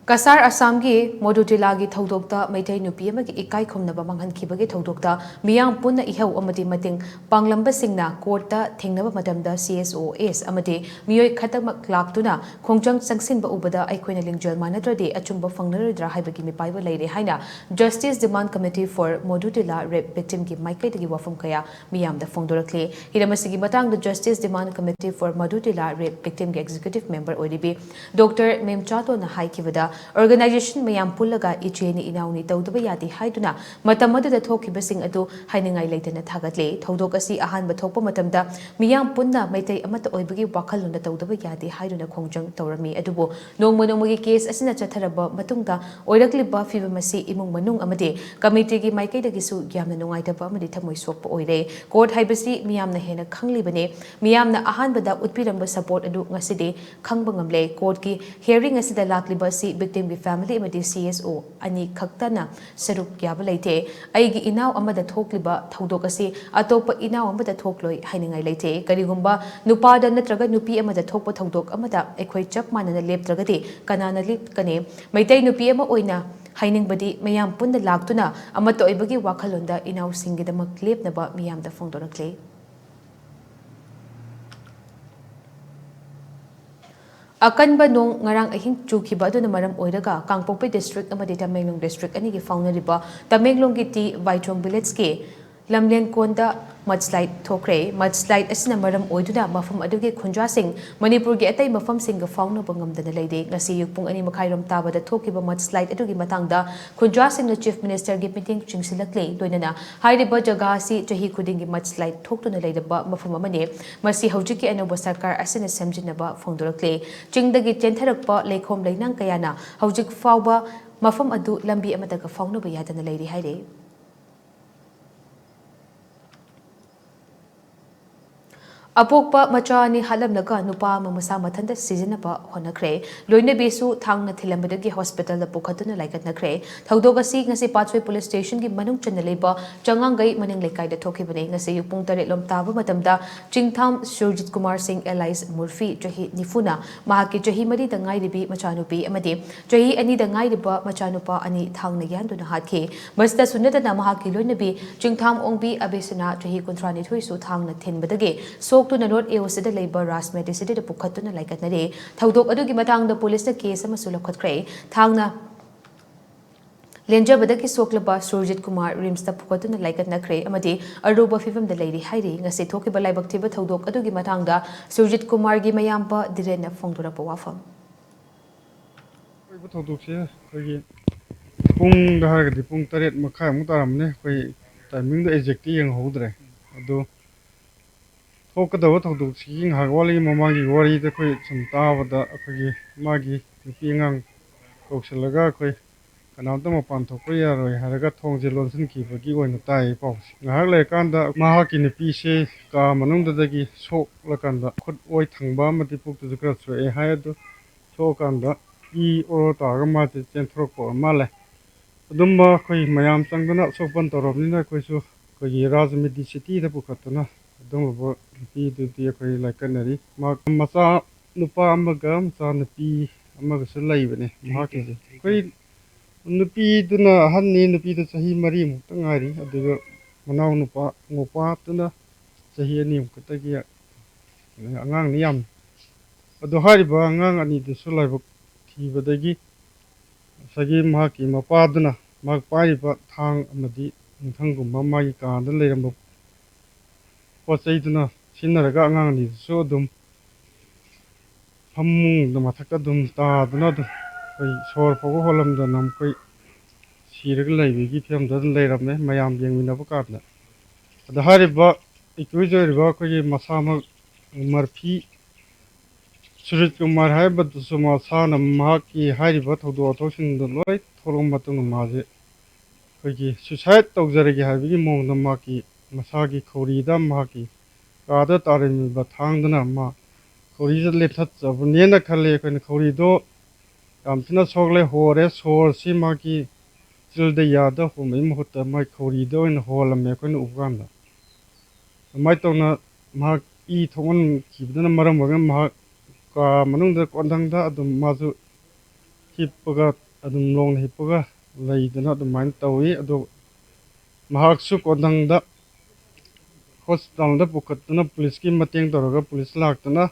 ꯀꯁꯥꯔ ꯑꯁꯥꯝꯒꯤ ꯃꯣꯗꯨꯇꯤꯂꯥꯒꯤ ꯊꯧꯗꯣꯛꯇ ꯃꯩꯇꯩ ꯅꯨꯄꯤ ꯑꯃꯒꯤ ꯏꯀꯥꯏ ꯈꯨꯝꯅꯕ ꯃꯥꯡꯍꯟꯈꯤꯕꯒꯤ ꯊꯧꯗꯣꯛꯇ ꯃꯤꯌꯥꯝ ꯄꯨꯟꯅ ꯏꯍꯧ ꯑꯃꯗꯤ ꯃꯇꯦꯡ ꯄꯥꯡꯂꯝꯕꯁꯤꯡꯅ ꯀꯣꯔꯠꯇ ꯊꯦꯡꯅꯕ ꯃꯇꯝꯗ C S O S ꯑꯃꯗꯤ ꯃꯤꯑꯣꯏ ꯈꯛꯇꯃꯛ ꯂꯥꯛꯇꯨꯅ ꯈꯣꯡꯖꯪ ꯆꯪꯁꯤꯟꯕ ꯎꯕꯗ ꯑꯩꯈꯣꯏꯅ ꯂꯤꯡꯖꯦꯜ ꯃꯥꯟꯅꯗ꯭ꯔꯗꯤ ꯑꯆꯨꯝꯕ ꯐꯪꯂꯔꯣꯏꯗ꯭ꯔꯥ ꯍꯥꯏꯕꯒꯤ ꯃꯤꯄꯥꯏꯕ ꯂꯩꯔꯦ ꯍꯥꯏꯅ Justice Demand Committee for Modutila Rape Victimꯒꯤ ꯃꯥꯏꯀꯩꯗꯒꯤ ꯋꯥꯐꯝ ꯀꯌꯥ ꯃꯤꯌꯥꯝꯗ ꯐꯣꯡꯗꯣꯔꯛꯂꯤ꯫ ꯍꯤꯔꯝ ꯑꯁꯤꯒꯤ ꯃꯇꯥꯡꯗ Justice Demand Committee for Modutila Rape Victimꯒꯤ executive member ꯑꯣꯏꯔꯤꯕꯤ Doctor ꯃꯦꯝꯆꯥꯇꯣꯟꯅ ꯍꯥꯏꯈꯤꯕꯗ, organization ꯃꯌꯥꯝ ꯄꯨꯜꯂꯒ ꯏꯆꯦꯅꯤ ꯏꯅꯥꯎꯅꯤ ꯇꯧꯗꯕ ꯌꯥꯗꯦ ꯍꯥꯏꯗꯨꯅ ꯃꯇꯝ ꯑꯗꯨꯗ ꯊꯣꯛꯈꯤꯕꯁꯤꯡ ꯑꯗꯨ ꯍꯥꯏꯅꯤꯡꯉꯥꯏ ꯂꯩꯇꯅ ꯊꯥꯒꯠꯂꯤ꯫ ꯊꯧꯗꯣꯛ ꯑꯁꯤ ꯑꯍꯥꯟꯕ ꯊꯣꯛꯄ ꯃꯇꯝꯗ ꯃꯤꯌꯥꯝ ꯄꯨꯟꯅ ꯃꯩꯇꯩ ꯑꯃꯠꯇ ꯑꯣꯏꯕꯒꯤ ꯋꯥꯈꯜꯂꯣꯟꯗ ꯇꯧꯗꯕ ꯌꯥꯗꯦ ꯍꯥꯏꯗꯨꯅ ꯈꯣꯡꯖꯪ ꯇꯧꯔꯝꯃꯤ꯫ ꯑꯗꯨꯕꯨ ꯅꯣꯡꯃ ꯅꯣꯡꯃꯒꯤ case ꯑꯁꯤꯅ ꯆꯠꯊꯔꯕ ꯃꯇꯨꯡꯗ ꯑꯣꯏꯔꯛꯂꯤꯕ ꯐꯤꯕꯝ ꯑꯁꯤ ꯏꯃꯨꯡ ꯃꯅꯨꯡ ꯑꯃꯗꯤ committeeꯒꯤ ꯃꯥꯏꯀꯩꯗꯒꯤꯁꯨ ꯌꯥꯝꯅ ꯅꯨꯡꯉꯥꯏꯇꯕ ꯑꯃꯗꯤ ꯊꯃꯣꯏ ꯁꯣꯛꯄ ꯑꯣꯏꯔꯦ꯫ ꯀꯣꯔꯠ ꯍꯥꯏꯕꯁꯤ ꯃꯤꯌꯥꯝꯅ ꯍꯦꯟꯅ ꯈꯪꯂꯤꯕꯅꯤ꯫ ꯃꯤꯌꯥꯝꯅ ꯑꯍꯥꯟꯕꯗ ꯎꯠꯄꯤꯔꯝꯕ support ꯑꯗꯨ ꯉꯁꯤꯗꯤ ꯈꯪꯕ ꯉꯝꯂꯦ꯫ ꯀꯣꯔꯠꯀꯤ hearing ꯑꯁꯤꯗ ꯂꯥꯛꯂꯤꯕ ꯑꯁꯤ victimꯒꯤ family ꯑꯃꯗꯤ C S O ꯑꯅꯤ ꯈꯛꯇꯅ ꯁꯔꯨꯛ ꯌꯥꯕ ꯂꯩꯇꯦ꯫ ꯑꯩꯒꯤ ꯏꯅꯥꯎ ꯑꯃꯗ ꯊꯣꯛꯂꯤꯕ ꯊꯧꯗꯣꯛ ꯑꯁꯤ ꯑꯇꯣꯞꯄ ꯏꯅꯥꯎ ꯑꯃꯗ ꯊꯣꯛꯂꯣꯏ ꯍꯥꯏꯅꯤꯡꯉꯥꯏ ꯂꯩꯇꯦ꯫ ꯀꯔꯤꯒꯨꯝꯕ ꯅꯨꯄꯥꯗ ꯅꯠꯇ꯭ꯔꯒ ꯅꯨꯄꯤ ꯑꯃꯗ ꯊꯣꯛꯄ ꯊꯧꯗꯣꯛ ꯑꯃꯗ ꯑꯩꯈꯣꯏ ꯆꯞ ꯃꯥꯟꯅꯅ ꯂꯦꯞꯇ꯭ꯔꯒꯗꯤ ꯀꯅꯥꯅ ꯂꯦꯞꯀꯅꯤ? ꯃꯩꯇꯩ ꯅꯨꯄꯤ ꯑꯃ ꯑꯣꯏꯅ ꯍꯥꯏꯅꯤꯡꯕꯗꯤ ꯃꯌꯥꯝ ꯄꯨꯟꯅ ꯂꯥꯛꯇꯨꯅ ꯑꯃꯠꯇ ꯑꯣꯏꯕꯒꯤ ꯋꯥꯈꯜꯂꯣꯟꯗ ꯏꯅꯥꯎꯁꯤꯡꯒꯤꯗꯃꯛ ꯂꯦꯞꯅꯕ ꯃꯤꯌꯥꯝꯗ ꯐꯣꯡꯗꯣꯔꯛꯂꯤ꯫ ꯑꯀꯟꯕ ꯅꯣꯡ ꯉꯔꯥꯡ ꯑꯍꯤꯡ ꯆꯨꯈꯤꯕ ꯑꯗꯨꯅ ꯃꯔꯝ ꯑꯣꯏꯔꯒ ꯀꯥꯡꯄꯣꯛꯄꯤ district ꯑꯃꯗꯤ ꯇꯃꯦꯡꯂꯣꯡ district ꯑꯅꯤꯒꯤ ꯐꯥꯎꯅꯔꯤꯕ ꯇꯃꯦꯡꯂꯣꯡꯒꯤ ꯇꯤ ꯕꯥꯏꯊꯣꯡ villageꯀꯤ ꯂꯝꯂꯦꯟ ꯀꯣꯟꯗ mudslide ꯊꯣꯛꯈ꯭ꯔꯦ꯫ Mudslide ꯑꯁꯤꯅ ꯃꯔꯝ ꯑꯣꯏꯗꯨꯅ ꯃꯐꯝ ꯑꯗꯨꯒꯤ ꯈꯨꯟꯖꯥꯁꯤꯡ ꯃꯅꯤꯄꯨꯔꯒꯤ ꯑꯇꯩ ꯃꯐꯝꯁꯤꯡꯒ ꯐꯥꯎꯅꯕ ꯉꯝꯗꯅ ꯂꯩꯔꯦ꯫ ꯉꯁꯤ ꯑꯌꯨꯛ ꯄꯨꯡ ꯑꯅꯤ ꯃꯈꯥꯏꯔꯣꯝ ꯇꯥꯕꯗ ꯊꯣꯛꯈꯤꯕ mudslide ꯑꯗꯨꯒꯤ ꯃꯇꯥꯡꯗ ꯈꯨꯟꯖꯥꯁꯤꯡꯅ Chief Ministerꯒꯤ ꯃꯤꯠꯌꯦꯡ ꯆꯤꯡꯁꯤꯜꯂꯛꯂꯦ꯫ ꯂꯣꯏꯅꯅ ꯍꯥꯏꯔꯤꯕ ꯖꯒꯥ ꯑꯁꯤ ꯆꯍꯤ ꯈꯨꯗꯤꯡꯒꯤ mudslide ꯊꯣꯛꯇꯨꯅ ꯂꯩꯔꯕ ꯃꯐꯝ ꯑꯃꯅꯤ꯫ ꯃꯁꯤ ꯍꯧꯖꯤꯛꯀꯤ ꯑꯅꯧꯕ ꯁꯔꯀꯥꯔ ꯑꯁꯤꯅ ꯁꯦꯝꯖꯤꯟꯅꯕ ꯐꯣꯡꯗꯣꯔꯛꯂꯦ꯫ ꯆꯤꯡꯗꯒꯤ ꯆꯦꯟꯊꯔꯛꯄ ꯂꯩꯈꯣꯝ ꯂꯩꯅꯥꯡ ꯀꯌꯥꯅ ꯍꯧꯖꯤꯛ ꯐꯥꯎꯕ ꯃꯐꯝ ꯑꯗꯨ ꯂꯝꯕꯤ ꯑꯃꯠꯇꯒ ꯐꯥꯎꯅꯕ ꯌꯥꯗꯅ ꯂꯩꯔꯤ ꯍꯥꯏꯔꯤ꯫ ꯑꯄꯣꯛꯄ ꯃꯆꯥ ꯑꯅꯤ ꯍꯥꯠꯂꯝꯂꯒ ꯅꯨꯄꯥ ꯑꯃ ꯃꯁꯥ ꯃꯊꯟꯇ ꯁꯤꯖꯤꯟꯅꯕ ꯍꯣꯠꯅꯈ꯭ꯔꯦ꯫ ꯂꯣꯏꯅꯕꯤꯁꯨ ꯊꯥꯡꯅ ꯊꯤꯜꯂꯝꯕꯗꯒꯤ hospitalꯗ ꯄꯨꯈꯠꯇꯨꯅ ꯂꯥꯏꯀꯠꯅꯈ꯭ꯔꯦ꯫ ꯊꯧꯗꯣꯛ ꯑꯁꯤ ꯉꯁꯤ ꯄꯥꯠꯁꯣꯏ police stationꯒꯤ ꯃꯅꯨꯡ ꯆꯟꯅ ꯂꯩꯕ ꯆꯉꯥꯡꯒꯩ ꯃꯅꯤꯡ ꯂꯩꯀꯥꯏꯗ ꯊꯣꯛꯈꯤꯕꯅꯤ꯫ ꯉꯁꯤ ꯑꯌꯨꯛ ꯄꯨꯡ ꯇꯔꯦꯠ ꯂꯣꯝ ꯇꯥꯕ ꯃꯇꯝꯗ ꯆꯤꯡꯊꯥꯝ ꯁꯨꯔꯖꯤꯠ ꯀꯨꯃꯥꯔ ꯁꯤꯡ alias ꯃꯨꯔꯐꯤ, ꯆꯍꯤ ꯅꯤꯐꯨꯅ ꯃꯍꯥꯛꯀꯤ ꯆꯍꯤ ꯃꯔꯤꯗ ꯉꯥꯏꯔꯤꯕꯤ ꯃꯆꯥꯅꯨꯄꯤ ꯑꯃꯗꯤ ꯆꯍꯤ ꯑꯅꯤꯗ ꯉꯥꯏꯔꯤꯕ ꯃꯆꯥꯅꯨꯄꯥ ꯑꯅꯤ ꯊꯥꯡꯅ ꯌꯥꯟꯗꯨꯅ ꯍꯥꯠꯈꯤ꯫ ꯃꯁꯤꯗꯁꯨ ꯅꯠꯇꯅ ꯃꯍꯥꯛꯀꯤ ꯂꯣꯏꯅꯕꯤ ꯆꯤꯡꯊꯥꯝ ꯑꯣꯡꯕꯤ ꯑꯕꯦꯁꯅꯥ, ꯆꯍꯤ ꯀꯨꯟꯊ꯭ꯔꯥ ꯅꯤꯊꯣꯏꯁꯨ ꯊꯥꯡꯅ ꯊꯤꯟꯕꯗꯒꯤ ꯁꯣꯛꯇꯨꯅ North AOCꯗ ꯂꯩꯕ ꯔꯥꯖ ꯃꯦꯗꯤꯁꯤꯇꯤꯗ ꯄꯨꯈꯠꯇꯨꯅ ꯂꯥꯏꯀꯠꯅꯔꯦ꯫ ꯊꯧꯗꯣꯛ ꯑꯗꯨꯒꯤ ꯃꯇꯥꯡꯗ policeꯅ case ꯑꯃꯁꯨ ꯂꯧꯈꯠꯈ꯭ꯔꯦ꯫ ꯊꯥꯡꯅ ꯂꯦꯟꯖꯕꯗꯒꯤ ꯁꯣꯛꯂꯕ ꯁꯨꯔꯖꯤꯠ ꯀꯨꯃꯥꯔ RIMSꯇ ꯄꯨꯈꯠꯇꯨꯅ ꯂꯥꯏꯀꯠꯅꯈ꯭ꯔꯦ ꯑꯃꯗꯤ ꯑꯔꯨꯕ ꯐꯤꯕꯝꯗ ꯂꯩꯔꯤ ꯍꯥꯏꯔꯤ꯫ ꯉꯁꯤ ꯊꯣꯛꯈꯤꯕ ꯂꯥꯏꯕꯛ ꯊꯤꯕ ꯊꯧꯗꯣꯛ ꯑꯗꯨꯒꯤ ꯃꯇꯥꯡꯗ ꯁꯨꯔꯖꯤꯠ ꯀꯨꯃꯥꯔꯒꯤ ꯃꯌꯥꯝꯕ ꯙꯤꯔꯦꯟꯅ ꯐꯣꯡꯗꯣꯔꯛꯄ ꯋꯥꯐꯝ꯫ ꯊꯣꯛꯏꯕ ꯊꯧꯗꯣꯛꯁꯦ ꯑꯩꯈꯣꯏꯒꯤ ꯄꯨꯡꯗ ꯍꯥꯏꯔꯒꯗꯤ ꯄꯨꯡ ꯇꯔꯦꯠ ꯃꯈꯥꯏꯃꯨꯛ ꯇꯥꯔꯝꯃꯅꯤ꯫ ꯑꯩꯈꯣꯏ timingꯗꯣ exactꯇꯤ ꯌꯦꯡꯍꯧꯗ꯭ꯔꯦ꯫ ꯑꯗꯣ ꯊꯣꯛꯀꯗꯕ ꯊꯧꯗꯣꯛꯁꯤꯒꯤ ꯉꯥꯏꯍꯥꯛ ꯋꯥꯠꯂꯤꯉꯩ ꯃꯃꯥꯡꯒꯤ ꯋꯥꯔꯤꯗ ꯑꯩꯈꯣꯏ ꯁꯨꯝ ꯇꯥꯕꯗ ꯑꯩꯈꯣꯏꯒꯤ ꯃꯥꯒꯤ ꯅꯨꯄꯤ ꯑꯉꯥꯡ ꯀꯧꯁꯤꯜꯂꯒ ꯑꯩꯈꯣꯏ ꯀꯅꯥꯝꯇ ꯃꯄꯥꯟ ꯊꯣꯛꯄ ꯌꯥꯔꯣꯏ ꯍꯥꯏꯔꯒ ꯊꯣꯡꯁꯦ ꯂꯣꯟꯁꯤꯟꯈꯤꯕꯒꯤ ꯑꯣꯏꯅ ꯇꯥꯏꯌꯦ ꯄꯥꯎꯁꯦ꯫ ꯉꯥꯏꯍꯥꯛ ꯂꯩꯔꯀꯥꯟꯗ ꯃꯍꯥꯛꯀꯤ ꯅꯨꯄꯤꯁꯦ ꯀꯥ ꯃꯅꯨꯡꯗꯨꯗꯒꯤ ꯁꯣꯛꯂꯀꯥꯟꯗ ꯈꯨꯠ ꯑꯣꯏ ꯊꯪꯕ ꯑꯃꯗꯤ ꯄꯨꯛꯇꯁꯨ ꯈꯔ ꯁꯣꯛꯑꯦ ꯍꯥꯏ꯫ ꯑꯗꯨ ꯁꯣꯛꯑꯀꯥꯟꯗ ꯏ ꯑꯣꯔꯣ ꯇꯥꯔꯒ ꯃꯥꯁꯦ ꯆꯦꯟꯊꯣꯔꯛꯄ ꯑꯣꯏꯔ ꯃꯥꯜꯂꯦ꯫ ꯑꯗꯨꯝꯕ ꯑꯩꯈꯣꯏ ꯃꯌꯥꯝ ꯆꯪꯗꯅ ꯑꯁꯣꯛ ꯑꯄꯟ ꯇꯧꯔꯕꯅꯤꯅ ꯑꯩꯈꯣꯏꯁꯨ ꯑꯩꯈꯣꯏꯒꯤ ꯔꯥꯖ ꯃꯦꯗꯤꯁꯤꯇꯤꯗ ꯄꯨꯈꯠꯇꯨꯅ ꯑꯗꯨꯒꯨꯝꯂꯕ ꯅꯨꯄꯤꯗꯨꯗꯤ ꯑꯩꯈꯣꯏ ꯂꯥꯏꯀꯠꯅꯔꯤ꯫ ꯃꯍꯥꯛ ꯃꯆꯥ ꯅꯨꯄꯥ ꯑꯃꯒ ꯃꯆꯥ ꯅꯨꯄꯤ ꯑꯃꯒꯁꯨ ꯂꯩꯕꯅꯦ ꯃꯍꯥꯛꯀꯤꯁꯦ꯫ ꯑꯩꯈꯣꯏ ꯅꯨꯄꯤꯗꯨꯅ ꯑꯍꯟꯅꯤ, ꯅꯨꯄꯤꯗꯨ ꯆꯍꯤ ꯃꯔꯤꯃꯨꯛꯇ ꯉꯥꯏꯔꯤ꯫ ꯑꯗꯨꯒ ꯃꯅꯥꯎ ꯅꯨꯄꯥ, ꯅꯨꯄꯥꯗꯨꯅ ꯆꯍꯤ ꯑꯅꯤꯃꯨꯛ ꯈꯛꯇꯒꯤ ꯑꯉꯥꯡꯅꯤ ꯌꯥꯝ꯫ ꯑꯗꯣ ꯍꯥꯏꯔꯤꯕ ꯑꯉꯥꯡ ꯑꯅꯤꯗꯨꯁꯨ ꯂꯥꯏꯕꯛ ꯊꯤꯕꯗꯒꯤ ꯉꯁꯥꯏꯒꯤ ꯃꯍꯥꯛꯀꯤ ꯃꯄꯥꯗꯨꯅ ꯃꯍꯥꯛ ꯄꯥꯏꯔꯤꯕ ꯊꯥꯡ ꯑꯃꯗꯤ ꯅꯨꯡꯊꯪꯒꯨꯝꯕ ꯃꯥꯒꯤ ꯀꯥꯗ ꯂꯩꯔꯝꯕ ꯄꯣꯠ ꯆꯩꯗꯨꯅ ꯁꯤꯖꯤꯟꯅꯔꯒ ꯑꯉꯥꯡ ꯑꯅꯤꯗꯨꯁꯨ ꯑꯗꯨꯝ ꯐꯃꯨꯡꯗ ꯃꯊꯛꯇ ꯑꯗꯨꯝ ꯇꯥꯗꯨꯅ ꯑꯗꯨꯝ ꯑꯩꯈꯣꯏ ꯁꯣꯔ ꯐꯥꯎꯕ ꯍꯣꯜꯂꯝꯗꯅ ꯃꯈꯣꯏ ꯁꯤꯔꯒ ꯂꯩꯕꯒꯤ ꯐꯤꯕꯝꯗ ꯑꯗꯨꯝ ꯂꯩꯔꯝꯃꯦ ꯃꯌꯥꯝ ꯌꯦꯡꯃꯤꯟꯅꯕ ꯀꯥꯟꯗ꯫ ꯑꯗ ꯍꯥꯏꯔꯤꯕ accused ꯑꯣꯏꯔꯤꯕ ꯑꯩꯈꯣꯏꯒꯤ ꯃꯁꯥꯃꯛ ꯃꯔꯐꯤ ꯁꯨꯔꯖ ꯀꯨꯃꯥꯔ ꯍꯥꯏꯔꯤꯕꯗꯨꯁꯨ ꯃꯁꯥꯅ ꯃꯍꯥꯛꯀꯤ ꯍꯥꯏꯔꯤꯕ ꯊꯧꯗꯣꯛ ꯋꯥꯊꯣꯛꯁꯤꯡꯗꯣ ꯂꯣꯏ ꯊꯣꯛꯂꯕ ꯃꯇꯨꯡꯗ ꯃꯥꯁꯦ ꯑꯩꯈꯣꯏꯒꯤ suicide ꯇꯧꯖꯔꯒꯦ ꯍꯥꯏꯕꯒꯤ ꯃꯑꯣꯡꯗ ꯃꯍꯥꯛꯀꯤ ꯃꯁꯥꯒꯤ ꯈꯧꯔꯤꯗ ꯃꯍꯥꯛꯀꯤ ꯀꯥꯗ ꯇꯥꯔꯝꯃꯤꯕ ꯊꯥꯡꯗꯨꯅ ꯃꯥ ꯈꯧꯔꯤꯁꯤꯗ ꯂꯦꯞꯊꯠꯆꯕꯅꯦꯅ ꯈꯜꯂꯤ꯫ ꯑꯩꯈꯣꯏꯅ ꯈꯧꯔꯤꯗꯣ ꯌꯥꯝ ꯊꯤꯅ ꯁꯣꯛꯂꯦ, ꯍꯣꯔꯦ, ꯁꯣꯔꯁꯤ ꯃꯥꯒꯤ ꯆꯤꯜꯗ ꯌꯥꯗ ꯍꯣꯟꯕꯒꯤ ꯃꯍꯨꯠꯇ ꯃꯥꯒꯤ ꯈꯧꯔꯤꯗ ꯑꯣꯏꯅ ꯍꯣꯜꯂꯝꯃꯦ ꯑꯩꯈꯣꯏꯅ ꯎꯕ ꯀꯥꯟꯗ꯫ ꯑꯗꯨꯃꯥꯏꯅ ꯇꯧꯅ ꯃꯍꯥꯛ ꯏ ꯊꯣꯛꯍꯟꯈꯤꯕꯗꯨꯅ ꯃꯔꯝ ꯑꯣꯏꯔꯒ ꯃꯍꯥꯛ ꯀꯥ ꯃꯅꯨꯡꯗ ꯀꯣꯟꯊꯪꯗ ꯑꯗꯨꯝ ꯃꯥꯁꯨ ꯍꯤꯞꯄꯒ ꯑꯗꯨꯝ ꯂꯣꯡꯅ ꯍꯤꯞꯄꯒ ꯂꯩꯗꯅ ꯑꯗꯨꯃꯥꯏꯅ ꯇꯧꯏ꯫ ꯑꯗꯨ ꯃꯍꯥꯛꯁꯨ ꯀꯣꯟꯊꯪꯗ ꯍꯣꯁꯄꯤꯇꯥꯜꯗ ꯄꯨꯈꯠꯇꯨꯅ ꯄꯨꯂꯤꯁꯀꯤ ꯃꯇꯦꯡ ꯇꯧꯔꯒ ꯄꯨꯂꯤꯁ ꯂꯥꯛꯇꯨꯅ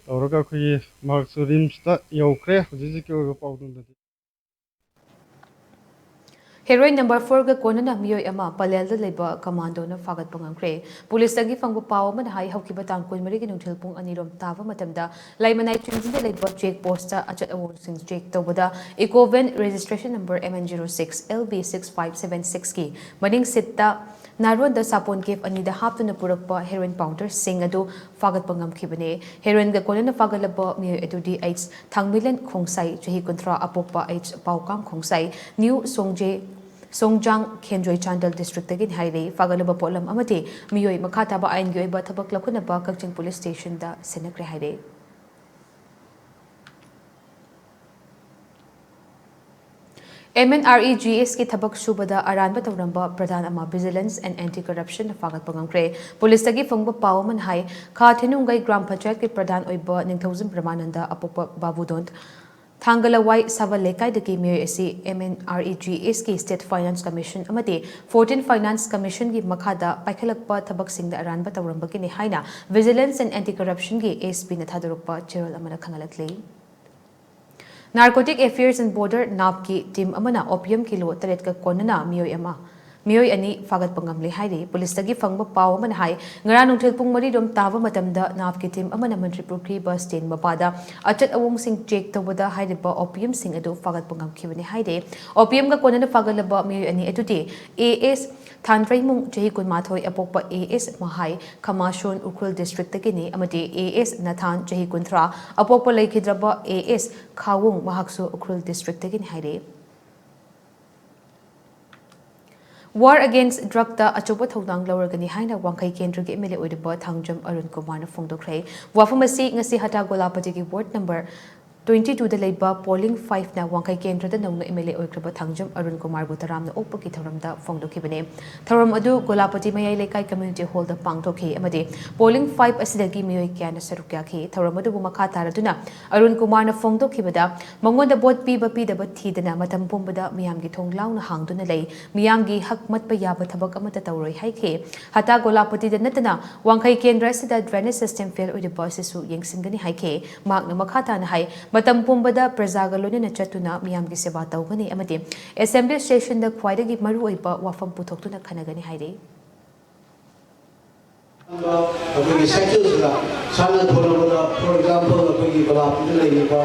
ꯇꯧꯔꯒ ꯑꯩꯈꯣꯏꯒꯤ ꯃꯍꯥꯛꯁꯨ ꯔꯤꯝꯁꯇ ꯌꯧꯈ꯭ꯔꯦ꯫ ꯍꯧꯖꯤꯛ ꯍꯧꯖꯤꯛꯀꯤ ꯑꯣꯏꯕ ꯄꯥꯎꯗꯝꯗꯗꯤ ꯍꯦꯔꯣꯏꯟ ꯅꯝꯕꯔ ꯐꯣꯔꯒ ꯀꯣꯟꯅꯅ ꯃꯤꯑꯣꯏ ꯑꯃ ꯄꯂꯦꯜꯗ ꯂꯩꯕ ꯀꯃꯥꯟꯗꯣꯅ ꯐꯥꯒꯠꯄ ꯉꯝꯈ꯭ꯔꯦ꯫ ꯄꯨꯂꯤꯁꯇꯒꯤ ꯐꯪꯕ ꯄꯥꯎ ꯑꯃꯅ ꯍꯥꯏ, ꯍꯧꯈꯤꯕ ꯇꯥꯡ ꯀꯨꯟꯃꯔꯤꯒꯤ ꯅꯨꯡꯊꯤꯜ ꯄꯨꯡ ꯑꯅꯤꯔꯣꯝ ꯇꯥꯕ ꯃꯇꯝꯗ ꯂꯩꯃꯅꯥꯏ ꯆꯤꯡꯖꯤꯡꯗ ꯂꯩꯕ ꯆꯦꯛ ꯄꯣꯁꯇ ꯑꯆꯠ ꯑꯋꯣꯡꯁꯤꯡ ꯆꯦꯛ ꯇꯧꯕꯗ eco van registration number M N zero six L B six five seven sixꯀꯤ ꯃꯅꯤꯡ ꯁꯤꯠꯇ ꯅꯥꯔꯣꯟꯗ ꯁꯥꯄꯣꯟ ꯀꯦꯞ ꯑꯅꯤꯗ ꯍꯥꯞꯇꯨꯅ ꯄꯨꯔꯛꯄ ꯍꯦꯔꯣꯏꯟ ꯄꯥꯎꯗꯔꯁꯤꯡ ꯑꯗꯨ ꯐꯥꯒꯠꯄ ꯉꯝꯈꯤꯕꯅꯤ꯫ ꯍꯦꯔꯣꯏꯟꯒ ꯀꯣꯟꯅꯅ ꯐꯥꯒꯠꯂꯕ ꯃꯤꯑꯣꯏ ꯑꯗꯨꯗꯤ ꯑꯩꯆ ꯊꯥꯡꯃꯩꯂꯦꯟ ꯈꯣꯡꯁꯥꯏ, ꯆꯍꯤ ꯀꯨꯟꯊ꯭ꯔꯥ, ꯑꯄꯣꯛꯄ ꯑꯩꯆ ꯄꯥꯎꯀꯥꯝ ꯈꯣꯡꯁꯥꯏ, ꯅ꯭ꯌꯨ ꯁꯣꯡꯖꯦ, ꯁꯣꯡꯖꯥꯡ ꯈꯦꯟꯖꯣꯏ, ꯆꯥꯟꯗꯦꯜ ꯗꯤꯁꯇ꯭ꯔꯤꯛꯇꯒꯤꯅꯤ ꯍꯥꯏꯔꯤ꯫ ꯐꯥꯒꯠꯂꯕ ꯄꯣꯠꯂꯝ ꯑꯃꯗꯤ ꯃꯤꯑꯣꯏ ꯃꯈꯥ ꯇꯥꯕ ꯑꯥꯏꯟꯒꯤ ꯑꯣꯏꯕ ꯊꯕꯛ ꯂꯧꯈꯠꯅꯕ ꯀꯛꯆꯤꯡ ꯄꯨꯂꯤꯁ ꯁ꯭ꯇꯦꯁꯟꯗ ꯁꯤꯟꯅꯈ꯭ꯔꯦ ꯍꯥꯏꯔꯤ꯫ M N R E G Sꯀꯤ ꯊꯕꯛ ꯁꯨꯕꯗ ꯑꯔꯥꯟꯕ ꯇꯧꯔꯝꯕ ꯄ꯭ꯔꯙꯥꯟ ꯑꯃ Vigilance and Anti Corruption ꯐꯥꯒꯠꯄ ꯉꯝꯈ꯭ꯔꯦ꯫ ꯄꯨꯂꯤꯁꯇꯒꯤ ꯐꯪꯕ ꯄꯥꯎ ꯑꯃꯅ ꯍꯥꯏ, ꯈꯥ ꯊꯤꯅꯨꯡꯒꯩ ꯒ꯭ꯔꯥꯝ ꯄꯟꯆꯥꯌꯠꯀꯤ ꯄ꯭ꯔꯙꯥꯟ ꯑꯣꯏꯕ ꯅꯤꯡꯊꯧꯖꯝ ꯄ꯭ꯔꯃꯥꯅꯟꯗ, ꯑꯄꯣꯛꯄ ꯕꯥꯕꯨꯗꯣꯟ, ꯊꯥꯡꯒꯂꯋꯥꯏ ꯁꯥꯕꯜ ꯂꯩꯀꯥꯏꯗꯒꯤ ꯃꯤꯑꯣꯏ ꯑꯁꯤ M N R E G Sꯀꯤ State Finance Commission ꯑꯃꯗꯤ Fourteen Finance Commissionꯒꯤ ꯃꯈꯥꯗ ꯄꯥꯏꯈꯠꯂꯛꯄ ꯊꯕꯛꯁꯤꯡꯗ ꯑꯔꯥꯟꯕ ꯇꯧꯔꯝꯕꯒꯤꯅꯤ ꯍꯥꯏꯅ Vigilance and Anti-Corruptionꯒꯤ S Pꯅ ꯊꯥꯗꯣꯔꯛꯄ ꯆꯦꯔꯣꯜ ꯑꯃꯅ ꯈꯪꯍꯜꯂꯛꯂꯤ꯫ Narcotic Affairs and Border NAPꯀꯤ team ꯑꯃꯅ opium kilo ꯇꯔꯦꯠꯀ ꯀꯣꯟꯅꯅ ꯃꯤꯑꯣꯏ ꯑꯃ, ꯃꯤꯑꯣꯏ ꯑꯅꯤ ꯐꯥꯒꯠꯄ ꯉꯝꯂꯦ ꯍꯥꯏꯔꯤ꯫ ꯄꯨꯂꯤꯁꯇꯒꯤ ꯐꯪꯕ ꯄꯥꯎ ꯑꯃꯅ ꯍꯥꯏ, ꯉꯔꯥꯡ ꯅꯨꯡꯊꯤꯜ ꯄꯨꯡ ꯃꯔꯤ ꯔꯣꯝ ꯇꯥꯕ ꯃꯇꯝꯗ NAPꯀꯤ team ꯑꯃꯅ ꯃꯟꯇ꯭ꯔꯤꯄꯨꯔꯒꯤ bus stand ꯃꯄꯥꯗ ꯑꯆꯠ ꯑꯋꯣꯡꯁꯤꯡ check ꯇꯧꯕꯗ ꯍꯥꯏꯔꯤꯕ opiumꯁꯤꯡ ꯑꯗꯨ ꯐꯥꯒꯠꯄ ꯉꯝꯈꯤꯕꯅꯤ ꯍꯥꯏꯔꯤ꯫ Opiumꯒ ꯀꯣꯟꯅꯅ ꯐꯥꯒꯠꯂꯕ ꯃꯤꯑꯣꯏ ꯑꯅꯤ ꯑꯗꯨꯗꯤ A S ꯊꯥꯟꯗ꯭ꯔꯩꯃꯨꯡ ꯆꯍꯤ ꯀꯨꯟꯃꯥꯊꯣꯏ ꯑꯄꯣꯛꯄ A S ꯃꯍꯥꯏ ꯈꯃꯥꯁꯣꯟ ꯎꯈ꯭ꯔꯨꯜ districtꯇꯒꯤꯅꯤ ꯑꯃꯗꯤ A S ꯅꯊꯥꯟ ꯆꯍꯤ ꯀꯨꯟꯊ꯭ꯔꯥ ꯑꯄꯣꯛꯄ ꯂꯩꯈꯤꯗ꯭ꯔꯕ A S ꯈꯥꯋꯨꯡ ꯃꯍꯥꯛꯁꯨ ꯎꯈ꯭ꯔꯨꯜ districtꯇꯒꯤꯅꯤ ꯍꯥꯏꯔꯤ꯫ War against drugꯇ ꯑꯆꯧꯕ ꯊꯧꯗꯥꯡ ꯂꯧꯔꯒꯅꯤ ꯍꯥꯏꯅ ꯋꯥꯡꯈꯩ ꯀꯦꯟꯗ꯭ꯔꯒꯤ M L A ꯑꯣꯏꯔꯤꯕ ꯊꯥꯡꯖꯝ ꯑꯔꯨꯟ ꯀꯨꯃꯥꯔꯅ ꯐꯣꯡꯗꯣꯛꯈ꯭ꯔꯦ꯫ ꯋꯥꯐꯝ ꯑꯁꯤ ꯉꯁꯤ ꯍꯇꯥ ꯒꯣꯂꯥꯄꯇꯤꯒꯤ ward number twenty twoꯗ ꯂꯩꯕ polling fiveꯅ ꯋꯥꯡꯈꯩ ꯀꯦꯟꯗ꯭ꯔꯗ ꯅꯧꯅ M L A ꯑꯣꯏꯈ꯭ꯔꯕ Thangjam Arun ꯀꯨꯃꯥꯔꯕꯨ ꯇꯔꯥꯝꯅ ꯑꯣꯛꯄꯒꯤ ꯊꯧꯔꯝꯗ ꯐꯣꯡꯗꯣꯛꯈꯤꯕꯅꯤ꯫ ꯊꯧꯔꯝ ꯑꯗꯨ ꯒꯣꯂꯥꯄꯇꯤ ꯃꯌꯥꯏ ꯂꯩꯀꯥꯏ community hallꯗ ꯄꯥꯡꯊꯣꯛꯈꯤ ꯑꯃꯗꯤ polling five ꯑꯁꯤꯗꯒꯤ ꯃꯤꯑꯣꯏ ꯀꯌꯥꯅ ꯁꯔꯨꯛ ꯌꯥꯈꯤ꯫ ꯊꯧꯔꯝ ꯑꯗꯨꯕꯨ ꯃꯈꯥ ꯇꯥꯔꯗꯨꯅ ꯑꯔꯨꯟ ꯀꯨꯃꯥꯔꯅ ꯐꯣꯡꯗꯣꯛꯈꯤꯕꯗ, ꯃꯉꯣꯟꯗ vote ꯄꯤꯕ ꯄꯤꯗꯕ ꯊꯤꯗꯅ ꯃꯇꯝ ꯄꯨꯝꯕꯗ ꯃꯤꯌꯥꯝꯒꯤ ꯊꯣꯡ ꯂꯥꯎꯅ ꯍꯥꯡꯗꯨꯅ ꯂꯩ꯫ ꯃꯤꯌꯥꯝꯒꯤ ꯍꯛ ꯃꯠꯄ ꯌꯥꯕ ꯊꯕꯛ ꯑꯃꯠꯇ ꯇꯧꯔꯣꯏ ꯍꯥꯏꯈꯤ꯫ ꯍꯇꯥ ꯒꯣꯂꯥꯄꯇꯤꯗ ꯅꯠꯇꯅ ꯋꯥꯡꯈꯩ ꯀꯦꯟꯗ꯭ꯔ ꯑꯁꯤꯗ drainage system fail ꯑꯣꯏꯔꯤꯕ ꯑꯁꯤꯁꯨ ꯌꯦꯡꯁꯤꯟꯒꯅꯤ ꯍꯥꯏꯈꯤ꯫ ꯃꯍꯥꯛꯅ ꯃꯈꯥ ꯇꯥꯅ ꯍꯥꯏ, ꯃꯇꯝ ꯄꯨꯝꯕꯗ ꯄ꯭ꯔꯖꯥꯒ ꯂꯣꯏꯅꯅ ꯆꯠꯇꯨꯅ ꯃꯤꯌꯥꯝꯒꯤ ꯁꯦꯕꯥ ꯇꯧꯒꯅꯤ ꯑꯃꯗꯤ assembly sessionꯗ ꯈ꯭ꯋꯥꯏꯗꯒꯤ ꯃꯔꯨꯑꯣꯏꯕ ꯋꯥꯐꯝ ꯄꯨꯊꯣꯛꯇꯨꯅ ꯈꯟꯅꯒꯅꯤ ꯍꯥꯏꯔꯤ꯫ ꯑꯩꯈꯣꯏꯒꯤ sectorꯁꯤꯗ ꯁꯥꯟꯅ ꯈꯣꯠꯅꯕꯗ, for example, ꯑꯩꯈꯣꯏꯒꯤ ꯒꯣꯂꯥꯄꯇꯤꯗ ꯂꯩꯔꯤꯕ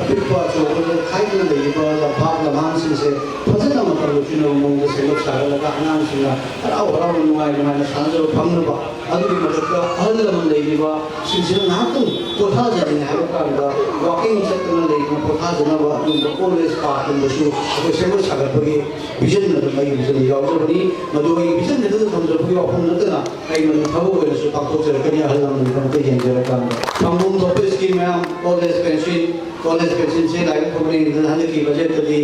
ꯑꯄꯤꯛꯄ ꯑꯆꯧꯕꯗ ꯈꯥꯏꯗꯨꯅ ꯂꯩꯔꯤꯕ ꯂꯝꯄꯥꯛ ꯂꯝꯍꯥꯡꯁꯤꯡꯁꯦ ꯐꯖꯅ ꯃꯇꯝ ꯂꯣꯏꯁꯤꯟꯅꯕ ꯃꯑꯣꯡꯗ ꯁꯦꯝꯒꯠ ꯁꯥꯒꯠꯂꯒ ꯑꯉꯥꯡꯁꯤꯡꯅ ꯍꯔꯥꯎ ꯍꯔꯥꯎꯅ ꯅꯨꯡꯉꯥꯏ ꯅꯨꯡꯉꯥꯏꯅ ꯁꯥꯟꯅꯖꯕ ꯐꯪꯅꯕ, ꯑꯗꯨꯒꯤ ꯃꯊꯛꯇ ꯑꯍꯜ ꯂꯃꯟ ꯂꯩꯔꯤꯕꯁꯤꯡꯁꯤꯅ ꯉꯥꯏꯍꯥꯛꯇꯪ ꯄꯣꯊꯥꯖꯅꯤꯡꯉꯦ ꯍꯥꯏꯕ ꯀꯥꯟꯗ walking ꯆꯠꯇꯅ ꯂꯩꯗꯅ ꯄꯣꯊꯥꯖꯅꯕ ꯑꯗꯨꯒꯨꯝꯕ old age parkꯀꯨꯝꯕꯁꯨ ꯑꯩꯈꯣꯏ ꯁꯦꯝꯒꯠ ꯁꯥꯒꯠꯄꯒꯤ vision ꯑꯗꯨꯝ ꯑꯩꯒꯤ vision ꯌꯥꯎꯖꯕꯅꯤ꯫ ꯃꯗꯨ ꯑꯩꯒꯤ vision ꯈꯛꯇꯗ ꯊꯝꯖꯕꯒꯤ ꯋꯥꯐꯝ ꯅꯠꯇꯅ ꯑꯩ ꯃꯗꯨ ꯊꯕꯛ ꯑꯣꯏꯅꯁꯨ ꯄꯥꯡꯊꯣꯛꯆꯔꯛꯀꯅꯤ ꯑꯍꯜ ꯂꯃꯟꯒꯤꯗꯃꯛꯇ ꯌꯦꯡꯖꯔꯀꯥꯟꯗ꯫ ꯐꯪꯐꯝ ꯊꯣꯛꯄ scheme ꯃꯌꯥꯝ, old age pension, ꯀꯣꯂꯦꯖ ꯄꯦꯟꯁꯤꯜꯁꯦ ꯂꯥꯏꯔꯤꯛ ꯐꯕꯅ ꯍꯦꯟꯅ ꯍꯟꯗꯛꯀꯤ ꯕꯖꯦꯠꯇꯗꯤ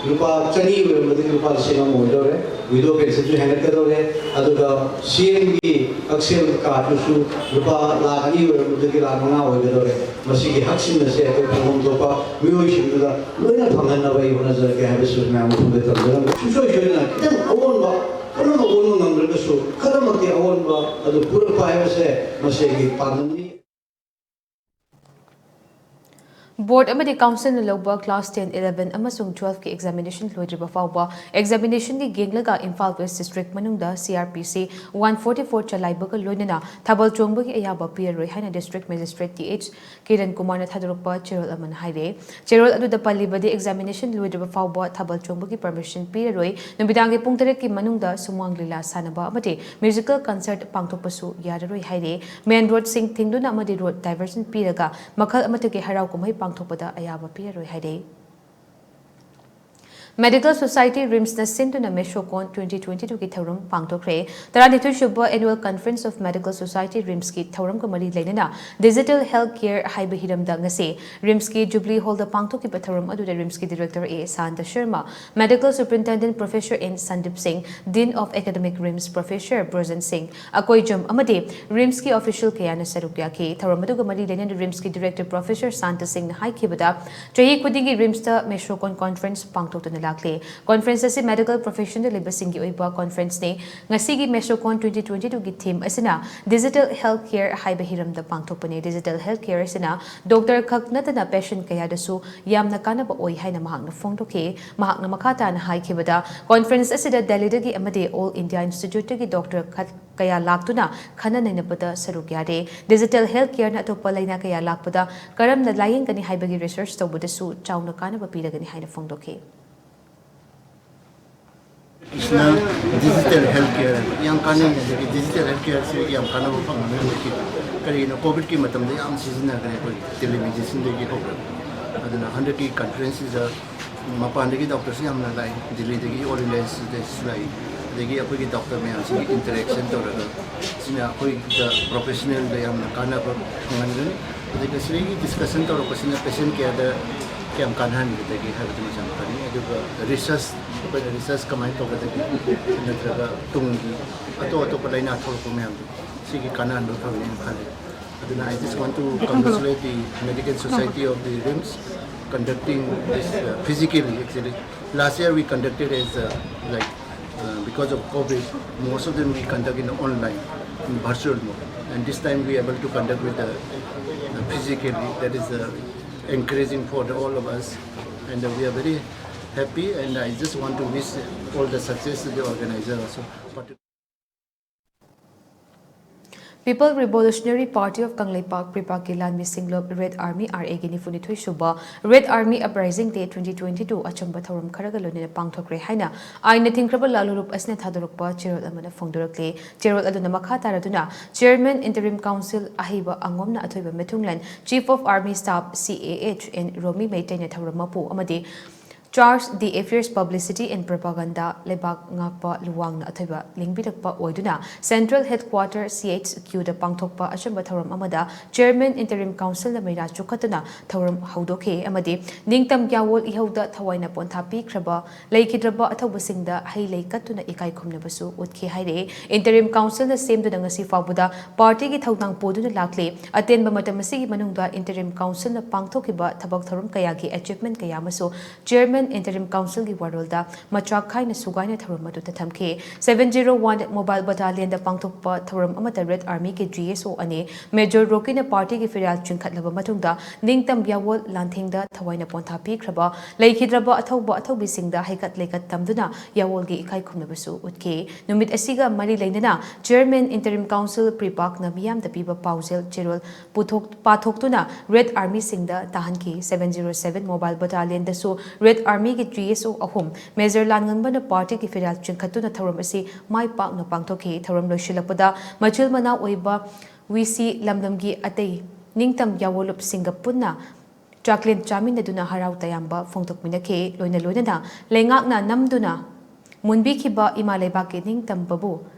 ꯂꯨꯄꯥ ꯆꯅꯤ ꯑꯣꯏꯔꯝꯕꯗꯒꯤ ꯂꯨꯄꯥ ꯂꯤꯁꯤꯡ ꯑꯃ ꯑꯣꯏꯗꯧꯔꯦ꯫ ꯋꯤꯗꯣ ꯄꯦꯟꯁꯤꯜꯁꯨ ꯍꯦꯟꯒꯠꯀꯗꯧꯔꯦ꯫ ꯑꯗꯨꯒ ꯁꯤ ꯑꯦꯝꯒꯤ ꯍꯛꯁꯦꯜ ꯀꯥꯔꯗꯇꯨꯁꯨ ꯂꯨꯄꯥ ꯂꯥꯈ ꯑꯅꯤ ꯑꯣꯏꯔꯝꯕꯗꯒꯤ ꯂꯥꯈ ꯃꯉꯥ ꯑꯣꯏꯒꯗꯧꯔꯦ꯫ ꯃꯁꯤꯒꯤ ꯍꯛꯁꯤꯡ ꯑꯁꯦ ꯑꯩꯈꯣꯏ ꯐꯪꯐꯝ ꯊꯣꯛꯄ ꯃꯤꯑꯣꯏꯁꯤꯡꯗꯨꯗ ꯂꯣꯏꯅ ꯐꯪꯍꯟꯅꯕ ꯑꯩ ꯍꯣꯠꯅꯖꯔꯒꯦ ꯍꯥꯏꯕꯁꯨ ꯃꯌꯥꯝ ꯃꯐꯝꯗ ꯊꯝꯖꯔꯝꯃꯤ꯫ ꯁꯨꯡꯁꯣꯏ ꯁꯣꯏꯗꯅ ꯈꯤꯇꯪ ꯑꯑꯣꯟꯕ, ꯄꯨꯝꯅꯃꯛ ꯑꯣꯟꯕ ꯉꯝꯗ꯭ꯔꯒꯁꯨ ꯈꯔꯃꯛꯇꯤ ꯑꯑꯣꯟꯕ ꯑꯗꯨ ꯄꯨꯔꯛꯄ ꯍꯥꯏꯕꯁꯦ ꯃꯁꯤ ꯑꯩꯒꯤ ꯄꯥꯟꯗꯝꯅꯤ꯫ ꯕꯣꯔꯗ ꯑꯃꯗꯤ ꯀꯥꯎꯟꯁꯤꯜꯅ ꯂꯧꯕ ꯀ꯭ꯂꯥꯁ ꯇꯦꯟ, ꯏꯂꯦꯚꯦꯟ ꯑꯃꯁꯨꯡ ꯇꯨꯋꯦꯜꯐꯀꯤ ꯑꯦꯛꯖꯥꯃꯤꯅꯦꯁꯟ ꯂꯣꯏꯗ꯭ꯔꯤꯕ ꯐꯥꯎꯕ ꯑꯦꯛꯖꯥꯃꯤꯅꯦꯁꯟꯒꯤ ꯌꯦꯡꯂꯒ ꯏꯝꯐꯥꯜ ꯋꯦꯁ ꯗꯤꯁꯇ꯭ꯔꯤꯛ ꯃꯅꯨꯡꯗ ꯁꯤ ꯑꯥꯔ ꯄꯤ ꯁꯤ ꯋꯥꯟ ꯐꯣꯔꯇꯤ ꯐꯣꯔ ꯆꯂꯥꯏꯕꯒ ꯂꯣꯏꯅꯅ ꯊꯥꯕꯜ ꯆꯣꯡꯕꯒꯤ ꯑꯌꯥꯕ ꯄꯤꯔꯔꯣꯏ ꯍꯥꯏꯅ district magistrate T H Kiran ꯀꯨꯃꯥꯔꯅ ꯊꯥꯗꯣꯔꯛꯄ ꯆꯦꯔꯣꯜ ꯑꯃꯅ ꯍꯥꯏꯔꯦ꯫ ꯆꯦꯔꯣꯜ ꯑꯗꯨꯗ ꯄꯜꯂꯤꯕꯗꯤ ꯑꯦꯛꯖꯥꯃꯤꯅꯦꯁꯟ ꯂꯣꯏꯗ꯭ꯔꯤꯕ ꯐꯥꯎꯕ ꯊꯥꯕꯜ ꯆꯣꯡꯕꯒꯤ ꯄꯔꯃꯤꯁꯟ ꯄꯤꯔꯔꯣꯏ, ꯅꯨꯃꯤꯗꯥꯡꯒꯤ ꯄꯨꯡ ꯇꯔꯦꯠꯀꯤ ꯃꯅꯨꯡꯗ ꯁꯨꯃꯥꯡ ꯂꯤꯂꯥ ꯁꯥꯟꯅꯕ ꯑꯃꯗꯤ ꯃ꯭ꯌꯨꯖꯤꯀꯦꯜ ꯀꯟꯁꯔꯠ ꯄꯥꯡꯊꯣꯛꯄꯁꯨ ꯌꯥꯔꯔꯣꯏ ꯍꯥꯏꯔꯦ꯫ ꯃꯦꯟ ꯔꯣꯗꯁꯤꯡ ꯊꯤꯡꯗꯨꯅ ꯑꯃꯗꯤ ꯔꯣꯗ ꯗꯥꯏꯚꯔꯁꯟ ꯄꯤꯔꯒ ꯃꯈꯜ ꯑꯃꯠꯇꯒꯤ ꯍꯔꯥꯎ ꯀꯨꯝꯍꯩ ꯄꯥꯡꯊꯣꯛꯄꯗ ꯑꯌꯥꯕ ꯄꯤꯔꯔꯣꯏ ꯍꯥꯏꯔꯦ꯫ ꯃꯦꯗꯤꯀꯦꯜ ꯁꯣꯁꯥꯏꯇꯤ ꯔꯤꯝꯁꯅ ꯁꯤꯟꯗꯨꯅ ꯃꯦꯁꯣꯀꯣꯟ ꯇ꯭ꯋꯦꯟꯇꯤ ꯇ꯭ꯋꯦꯟꯇꯤ ꯇꯨꯒꯤ ꯊꯧꯔꯝ ꯄꯥꯡꯊꯣꯛꯈ꯭ꯔꯦ꯫ ꯇꯔꯥꯅꯤꯊꯣꯏ ꯁꯨꯕ Annual Conference of Medical Society ꯔꯤꯝꯁꯀꯤ ꯊꯧꯔꯝꯒ ꯃꯔꯤ ꯂꯩꯅꯅ ꯗꯤꯖꯤꯇꯦꯜ ꯍꯦꯜꯊ ꯀꯦꯌꯔ ꯍꯥꯏꯕ ꯍꯤꯔꯝꯗ ꯉꯁꯤ ꯔꯤꯝꯁꯀꯤ ꯖꯨꯕꯂꯤ ꯍꯣꯜꯗ ꯄꯥꯡꯊꯣꯛꯈꯤꯕ ꯊꯧꯔꯝ ꯑꯗꯨꯗ ꯔꯤꯝꯁꯀꯤ director A Santa Sharma, medical superintendent professor N Sandeep Singh, Dean of Academic RIMS professor Brojen Singh, Akoijam ꯑꯃꯗꯤ ꯔꯤꯝꯁꯀꯤ ꯑꯣꯐꯤꯁꯤꯌꯦꯜ ꯀꯌꯥꯅ ꯁꯔꯨꯛ ꯌꯥꯈꯤ꯫ ꯊꯧꯔꯝ ꯑꯗꯨꯒ ꯃꯔꯤ ꯂꯩꯅꯅ ꯔꯤꯝꯁꯀꯤ ꯗꯤꯔꯦꯛꯇꯔ ꯄ꯭ꯔꯣꯐꯦꯁꯔ ꯁꯥꯟꯇ ꯁꯤꯡꯅ ꯍꯥꯏꯈꯤꯕꯗ, ꯆꯍꯤ ꯈꯨꯗꯤꯡꯒꯤ ꯔꯤꯝꯁꯇ ꯃꯦꯁꯣꯀꯣꯟ ꯀꯣꯟꯐ꯭ꯔꯦꯟꯁ ꯄꯥꯡꯊꯣꯛꯇꯨꯅ ꯂꯥꯛꯂꯦ꯫ ꯀꯣꯟꯐ꯭ꯔꯦꯟꯁ ꯑꯁꯤ ꯃꯦꯗꯤꯀꯦꯜ ꯄ꯭ꯔꯣꯐꯦꯁꯟꯗ ꯂꯩꯕꯁꯤꯡꯒꯤ ꯑꯣꯏꯕ ꯀꯣꯟꯐ꯭ꯔꯦꯟꯁꯅꯤ꯫ ꯉꯁꯤꯒꯤ ꯃꯦꯁꯣꯀꯣꯟ ꯇ꯭ꯋꯦꯟꯇꯤ ꯇ꯭ꯋꯦꯟꯇꯤ ꯇꯨꯒꯤ ꯊꯤꯝ ꯑꯁꯤꯅ ꯗꯤꯖꯤꯇꯦꯜ ꯍꯦꯜꯊ ꯀꯦꯌꯔ ꯍꯥꯏꯕ ꯍꯤꯔꯝꯗ ꯄꯥꯡꯊꯣꯛꯄꯅꯤ꯫ ꯗꯤꯖꯤꯇꯦꯜ ꯍꯦꯜꯊ ꯀꯦꯌꯔ ꯑꯁꯤꯅ ꯗꯣꯛꯇꯔ ꯈꯛ ꯅꯠꯇꯅ ꯄꯦꯁꯦꯟꯠ ꯀꯌꯥꯗꯁꯨ ꯌꯥꯝꯅ ꯀꯥꯟꯅꯕ ꯑꯣꯏ ꯍꯥꯏꯅ ꯃꯍꯥꯛꯅ ꯐꯣꯡꯗꯣꯛꯈꯤ꯫ ꯃꯍꯥꯛꯅ ꯃꯈꯥ ꯇꯥꯅ ꯍꯥꯏꯈꯤꯕꯗ, ꯀꯣꯟꯐ꯭ꯔꯦꯟꯁ ꯑꯁꯤꯗ ꯗꯦꯜꯂꯤꯗꯒꯤ ꯑꯃꯗꯤ ꯑꯣꯜ ꯏꯟꯗꯤꯌꯥ ꯏꯟꯁꯇꯤꯇ꯭ꯌꯨꯠꯇꯒꯤ ꯗꯣꯛꯇꯔ ꯈꯠ-, ꯀꯌꯥ ꯂꯥꯛꯇꯨꯅ ꯈꯟꯅ ꯅꯩꯅꯕꯗ ꯁꯔꯨꯛ ꯌꯥꯔꯦ꯫ ꯗꯤꯖꯤꯇꯦꯜ ꯍꯦꯜꯊ ꯀꯦꯌꯔꯅ ꯑꯇꯣꯞꯄ ꯂꯥꯏꯅꯥ ꯀꯌꯥ ꯂꯥꯛꯄꯗ ꯀꯔꯝꯅ ꯂꯥꯌꯦꯡꯒꯅꯤ ꯍꯥꯏꯕꯒꯤ ꯔꯤꯁꯔꯆ ꯇꯧꯕꯗꯁꯨ ꯆꯥꯎꯅ ꯀꯥꯟꯅꯕ ꯄꯤꯔꯒꯅꯤ ꯍꯥꯏꯅ ꯐꯣꯡꯗꯣꯛꯈꯤ꯫ ꯁꯤꯅ ꯗꯤꯖꯤꯇꯦꯜ ꯍꯦꯜꯊ ꯀꯦꯌꯔ ꯍꯥꯏꯕ ꯌꯥꯝ ꯀꯥꯟꯅꯩ꯫ ꯑꯗꯒꯤ ꯗꯤꯖꯤꯇꯦꯜ ꯍꯦꯜꯊ ꯀꯦꯌꯔꯁꯤꯗꯒꯤ ꯌꯥꯝ ꯀꯥꯟꯅꯕ ꯐꯪꯒꯅꯤ꯫ ꯍꯧꯖꯤꯛꯀꯤ ꯀꯔꯤꯒꯤꯅꯣ, ꯀꯣꯚꯤꯗꯀꯤ ꯃꯇꯝꯗ ꯌꯥꯝ ꯁꯤꯖꯤꯟꯅꯈ꯭ꯔꯦ ꯑꯩꯈꯣꯏ ꯇꯦꯂꯤꯃꯦꯗꯤꯁꯤꯟꯗꯒꯤ ꯍꯧꯔꯒ꯫ ꯑꯗꯨꯅ ꯍꯟꯗꯛꯀꯤ ꯀꯟꯐ꯭ꯔꯦꯟꯁꯁꯤꯗ ꯃꯄꯥꯟꯗꯒꯤ ꯗꯣꯛꯇꯔꯁꯨ ꯌꯥꯝꯅ ꯂꯥꯛꯏ, ꯗꯤꯜꯂꯤꯗꯒꯤ, ꯑꯣꯜ ꯏꯟꯗꯤꯌꯥ ꯏꯟꯁꯇꯤꯇ꯭ꯌꯨꯠꯇꯒꯤꯁꯨ ꯂꯥꯛꯏ꯫ ꯑꯗꯒꯤ ꯑꯩꯈꯣꯏꯒꯤ ꯗꯣꯛꯇꯔ ꯃꯌꯥꯝꯁꯤꯒꯤ ꯏꯟꯇꯔꯦꯛꯁꯟ ꯇꯧꯔꯒ ꯁꯤꯅ ꯑꯩꯈꯣꯏꯗ ꯄ꯭ꯔꯣꯐꯦꯁꯅꯦꯜꯗ ꯌꯥꯝꯅ ꯀꯥꯟꯅꯕ ꯐꯪꯍꯟꯒꯅꯤ꯫ ꯑꯗꯨꯒ ꯁꯤꯗꯒꯤ ꯗꯤꯁꯀꯁꯟ ꯇꯧꯔꯛꯄꯁꯤꯅ ꯄꯦꯁꯦꯟ ꯀꯦꯌꯔꯗ ꯀꯌꯥꯝ ꯀꯥꯟꯅꯍꯟꯒꯗꯒꯦ ꯍꯥꯏꯕꯗꯨꯃꯁꯨ ꯌꯥꯝ ꯐꯅꯤ꯫ ꯑꯗꯨꯒ ꯔꯤꯁꯔꯁ, ꯑꯩꯈꯣꯏꯅ ꯔꯤꯁꯔꯁ ꯀꯃꯥꯏꯅ ꯇꯧꯒꯗꯒꯦ, ꯅꯠꯇ꯭ꯔꯒ ꯇꯨꯡꯒꯤ ꯑꯇꯣꯞ ꯑꯇꯣꯞꯄ ꯂꯥꯏꯅꯥ ꯊꯣꯛꯂꯛꯄ ꯃꯌꯥꯝꯗꯣ, ꯁꯤꯒꯤ ꯀꯥꯟꯅꯍꯟꯕ ꯐꯕꯅꯦꯅ ꯈꯜꯂꯤ꯫ ꯑꯗꯨꯅ I just want to congratulate the Medical Society of the RIMS conducting this, uh, physically, actually. Last year we conducted as, uh, like, uh, because of COVID, most of them we conduct in online, in virtual mode. And this time we able to conduct with the, uh, physically. That is, uh, encouraging for the, all of us. And, uh, we are very happy, and I just want to wish all the success to the organizer also. But People Revolutionary Party of Kangleipak, PREPAK ꯀꯤ ꯂꯥꯟꯃꯤ ꯁꯤꯡꯂꯨꯞ Red Army, RA ꯒꯤ ꯅꯤꯐꯨꯅꯤꯊꯣꯏ ꯁꯨꯕ Red Army Uprising Day twenty twenty-two ꯑꯆꯝꯕ ꯊꯧꯔꯝ ꯈꯔꯒ ꯂꯣꯏꯅꯅ ꯄꯥꯡꯊꯣꯛꯈ꯭ꯔꯦ ꯍꯥꯏꯅ ꯑꯥꯏꯟꯅ ꯊꯤꯡꯈ꯭ꯔꯕ ꯂꯥꯂꯨꯔꯨꯞ ꯑꯁꯤꯅ ꯊꯥꯗꯣꯔꯛꯄ ꯆꯦꯔꯣꯜ ꯑꯃꯅ ꯐꯣꯡꯗꯣꯔꯛꯂꯤ꯫ ꯆꯦꯔꯣꯜ ꯑꯗꯨꯅ ꯃꯈꯥ ꯇꯥꯔꯗꯨꯅ Chairman Interim Council ꯑꯍꯩꯕ ꯑꯉꯣꯝꯅ ꯑꯊꯣꯏꯕ ꯃꯤꯊꯨꯡꯂꯦꯟ, Chief of Army Staff, CAH, N ꯔꯣꯃꯤ ꯃꯩꯇꯩꯅ ꯊꯧꯔꯝ ꯃꯄꯨ ꯑꯃꯗꯤ Charge the Affairs Publicity and Propaganda ꯂꯩꯕꯥꯛ ꯉꯥꯛꯄ ꯂꯨꯋꯥꯡꯅ ꯑꯊꯣꯏꯕ ꯂꯦꯡꯕꯤꯔꯛꯄ ꯑꯣꯏꯗꯨꯅ Central Headquarter, CHQ ꯗ ꯄꯥꯡꯊꯣꯛꯄ ꯑꯆꯝꯕ ꯊꯧꯔꯝ ꯑꯃꯗ Chairman Interim Council ꯅ ꯃꯩꯔꯥ ꯆꯨꯈꯠꯇꯨꯅ ꯊꯧꯔꯝ ꯍꯧꯗꯣꯛꯈꯤ ꯑꯃꯗꯤ ꯅꯤꯡꯇꯝ ꯌꯥꯋꯣꯜ ꯏꯍꯧꯗ ꯊꯋꯥꯏꯅ ꯄꯣꯟꯊꯥ ꯄꯤꯈ꯭ꯔꯕ ꯂꯩꯈꯤꯗ꯭ꯔꯕ ꯑꯊꯧꯕꯁꯤꯡꯗ ꯍꯩ ꯂꯩ ꯀꯠꯇꯨꯅ ꯏꯀꯥꯏ ꯈꯨꯝꯅꯕꯁꯨ ꯎꯠꯈꯤ ꯍꯥꯏꯔꯛꯏ꯫ Interim Council ꯅ ꯁꯦꯝꯗꯨꯅ ꯉꯁꯤ ꯐꯥꯎꯕꯗ party ꯒꯤ ꯊꯧꯗꯥꯡ ꯄꯨꯗꯨꯅ ꯂꯥꯛꯂꯤ꯫ ꯑꯇꯦꯟꯕ ꯃꯇꯝ ꯑꯁꯤꯒꯤ ꯃꯅꯨꯡꯗ Interim Council ꯅ ꯄꯥꯡꯊꯣꯛꯈꯤꯕ ꯊꯕꯛ ꯊꯧꯔꯝ ꯀꯌꯥꯒꯤ achievement ꯀꯌꯥ ꯑꯃꯁꯨ Chairman Interim Council ꯒꯤ ꯋꯥꯔꯣꯜꯗ ꯃꯆꯥꯛ ꯈꯥꯏꯅ ꯁꯨꯒꯥꯏꯅ ꯊꯧꯔꯝ ꯑꯗꯨꯗ ꯊꯝꯈꯤ꯫ Seven zero one Mobile Battalion ꯗ ꯄꯥꯡꯊꯣꯛꯄ ꯊꯧꯔꯝ ꯑꯃꯗ Red Army ꯒꯤ GSO ꯑꯅꯤ Major ꯔꯣꯀꯤꯅ party ꯒꯤ ꯐꯤꯔꯥꯜ ꯆꯤꯡꯈꯠꯂꯕ ꯃꯇꯨꯡꯗ ꯅꯤꯡꯇꯝ ꯌꯥꯋꯣꯜ ꯂꯥꯟꯊꯦꯡꯗ ꯊꯋꯥꯏꯅ ꯄꯣꯟꯊꯥ ꯄꯤꯈ꯭ꯔꯕ ꯂꯩꯈꯤꯗ꯭ꯔꯕ ꯑꯊꯧꯕ ꯑꯊꯧꯕꯤꯁꯤꯡꯗ ꯍꯩꯀꯠ ꯂꯩꯀꯠ ꯇꯝꯗꯨꯅ ꯌꯥꯋꯣꯜꯒꯤ ꯏꯀꯥꯏ ꯈꯨꯝꯅꯕꯁꯨ ꯎꯠꯈꯤ꯫ ꯅꯨꯃꯤꯠ ꯑꯁꯤꯒ ꯃꯔꯤ ꯂꯩꯅꯅ Chairman Interim Council PREPAK ꯅ ꯃꯤꯌꯥꯝꯗ ꯄꯤꯕ ꯄꯥꯎꯖꯦꯜ ꯆꯦꯔꯣꯜ ꯄꯨꯊꯣꯛ-, ꯄꯥꯊꯣꯛꯇꯨꯅ Red Army ꯁꯤꯡꯗ ꯇꯥꯍꯟꯈꯤ꯫ Seven zero seven Mobile Battalion ꯗꯁꯨ Red Army ꯒꯤ GSO ꯑꯍꯨꯝ Major ꯂꯥꯟꯉꯝꯕꯅ party ꯒꯤ ꯐꯤꯔꯥꯜ ꯆꯤꯡꯈꯠꯇꯨꯅ ꯊꯧꯔꯝ ꯑꯁꯤ ꯃꯥꯏ ꯄꯥꯛꯅ ꯄꯥꯡꯊꯣꯛꯈꯤ꯫ ꯊꯧꯔꯝ ꯂꯣꯏꯁꯤꯜꯂꯛꯄꯗ ꯃꯆꯤꯜ ꯃꯅꯥꯎ ꯑꯣꯏꯕ VC ꯂꯝꯗꯝꯒꯤ ꯑꯇꯩ ꯅꯤꯡꯇꯝ ꯌꯥꯋꯣꯜꯂꯨꯞꯁꯤꯡꯒ ꯄꯨꯟꯅ ꯆꯥꯛꯂꯦꯟ ꯆꯥꯃꯤꯟꯅꯗꯨꯅ ꯍꯔꯥꯎ ꯇꯌꯥꯝꯕ ꯐꯣꯡꯗꯣꯛꯃꯤꯟꯅꯈꯤ꯫ ꯂꯣꯏꯅ ꯂꯣꯏꯅꯅ ꯂꯩꯉꯥꯛꯅ ꯅꯝꯗꯨꯅ ꯃꯨꯟꯕꯤꯈꯤꯕ ꯏꯃꯥ ꯂꯩꯕꯥꯛꯀꯤ ꯅꯤꯡꯇꯝꯕꯕꯨ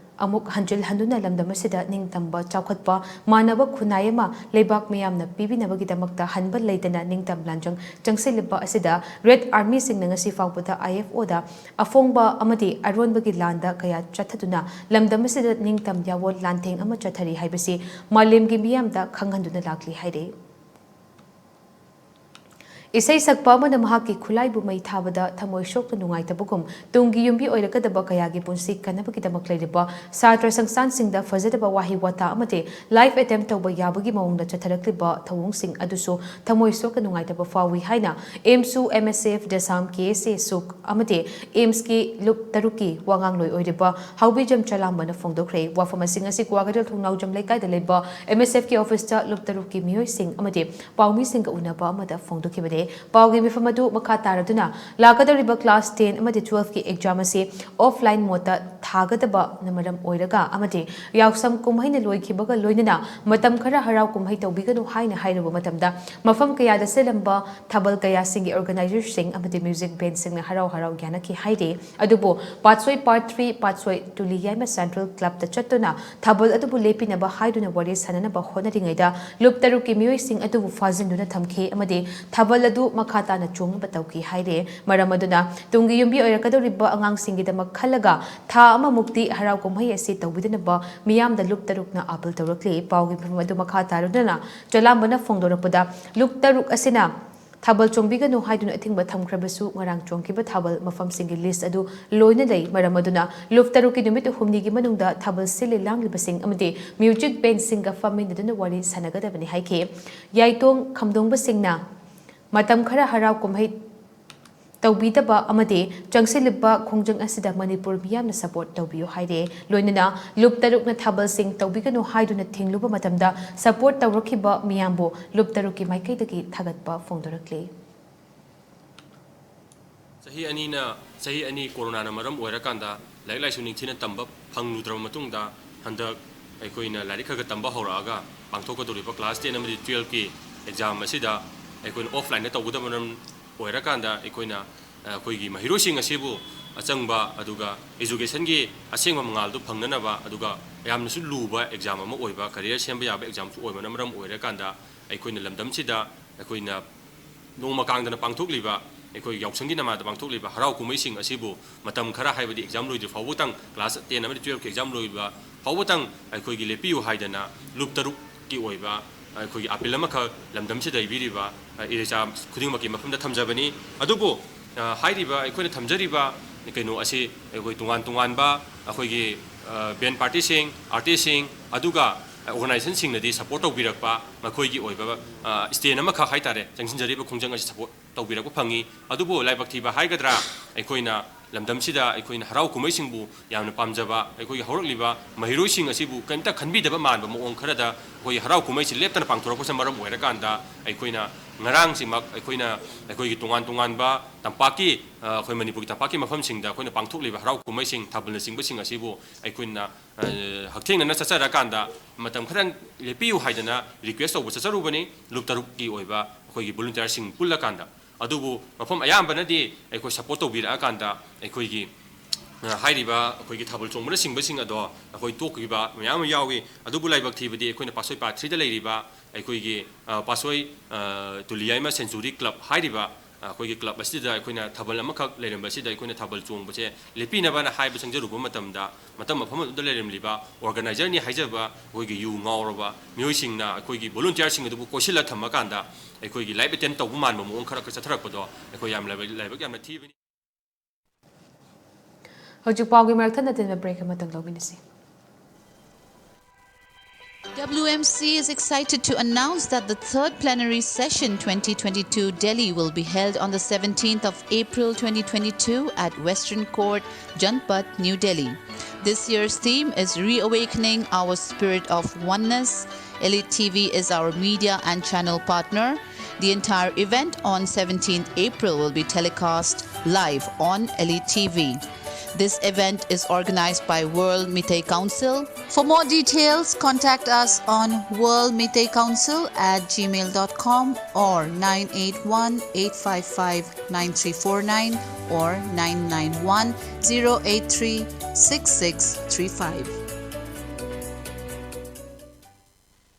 ꯑꯃꯨꯛ ꯍꯟꯖꯤꯜ ꯍꯟꯗꯨꯅ ꯂꯝꯗꯝ ꯑꯁꯤꯗ ꯅꯤꯡꯇꯝꯕ, ꯆꯥꯎꯈꯠꯄ, ꯃꯥꯟꯅꯕ ꯈꯨꯟꯅꯥꯏ ꯑꯃ ꯂꯩꯕꯥꯛ ꯃꯤꯌꯥꯝꯅ ꯄꯤꯕꯤꯅꯕꯒꯤꯗꯃꯛꯇ ꯍꯟꯕ ꯂꯩꯇꯅ ꯅꯤꯡꯇꯝ ꯂꯥꯟꯖꯪ ꯆꯪꯁꯤꯜꯂꯤꯕ ꯑꯁꯤꯗ ꯔꯦꯗ ꯑꯥꯔꯃꯤꯁꯤꯡꯅ ꯉꯁꯤ ꯐꯥꯎꯕꯗ ꯑꯥꯏ ꯑꯦꯐ ꯑꯣꯗ ꯑꯐꯣꯡꯕ ꯑꯃꯗꯤ ꯑꯔꯣꯟꯕꯒꯤ ꯂꯥꯟꯗ ꯀꯌꯥ ꯆꯠꯊꯗꯨꯅ ꯂꯝꯗꯝ ꯑꯁꯤꯗ ꯅꯤꯡꯇꯝ ꯌꯥꯋꯣꯜ ꯂꯥꯟꯊꯦꯡ ꯑꯃ ꯆꯠꯊꯔꯤ ꯍꯥꯏꯕꯁꯤ ꯃꯥꯂꯦꯝꯒꯤ ꯃꯤꯌꯥꯝꯗ ꯈꯪꯍꯟꯗꯨꯅ ꯂꯥꯛꯂꯤ ꯍꯥꯏꯔꯤ꯫ ꯏꯁꯩ ꯁꯛꯄ ꯑꯃꯅ ꯃꯍꯥꯛꯀꯤ ꯈꯨꯠꯂꯥꯏꯕꯨ ꯃꯩ ꯊꯥꯕꯗ ꯊꯃꯣꯏ ꯁꯣꯛꯅ ꯅꯨꯡꯉꯥꯏꯇꯕꯒꯨꯝ, ꯇꯨꯡꯒꯤ ꯌꯨꯝꯕꯤ ꯑꯣꯏꯔꯛꯀꯗꯕ ꯀꯌꯥꯒꯤ ꯄꯨꯟꯁꯤ ꯀꯟꯅꯕꯒꯤꯗꯃꯛ ꯂꯩꯔꯤꯕ ꯁꯥꯇ꯭ꯔ ꯁꯪꯁꯊꯥꯟꯁꯤꯡꯗ ꯐꯖꯗꯕ ꯋꯥꯍꯩ ꯋꯥꯇꯥ ꯑꯃꯗꯤ ꯂꯥꯏꯐ ꯑꯦꯇꯦꯝ ꯇꯧꯕ ꯌꯥꯕꯒꯤ ꯃꯑꯣꯡꯗ ꯆꯠꯊꯔꯛꯂꯤꯕ ꯊꯧꯑꯣꯡꯁꯤꯡ ꯑꯗꯨꯁꯨ ꯊꯃꯣꯏ ꯁꯣꯛꯅ ꯅꯨꯡꯉꯥꯏꯇꯕ ꯐꯥꯎꯏ ꯍꯥꯏꯅ ꯑꯦꯝꯁꯨ, ꯑꯦꯝ ꯑꯦꯁ ꯑꯦꯐ, ꯗꯦꯁꯥꯝ, ꯀꯦ ꯑꯦꯁ ꯑꯦ ꯁꯨꯛ ꯑꯃꯗꯤ ꯑꯦꯝꯁꯀꯤ ꯂꯨꯞ ꯇꯔꯨꯛꯀꯤ ꯋꯥꯉꯥꯡꯂꯣꯏ ꯑꯣꯏꯔꯤꯕ ꯍꯥꯎꯕꯤꯖꯝ ꯆꯂꯥꯝꯕꯅ ꯐꯣꯡꯗꯣꯛꯈ꯭ꯔꯦ꯫ ꯋꯥꯐꯝ ꯑꯁꯤꯡ ꯑꯁꯤ ꯀ꯭ꯋꯥꯀꯩꯊꯦꯜ ꯊꯣꯡꯅꯥꯎꯖꯝ ꯂꯩꯀꯥꯏꯗ ꯂꯩꯕ ꯑꯦꯝ ꯑꯦꯁ ꯑꯦꯐꯀꯤ ꯑꯣꯐꯤꯁꯇ ꯂꯨꯞ ꯇꯔꯨꯛꯀꯤ ꯃꯤꯑꯣꯏꯁꯤꯡ ꯑꯃꯗꯤ ꯄꯥꯎꯃꯤꯁꯤꯡꯒ ꯎꯅꯕ ꯑꯃꯗ ꯐꯣꯡꯗꯣꯛꯈꯤꯕꯅꯤ꯫ ꯄꯥꯎꯒꯤ ꯃꯤꯐꯝ ꯑꯗꯨ ꯃꯈꯥ ꯇꯥꯔꯗꯨꯅ ꯂꯥꯛꯀꯗꯧꯔꯤꯕ ꯀ꯭ꯂꯥꯁ ꯇꯦꯟ ꯑꯃꯗꯤ ꯇꯨꯋꯦꯜꯐꯀꯤ ꯑꯦꯛꯖꯥꯝ ꯑꯁꯤ ꯑꯣꯐꯂꯥꯏꯟ ꯃꯣꯗꯇ ꯊꯥꯒꯗꯕꯅ ꯃꯔꯝ ꯑꯣꯏꯔꯒ ꯑꯃꯗꯤ ꯌꯥꯎꯁꯪ ꯀꯨꯝꯍꯩꯅ ꯂꯣꯏꯈꯤꯕꯒ ꯂꯣꯏꯅꯅ ꯃꯇꯝ ꯈꯔ ꯍꯔꯥꯎ ꯀꯨꯝꯍꯩ ꯇꯧꯕꯤꯒꯅꯨ ꯍꯥꯏꯅ ꯍꯥꯏꯔꯨꯕ ꯃꯇꯝꯗ ꯃꯐꯝ ꯀꯌꯥꯗ ꯁꯤꯜꯂꯝꯕ ꯊꯥꯕꯜ ꯀꯌꯥꯁꯤꯡꯒꯤ ꯑꯣꯔꯒꯅꯥꯏꯖꯔꯁꯤꯡ ꯑꯃꯗꯤ ꯃ꯭ꯌꯨꯖꯤꯛ ꯕꯦꯟꯁꯤꯡꯅ ꯍꯔꯥꯎ ꯍꯔꯥꯎ ꯌꯥꯅꯈꯤ ꯍꯥꯏꯔꯤ꯫ ꯑꯗꯨꯕꯨ ꯄꯥꯠꯁꯣꯏ ꯄꯥꯔꯠ ꯊ꯭ꯔꯤ ꯄꯥꯠꯁꯣꯏ ꯇꯨꯂꯤ ꯌꯥꯏꯃ ꯁꯦꯟꯇ꯭ꯔꯦꯜ ꯀ꯭ꯂꯕꯇ ꯆꯠꯇꯨꯅ ꯊꯥꯕꯜ ꯑꯗꯨꯕꯨ ꯂꯦꯞꯄꯤꯅꯕ ꯍꯥꯏꯗꯨꯅ ꯋꯥꯔꯤ ꯁꯥꯟꯅꯅꯕ ꯍꯣꯠꯅꯔꯤꯉꯩꯗ ꯂꯨꯞ ꯇꯔꯨꯛꯀꯤ ꯃꯤꯑꯣꯏꯁꯤꯡ ꯑꯗꯨꯕꯨ ꯐꯥꯖꯤꯟꯗꯨꯅ ꯊꯝꯈꯤ ꯑꯃꯗꯤ ꯊꯥꯕꯜ ꯑꯗꯨ ꯃꯈꯥ ꯇꯥꯅ ꯆꯣꯡꯅꯕ ꯇꯧꯈꯤ ꯍꯥꯏꯔꯤ꯫ ꯃꯔꯝ ꯑꯗꯨꯅ ꯇꯨꯡꯒꯤ ꯌꯨꯝꯕꯤ ꯑꯣꯏꯔꯛꯀꯗꯧꯔꯤꯕ ꯑꯉꯥꯡꯁꯤꯡꯒꯤꯗꯃꯛ ꯈꯜꯂꯒ ꯊꯥ ꯑꯃꯃꯨꯛꯇꯤ ꯍꯔꯥꯎ ꯀꯨꯝꯍꯩ ꯑꯁꯤ ꯇꯧꯕꯤꯗꯅꯕ ꯃꯤꯌꯥꯝꯗ ꯂꯨꯞ ꯇꯔꯨꯛꯅ ꯑꯥꯄꯤꯜ ꯇꯧꯔꯛꯂꯤ꯫ ꯄꯥꯎꯒꯤ ꯃꯤꯐꯝ ꯑꯗꯨ ꯃꯈꯥ ꯇꯥꯔꯨꯗꯨꯅ ꯆꯂꯥꯝꯕꯅ ꯐꯣꯡꯗꯣꯔꯛꯄꯗ, ꯂꯨꯞ ꯇꯔꯨꯛ ꯑꯁꯤꯅ ꯊꯥꯕꯜ ꯆꯣꯡꯕꯤꯒꯅꯨ ꯍꯥꯏꯗꯨꯅ ꯑꯊꯤꯡꯕ ꯊꯝꯈ꯭ꯔꯕꯁꯨ ꯉꯔꯥꯡ ꯆꯣꯡꯈꯤꯕ ꯊꯥꯕꯜ ꯃꯐꯝꯁꯤꯡꯒꯤ ꯂꯤꯁ ꯑꯗꯨ ꯂꯣꯏꯅ ꯂꯩ꯫ ꯃꯔꯝ ꯑꯗꯨꯅ ꯂꯨꯞ ꯇꯔꯨꯛꯀꯤ ꯅꯨꯃꯤꯠ ꯍꯨꯝꯅꯤꯒꯤ ꯃꯅꯨꯡꯗ ꯊꯥꯕꯜ ꯁꯤꯜꯂꯤ ꯂꯥꯡꯂꯤꯕꯁꯤꯡ ꯑꯃꯗꯤ ꯃ꯭ꯌꯨꯖꯤꯛ ꯕꯦꯟꯁꯤꯡꯒ ꯐꯝꯃꯤꯟꯅꯗꯨꯅ ꯋꯥꯔꯤ ꯁꯥꯟꯅꯒꯗꯕꯅꯤ ꯍꯥꯏꯈꯤ꯫ ꯌꯥꯏꯇꯣꯡ ꯈꯝꯗꯣꯡꯕꯁꯤꯡꯅ ꯃꯇꯝ ꯈꯔ ꯍꯔꯥꯎ ꯀꯨꯝꯍꯩ ꯇꯧꯕꯤꯗꯕ ꯑꯃꯗꯤ ꯆꯪꯁꯤꯜꯂꯤꯕ ꯈꯣꯡꯖꯪ ꯑꯁꯤꯗ ꯃꯅꯤꯄꯨꯔ ꯃꯤꯌꯥꯝꯅ ꯁꯄꯣꯔꯠ ꯇꯧꯕꯤꯌꯨ ꯍꯥꯏꯔꯦ꯫ ꯂꯣꯏꯅꯅ ꯂꯨꯞ ꯇꯔꯨꯛꯅ ꯊꯥꯕꯜꯁꯤꯡ ꯇꯧꯕꯤꯒꯅꯨ ꯍꯥꯏꯗꯨꯅ ꯊꯤꯡꯂꯨꯕ ꯃꯇꯝꯗ ꯁꯄꯣꯔꯠ ꯇꯧꯔꯛꯈꯤꯕ ꯃꯤꯌꯥꯝꯕꯨ ꯂꯨꯞ ꯇꯔꯨꯛꯀꯤ ꯃꯥꯏꯀꯩꯗꯒꯤ ꯊꯥꯒꯠꯄ ꯐꯣꯡꯗꯣꯔꯛꯂꯤ꯫ ꯆꯍꯤ ꯑꯅꯤꯅ, ꯆꯍꯤ ꯑꯅꯤ ꯀꯣꯔꯣꯅꯥꯅ ꯃꯔꯝ ꯑꯣꯏꯔꯀꯥꯟꯗ ꯂꯥꯏꯔꯤꯛ ꯂꯥꯏꯁꯨ ꯅꯤꯡꯊꯤꯅ ꯇꯝꯕ ꯐꯪꯂꯨꯗ꯭ꯔꯕ ꯃꯇꯨꯡꯗ, ꯍꯟꯗꯛ ꯑꯩꯈꯣꯏꯅ ꯂꯥꯏꯔꯤꯛ ꯈꯔ ꯈꯔ ꯇꯝꯕ ꯍꯧꯔꯛꯑꯒ ꯄꯥꯡꯊꯣꯛꯀꯗꯧꯔꯤꯕ ꯀ꯭ꯂꯥꯁ ꯇꯦꯟ ꯑꯃꯗꯤ ꯇꯨꯌꯦꯜꯐꯀꯤ ꯑꯦꯛꯖꯥꯝ ꯑꯁꯤꯗ ꯑꯩꯈꯣꯏꯅ ꯑꯣꯐꯂꯥꯏꯟꯗ ꯇꯧꯒꯗꯕ ꯃꯔꯝ ꯑꯣꯏꯔꯀꯥꯟꯗ, ꯑꯩꯈꯣꯏꯅ, ꯑꯩꯈꯣꯏꯒꯤ ꯃꯍꯩꯔꯣꯏꯁꯤꯡ ꯑꯁꯤꯕꯨ ꯑꯆꯪꯕ, ꯑꯗꯨꯒ educationꯒꯤ ꯑꯁꯦꯡꯕ ꯃꯉꯥꯜꯗꯨ ꯐꯪꯅꯅꯕ, ꯑꯗꯨꯒ ꯌꯥꯝꯅꯁꯨ ꯂꯨꯕ exam ꯑꯃ ꯑꯣꯏꯕ, career ꯁꯦꯝꯕ ꯌꯥꯕ examꯁꯨ ꯑꯣꯏꯕꯅ ꯃꯔꯝ ꯑꯣꯏꯔꯀꯥꯟꯗ, ꯑꯩꯈꯣꯏꯅ ꯂꯝꯗꯝꯁꯤꯗ ꯑꯩꯈꯣꯏꯅ ꯅꯣꯡꯃ ꯀꯥꯡꯗꯅ ꯄꯥꯡꯊꯣꯛꯂꯤꯕ, ꯑꯩꯈꯣꯏ ꯌꯥꯎꯁꯪꯒꯤ ꯅꯃꯥꯗ ꯄꯥꯡꯊꯣꯛꯂꯤꯕ ꯍꯔꯥꯎ ꯀꯨꯝꯍꯩꯁꯤꯡ ꯑꯁꯤꯕꯨ ꯃꯇꯝ ꯈꯔ, ꯍꯥꯏꯕꯗꯤ exam ꯂꯣꯏꯗ꯭ꯔꯤ ꯐꯥꯎꯕꯇꯪ, class ten ꯑꯃꯗꯤ twelveꯀꯤ exam ꯂꯣꯏꯕ ꯐꯥꯎꯕꯇꯪ ꯑꯩꯈꯣꯏꯒꯤ ꯂꯦꯞꯄꯤꯌꯨ ꯍꯥꯏꯗꯅ ꯂꯨꯞ ꯇꯔꯨꯛꯀꯤ ꯑꯣꯏꯕ ꯑꯩꯈꯣꯏꯒꯤ appeal ꯑꯃꯈꯛ ꯂꯝꯗꯝꯁꯤꯗ ꯏꯕꯤꯔꯤꯕ, ꯑ, ꯏꯔꯩꯆꯥ ꯈꯨꯗꯤꯡꯃꯛꯀꯤ ꯃꯐꯝꯗ ꯊꯝꯖꯕꯅꯤ꯫ ꯑꯗꯨꯕꯨ, ꯑ, ꯍꯥꯏꯔꯤꯕ ꯑꯩꯈꯣꯏꯅ ꯊꯝꯖꯔꯤꯕ ꯀꯩꯅꯣ ꯑꯁꯤ ꯑꯩꯈꯣꯏ ꯇꯣꯉꯥꯟ ꯇꯣꯉꯥꯟꯕ ꯑꯩꯈꯣꯏꯒꯤ, ꯑ, band partyꯁꯤꯡ, artistꯁꯤꯡ, ꯑꯗꯨꯒ organizationꯁꯤꯡꯅꯗꯤ support ꯇꯧꯕꯤꯔꯛꯄ, ꯃꯈꯣꯏꯒꯤ ꯑꯣꯏꯕ, ꯑ, stand ꯑꯃꯈꯛ ꯍꯥꯏꯇꯥꯔꯦ, ꯆꯪꯁꯤꯟꯖꯔꯤꯕ ꯈꯣꯡꯖꯪ ꯑꯁꯤ support ꯇꯧꯕꯤꯔꯛꯄ ꯐꯪꯉꯤ꯫ ꯑꯗꯨꯕꯨ ꯂꯥꯏꯕꯛ ꯊꯤꯕ ꯍꯥꯏꯒꯗ꯭ꯔꯥ, ꯑꯩꯈꯣꯏꯅ ꯂꯝꯗꯝꯁꯤꯗ ꯑꯩꯈꯣꯏꯅ ꯍꯔꯥꯎ ꯀꯨꯝꯍꯩꯁꯤꯡꯕꯨ ꯌꯥꯝꯅ ꯄꯥꯝꯖꯕ ꯑꯩꯈꯣꯏꯒꯤ ꯍꯧꯔꯛꯂꯤꯕ ꯃꯍꯩꯔꯣꯏꯁꯤꯡ ꯑꯁꯤꯕꯨ ꯀꯔꯤꯝꯇ ꯈꯟꯕꯤꯗꯕ ꯃꯥꯟꯕ ꯃꯑꯣꯡ ꯈꯔꯗ ꯑꯩꯈꯣꯏꯒꯤ ꯍꯔꯥꯎ ꯀꯨꯝꯍꯩꯁꯤ ꯂꯦꯞꯇꯅ ꯄꯥꯡꯊꯣꯔꯛꯄꯁꯤꯅ ꯃꯔꯝ ꯑꯣꯏꯔꯀꯥꯟꯗ, ꯑꯩꯈꯣꯏꯅ ꯉꯔꯥꯡꯁꯤꯃꯛ ꯑꯩꯈꯣꯏꯅ ꯑꯩꯈꯣꯏꯒꯤ ꯇꯣꯉꯥꯟ ꯇꯣꯉꯥꯟꯕ ꯇꯝꯄꯥꯛꯀꯤ, ꯑ, ꯑꯩꯈꯣꯏ ꯃꯅꯤꯄꯨꯔꯒꯤ ꯇꯝꯄꯥꯛꯀꯤ ꯃꯐꯝꯁꯤꯡꯗ ꯑꯩꯈꯣꯏꯅ ꯄꯥꯡꯊꯣꯛꯂꯤꯕ ꯍꯔꯥꯎ ꯀꯨꯝꯍꯩꯁꯤꯡ, ꯊꯥꯕꯜꯅꯆꯤꯡꯕꯁꯤꯡ ꯑꯁꯤꯕꯨ ꯑꯩꯈꯣꯏꯅ, ꯑ, ꯍꯛꯊꯦꯡꯅꯅ ꯆꯠꯆꯔꯀꯥꯟꯗ ꯃꯇꯝ ꯈꯔ ꯂꯦꯞꯄꯤꯌꯨ ꯍꯥꯏꯗꯅ request ꯇꯧꯕ ꯆꯠꯆꯔꯨꯕꯅꯤ꯫ ꯂꯨꯞ ꯇꯔꯨꯛꯀꯤ ꯑꯣꯏꯕ ꯑꯩꯈꯣꯏꯒꯤ volunteerꯁꯤꯡ ꯄꯨꯜꯂꯀꯥꯟꯗ, ꯑꯗꯨꯕꯨ ꯃꯐꯝ ꯑꯌꯥꯝꯕꯅꯗꯤ ꯑꯩꯈꯣꯏ support ꯇꯧꯕꯤꯔꯛꯑꯀꯥꯟꯗ ꯑꯩꯈꯣꯏꯒꯤ, ꯑ, ꯍꯥꯏꯔꯤꯕ ꯑꯩꯈꯣꯏꯒꯤ ꯊꯥꯕꯜ ꯆꯣꯡꯕꯅꯆꯤꯡꯕꯁꯤꯡ ꯑꯗꯣ ꯑꯩꯈꯣꯏ ꯇꯣꯛꯈꯤꯕ ꯃꯌꯥꯝ ꯑꯃ ꯌꯥꯎꯏ꯫ ꯑꯗꯨꯕꯨ ꯂꯥꯏꯕꯛ ꯊꯤꯕꯗꯤ ꯑꯩꯈꯣꯏꯅ ꯄꯥꯠꯁꯣꯏ part threeꯗ ꯂꯩꯔꯤꯕ ꯑꯩꯈꯣꯏꯒꯤ, ꯑ, ꯄꯥꯠꯁꯣꯏ, ꯑ, ꯇꯨꯂꯤꯌꯥꯏꯃ century club ꯍꯥꯏꯔꯤꯕ, ꯑ, ꯑꯩꯈꯣꯏꯒꯤ club ꯑꯁꯤꯗ ꯑꯩꯈꯣꯏꯅ ꯊꯥꯕꯜ ꯑꯃꯈꯛ ꯂꯩꯔꯝꯕꯁꯤꯗ ꯑꯩꯈꯣꯏꯅ ꯊꯥꯕꯜ ꯆꯣꯡꯕꯁꯦ ꯂꯦꯞꯄꯤꯅꯕꯅ ꯍꯥꯏꯕ ꯆꯪꯖꯔꯨꯕ ꯃꯇꯝꯗ, ꯃꯇꯝ ꯃꯐꯝ ꯑꯗꯨꯗ ꯂꯩꯔꯝꯂꯤꯕ organizerꯅꯤ ꯍꯥꯏꯖꯕ ꯑꯩꯈꯣꯏꯒꯤ ꯌꯨ ꯉꯥꯎꯔꯕ ꯃꯤꯑꯣꯏꯁꯤꯡꯅ ꯑꯩꯈꯣꯏꯒꯤ volunteerꯁꯤꯡ ꯑꯗꯨꯕꯨ ꯀꯣꯏꯁꯤꯜꯂ ꯊꯝꯃꯀꯥꯟꯗ ꯑꯩꯈꯣꯏꯒꯤ live attend ꯇꯧꯕ ꯃꯥꯟꯕ ꯃꯑꯣꯡ ꯈꯔ ꯈꯔ ꯆꯠꯊꯔꯛꯄꯗꯣ ꯑꯩꯈꯣꯏ ꯌꯥꯝ ꯂꯥꯏꯕꯛ, ꯂꯥꯏꯕꯛ ꯌꯥꯝꯅ ꯊꯤꯕꯅꯤ꯫ ꯍꯧꯖꯤꯛ ꯄꯥꯎꯒꯤ ꯃꯔꯛ ꯊꯠꯅ ꯊꯤꯟꯕ break ꯑꯃꯇꯪ ꯂꯧꯃꯤꯟꯅꯁꯤ꯫ W M C is excited to announce that the third plenary session twenty twenty-two Delhi will be held on the seventeenth of April twenty twenty-two at Western Court, Janpath, New Delhi. This year's theme is Reawakening Our Spirit of Oneness. Elite T V is our media and channel partner. The entire event on seventeenth April will be telecast live on Elite T V. This event is organized by World Meitei Council. For more details, contact us on world meitei council at gmail dot com or nine eight one, eight five five, nine three four nine or nine nine one, zero eight three, six six three five.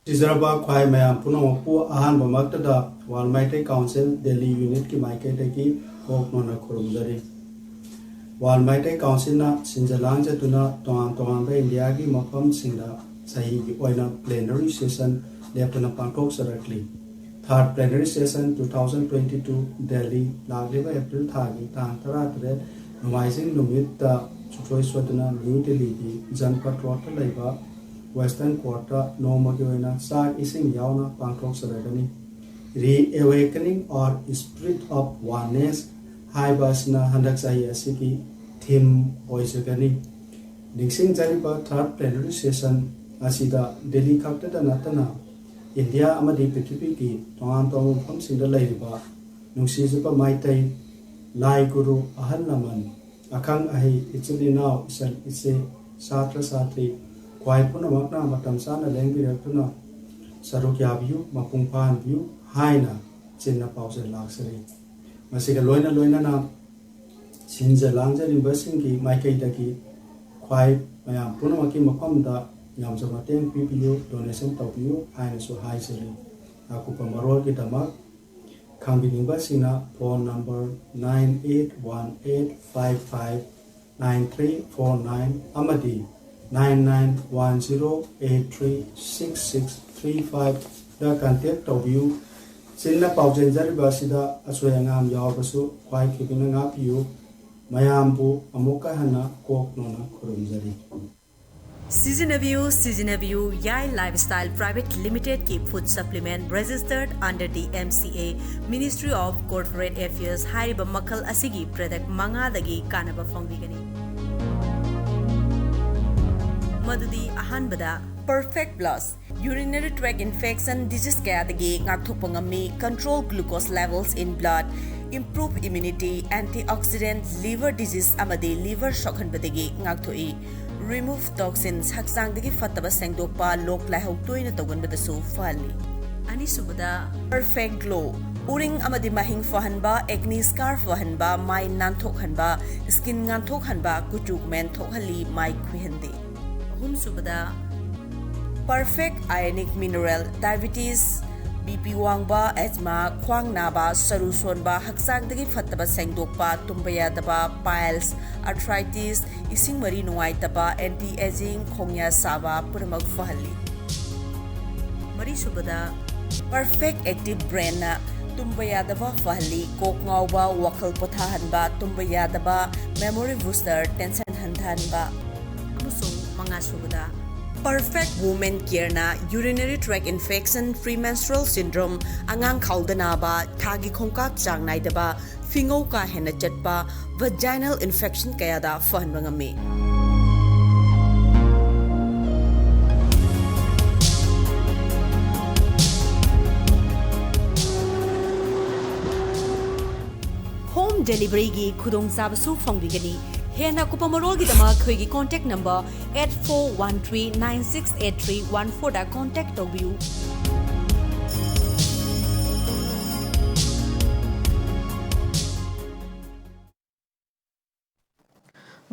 ꯁꯤꯖꯔꯕ ꯈ꯭ꯋꯥꯏ ꯃꯌꯥꯝ ꯄꯨꯝꯅꯃꯛꯄꯨ ꯑꯍꯥꯟꯕꯃꯛꯇꯗ World Meitei Council Delhi Unitꯀꯤ ꯃꯥꯏꯀꯩꯗꯒꯤ ꯀꯣꯛ ꯅꯣꯟꯅ ꯈꯨꯔꯨꯝꯖꯔꯤ꯫ World Meitei Councilꯅ ꯁꯤꯟꯖ ꯂꯥꯡꯖꯗꯨꯅ ꯇꯣꯉꯥꯟ ꯇꯣꯉꯥꯟꯕ ꯏꯟꯗꯤꯌꯥꯒꯤ ꯃꯐꯝꯁꯤꯡꯗ ꯆꯍꯤꯒꯤ ꯑꯣꯏꯅ plenary session ꯂꯦꯞꯇꯅ ꯄꯥꯡꯊꯣꯛꯆꯔꯛꯂꯤ꯫ Third plenary session two thousand twenty two, Delhi, ꯂꯥꯛꯂꯤꯕ ꯑꯦꯄ꯭ꯔꯤꯜ ꯊꯥꯒꯤ ꯇꯥꯡ ꯇꯔꯥꯇꯔꯦꯠ ꯅꯣꯡꯃꯥꯏꯖꯤꯡ ꯅꯨꯃꯤꯠꯇ ꯁꯨꯡꯁꯣꯏ ꯁꯣꯏꯗꯅ ꯅ꯭ꯌꯨ ꯗꯤꯜꯂꯤꯒꯤ ꯖꯟꯄꯠ ꯔꯣꯗꯇ ꯂꯩꯕ Western Courtꯇ ꯅꯣꯡꯃꯒꯤ ꯑꯣꯏꯅ ꯆꯥꯛ ꯏꯁꯤꯡ ꯌꯥꯎꯅ ꯄꯥꯡꯊꯣꯛꯆꯔꯒꯅꯤ꯫ Reawakening or Spirit of Oneness ꯍꯥꯏꯕ ꯑꯁꯤꯅ ꯍꯟꯗꯛ ꯆꯍꯤ ꯑꯁꯤꯒꯤ theme ꯑꯣꯏꯖꯒꯅꯤ꯫ ꯅꯤꯡꯁꯤꯡꯖꯔꯤꯕ third plenary session ꯑꯁꯤꯗ ꯗꯦꯜꯂꯤ ꯈꯛꯇꯗ ꯅꯠꯇꯅ ꯏꯟꯗꯤꯌꯥ ꯑꯃꯗꯤ ꯄ꯭ꯔꯤꯊꯤꯕꯤꯒꯤ ꯇꯣꯉꯥꯟ ꯇꯣꯉꯥꯟꯕ ꯃꯐꯝꯁꯤꯡꯗ ꯂꯩꯔꯤꯕ ꯅꯨꯡꯁꯤꯖꯕ ꯃꯩꯇꯩ ꯂꯥꯏ ꯒꯨꯔꯨ, ꯑꯍꯜ ꯂꯃꯟ, ꯑꯈꯪ ꯑꯍꯩ, ꯏꯆꯤꯜ ꯏꯅꯥꯎ, ꯏꯆꯜ ꯏꯆꯦ, ꯁꯥꯇ꯭ꯔ ꯁꯥꯇ꯭ꯔꯤ, ꯈ꯭ꯋꯥꯏ ꯄꯨꯝꯅꯃꯛꯅ ꯃꯇꯝ ꯆꯥꯅ ꯂꯦꯡꯕꯤꯔꯛꯇꯨꯅ ꯁꯔꯨꯛ ꯌꯥꯕꯤꯌꯨ, ꯃꯄꯨꯡ ꯐꯥꯍꯟꯕꯤꯌꯨ ꯍꯥꯏꯅ ꯆꯤꯟꯅ ꯄꯥꯎꯖꯦꯜ ꯂꯥꯛꯆꯔꯤ꯫ ꯃꯁꯤꯒ ꯂꯣꯏꯅ ꯂꯣꯏꯅꯅ ꯁꯤꯟꯖ ꯂꯥꯡꯖꯔꯤꯕꯁꯤꯡꯒꯤ ꯃꯥꯏꯀꯩꯗꯒꯤ ꯈ꯭ꯋꯥꯏ ꯃꯌꯥꯝ ꯄꯨꯝꯅꯃꯛꯀꯤ ꯃꯐꯝꯗ ꯌꯥꯝꯖ ꯃꯇꯦꯡ ꯄꯤꯕꯤꯌꯨ, donation ꯇꯧꯕꯤꯌꯨ ꯍꯥꯏꯅꯁꯨ ꯍꯥꯏꯖꯔꯤ꯫ ꯑꯀꯨꯞꯄ ꯃꯔꯣꯜꯒꯤꯗꯃꯛ ꯈꯪꯕꯤꯅꯤꯡꯕꯁꯤꯡꯅ phone number nine eight one eight five five nine three four nine ꯑꯃꯗꯤ nine nine one zero eight three six six three fiveꯗ contact ꯇꯧꯕꯤꯌꯨ꯫ ꯆꯤꯟꯅ ꯄꯥꯎꯖꯦꯟꯖꯔꯤꯕ ꯑꯁꯤꯗ ꯑꯁꯣꯏ ꯑꯉꯥꯝ ꯌꯥꯎꯔꯕꯁꯨ ꯈ꯭ꯋꯥꯏ ꯈꯤꯕꯤꯅ ꯉꯥꯛꯄꯤꯌꯨ꯫ ꯃꯌꯥꯝꯕꯨ ꯑꯃꯨꯛꯀ ꯍꯟꯅ ꯀꯣꯛ ꯅꯣꯟꯅ ꯈꯨꯔꯨꯝꯖꯔꯤ꯫ ꯁꯤꯖꯤꯟꯅꯕꯤꯌꯨ, ꯁꯤꯖꯤꯟꯅꯕꯤꯌꯨ꯫ ꯌꯥꯏ Lifestyle Private Limitedꯀꯤ food supplement registered under the M C A, Ministry of Corporate Affairs ꯍꯥꯏꯔꯤꯕ ꯃꯈꯜ ꯑꯁꯤꯒꯤ product ꯃꯉꯥꯗꯒꯤ ꯀꯥꯟꯅꯕ ꯐꯪꯕꯤꯒꯅꯤ꯫ ꯃꯗꯨꯗꯤ ꯑꯍꯥꯟꯕꯗ Perfect Plus, urinary tract infection disease ꯀꯌꯥꯗꯒꯤ ꯉꯥꯛꯊꯣꯛꯄ ꯉꯝꯃꯤ, control glucose levels in blood, Improve immunity, antioxidant, liver disease ꯑꯃꯗꯤ liver ꯁꯣꯛꯍꯟꯕꯗꯒꯤ ꯉꯥꯛꯊꯣꯛꯏ꯫ Remove toxins, ꯍꯛꯆꯥꯡꯗꯒꯤ ꯐꯠꯇꯕ ꯁꯦꯡꯗꯣꯛꯄ, ꯂꯣꯛ ꯂꯥꯏꯍꯧ ꯇꯣꯏꯅ ꯇꯧꯒꯟꯕꯗꯁꯨ ꯐꯍꯜꯂꯤ꯫ ꯑꯅꯤꯁꯨꯕꯗ, perfect glow, ꯎꯔꯤꯡ ꯑꯃꯗꯤ ꯃꯍꯤꯡ ꯐꯍꯟꯕ, acne scar ꯐꯍꯟꯕ, ꯃꯥꯏ ꯅꯥꯟꯊꯣꯛꯍꯟꯕ, skin ꯉꯥꯟꯊꯣꯛꯍꯟꯕ, ꯀꯨꯆꯨ ꯀꯨꯃꯦꯟ ꯊꯣꯛꯍꯜꯂꯤ, ꯃꯥꯏ ꯈꯨꯏꯍꯟꯗꯦ꯫ ꯑꯍꯨꯝꯁꯨꯕꯗ, perfect ionic mineral, diabetes, BP ꯋꯥꯡꯕ, asthma, ꯈ꯭ꯋꯥꯡ ꯅꯥꯕ, ꯁꯔꯨ ꯁꯣꯟꯕ, ꯍꯛꯆꯥꯡꯗꯒꯤ ꯐꯠꯇꯕ ꯁꯦꯡꯗꯣꯛꯄ, ꯇꯨꯝꯕ ꯌꯥꯗꯕ, piles, arthritis, ꯏꯁꯤꯡ ꯃꯔꯤ ꯅꯨꯡꯉꯥꯏꯇꯕ, anti aging, ꯈꯣꯡꯌꯥ ꯁꯥꯕ ꯄꯨꯝꯅꯃꯛ ꯐꯍꯜꯂꯤ꯫ ꯃꯔꯤꯁꯨꯕꯗ, perfect active brainꯅ ꯇꯨꯝꯕ ꯌꯥꯗꯕ ꯐꯍꯜꯂꯤ, ꯀꯣꯛ ꯉꯥꯎꯕ, ꯋꯥꯈꯜ ꯄꯣꯊꯥꯍꯟꯕ, ꯇꯨꯝꯕ ꯌꯥꯗꯕ, memory booster, tension ꯍꯟꯊꯍꯟꯕ꯫ ꯑꯃꯁꯨꯡ ꯃꯉꯥꯁꯨꯕꯗ, perfect women careꯅ urinary tract infection, premenstrual syndrome, ꯑꯉꯥꯡ ꯈꯥꯎꯗ ꯅꯥꯕ, ꯊꯥꯒꯤ ꯈꯣꯡꯀꯥꯞ ꯆꯥꯡ ꯅꯥꯏꯗꯕ, ꯐꯤꯉꯧ ꯀꯥ ꯍꯦꯟꯅ ꯆꯠꯄ, vaginal infection ꯀꯌꯥꯗ ꯐꯍꯟꯕ ꯉꯝꯃꯤ꯫ Home deliveryꯒꯤ ꯈꯨꯗꯣꯡꯆꯥꯕꯁꯨ ꯐꯪꯕꯤꯒꯅꯤ꯫ ꯍꯦꯟꯅ ꯑꯀꯨꯞꯄ ꯃꯔꯣꯜꯒꯤꯗꯃꯛ ꯑꯩꯈꯣꯏꯒꯤ contact number eight four one three nine six eight three one fourꯗ contact ꯇꯧꯕꯤꯌꯨ꯫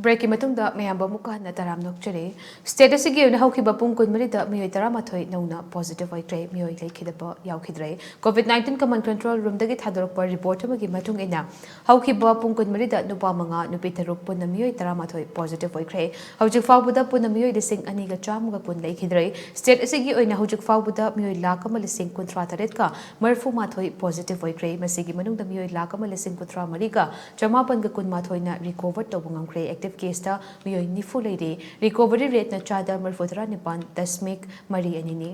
Breakꯀꯤ ꯃꯇꯨꯡꯗ ꯃꯌꯥꯝꯕꯨ ꯑꯃꯨꯛꯀ ꯍꯟꯅ ꯇꯔꯥꯝꯅ ꯑꯣꯛꯆꯔꯤ꯫ State ꯑꯁꯤꯒꯤ ꯑꯣꯏꯅ ꯍꯧꯈꯤꯕ ꯄꯨꯡ ꯀꯨꯟꯃꯔꯤꯗ ꯃꯤꯑꯣꯏ ꯇꯔꯥꯃꯥꯊꯣꯏ ꯅꯧꯅ positive ꯑꯣꯏꯈ꯭ꯔꯦ, ꯃꯤꯑꯣꯏ ꯂꯩꯈꯤꯗꯕ ꯌꯥꯎꯈꯤꯗ꯭ꯔꯦ꯫ COVID nineteen common control roomꯗꯒꯤ ꯊꯥꯗꯣꯔꯛꯄ report ꯑꯃꯒꯤ ꯃꯇꯨꯡ ꯏꯟꯅ, ꯍꯧꯈꯤꯕ ꯄꯨꯡ ꯀꯨꯟꯃꯔꯤꯗ ꯅꯨꯄꯥ ꯃꯉꯥ, ꯅꯨꯄꯤ ꯇꯔꯨꯛ, ꯄꯨꯟꯅ ꯃꯤꯑꯣꯏ ꯇꯔꯥꯃꯥꯊꯣꯏ positive ꯑꯣꯏꯈ꯭ꯔꯦ꯫ ꯍꯧꯖꯤꯛ ꯐꯥꯎꯕꯗ ꯄꯨꯟꯅ ꯃꯤꯑꯣꯏ ꯂꯤꯁꯤꯡ ꯑꯅꯤꯒ ꯆꯥꯝꯃꯒ ꯀꯨꯟ ꯂꯩꯈꯤꯗ꯭ꯔꯦ꯫ State ꯑꯁꯤꯒꯤ ꯑꯣꯏꯅ ꯍꯧꯖꯤꯛ ꯐꯥꯎꯕꯗ ꯃꯤꯑꯣꯏ ꯂꯥꯈ ꯑꯃ ꯂꯤꯁꯤꯡ ꯀꯨꯟꯊ꯭ꯔꯥ ꯇꯔꯦꯠꯀ ꯃꯔꯤꯐꯨ ꯃꯥꯊꯣꯏ positive ꯑꯣꯏꯈ꯭ꯔꯦ꯫ ꯃꯁꯤꯒꯤ ꯃꯅꯨꯡꯗ ꯃꯤꯑꯣꯏ ꯂꯥꯈ ꯑꯃ ꯂꯤꯁꯤꯡ ꯀꯨꯟꯊ꯭ꯔꯥ ꯃꯔꯤꯒ ꯆꯃꯥꯄꯟꯒ ꯀꯨꯟꯃꯥꯊꯣꯏꯅ recover ꯇꯧꯕ ꯉꯝꯈ꯭ꯔꯦ꯫ Active caseꯇ ꯃꯤꯑꯣꯏ ꯅꯤꯐꯨ ꯂꯩꯔꯦ꯫ Recovery rateꯅ ꯆꯥꯗ ꯃꯔꯤꯐꯨꯇꯔꯥ ꯅꯤꯄꯥꯟ ꯗꯁꯃꯤꯛ ꯃꯔꯤ ꯑꯅꯤꯅꯤ꯫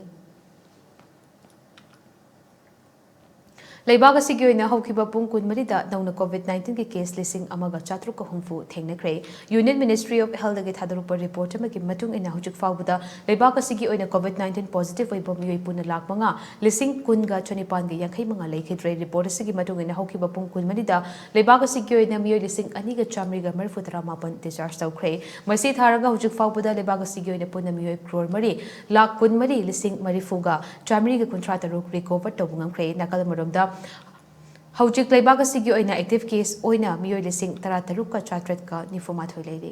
ꯂꯩꯕꯥꯛ ꯑꯁꯤꯒꯤ ꯑꯣꯏꯅ ꯍꯧꯈꯤꯕ ꯄꯨꯡ ꯀꯨꯟꯃꯔꯤꯗ ꯅꯧꯅ ꯀꯣꯚꯤꯗ ꯅꯥꯏꯟꯇꯤꯟꯒꯤ ꯀꯦꯁ ꯂꯤꯁꯤꯡ ꯑꯃꯒ ꯆꯥꯇ꯭ꯔꯨꯛꯀ ꯍꯨꯝꯐꯨ ꯊꯦꯡꯅꯈ꯭ꯔꯦ꯫ ꯌꯨꯅꯤꯌꯟ ꯃꯤꯅꯤꯁꯇ꯭ꯔꯤ ꯑꯣꯐ ꯍꯦꯜꯊꯒꯤ ꯊꯥꯗꯣꯔꯛꯄ ꯔꯤꯄꯣꯔꯠ ꯑꯃꯒꯤ ꯃꯇꯨꯡ ꯏꯟꯅ, ꯍꯧꯖꯤꯛ ꯐꯥꯎꯕꯗ ꯂꯩꯕꯥꯛ ꯑꯁꯤꯒꯤ ꯑꯣꯏꯅ ꯀꯣꯚꯤꯗ ꯅꯥꯏꯟꯇꯤꯟ ꯄꯣꯖꯤꯇꯤꯚ ꯑꯣꯏꯕ ꯃꯤꯑꯣꯏ ꯄꯨꯟꯅ ꯂꯥꯈ ꯃꯉꯥ ꯂꯤꯁꯤꯡ ꯀꯨꯟꯒ ꯆꯅꯤꯄꯥꯟꯒ ꯌꯥꯡꯈꯩ ꯃꯉꯥ ꯂꯩꯈꯤꯗ꯭ꯔꯦ꯫ ꯔꯤꯄꯣꯔꯠ ꯑꯁꯤꯒꯤ ꯃꯇꯨꯡ ꯏꯟꯅ, ꯍꯧꯈꯤꯕ ꯄꯨꯡ ꯀꯨꯟꯃꯔꯤꯗ ꯂꯩꯕꯥꯛ ꯑꯁꯤꯒꯤ ꯑꯣꯏꯅ ꯃꯤꯑꯣꯏ ꯂꯤꯁꯤꯡ ꯑꯅꯤꯒ ꯆꯥꯃꯔꯤꯒ ꯃꯔꯤꯐꯨ ꯇꯔꯥꯃꯥꯄꯟ ꯗꯤꯁꯆꯥꯔꯖ ꯇꯧꯈ꯭ꯔꯦ꯫ ꯃꯁꯤ ꯊꯥꯔꯒ ꯍꯧꯖꯤꯛ ꯐꯥꯎꯕꯗ ꯂꯩꯕꯥꯛ ꯑꯁꯤꯒꯤ ꯑꯣꯏꯅ ꯄꯨꯟꯅ ꯃꯤꯑꯣꯏ ꯀ꯭ꯔꯣꯔ ꯃꯔꯤ ꯂꯥꯈ ꯀꯨꯟꯃꯔꯤ ꯂꯤꯁꯤꯡ ꯃꯔꯤꯐꯨꯒ ꯆꯥꯃꯔꯤꯒ ꯀꯨꯟꯊ꯭ꯔꯥ ꯇꯔꯨꯛ ꯔꯤꯀꯣꯚꯔ ꯇꯧꯕ ꯉꯝꯈ꯭ꯔꯦ꯫ ꯅꯥꯀꯜ ꯑꯃꯔꯣꯝꯗ, ꯍꯧꯖꯤꯛ ꯂꯩꯕꯥꯛ ꯑꯁꯤꯒꯤ ꯑꯣꯏꯅ ꯑꯦꯛꯇꯤꯚ ꯀꯦꯁ ꯑꯣꯏꯅ ꯃꯤꯑꯣꯏ ꯂꯤꯁꯤꯡ ꯇꯔꯥ ꯇꯔꯨꯛꯀ ꯆꯥꯇ꯭ꯔꯦꯠꯀ ꯅꯤꯐꯨ ꯃꯥꯊꯣꯏ ꯂꯩꯔꯤ꯫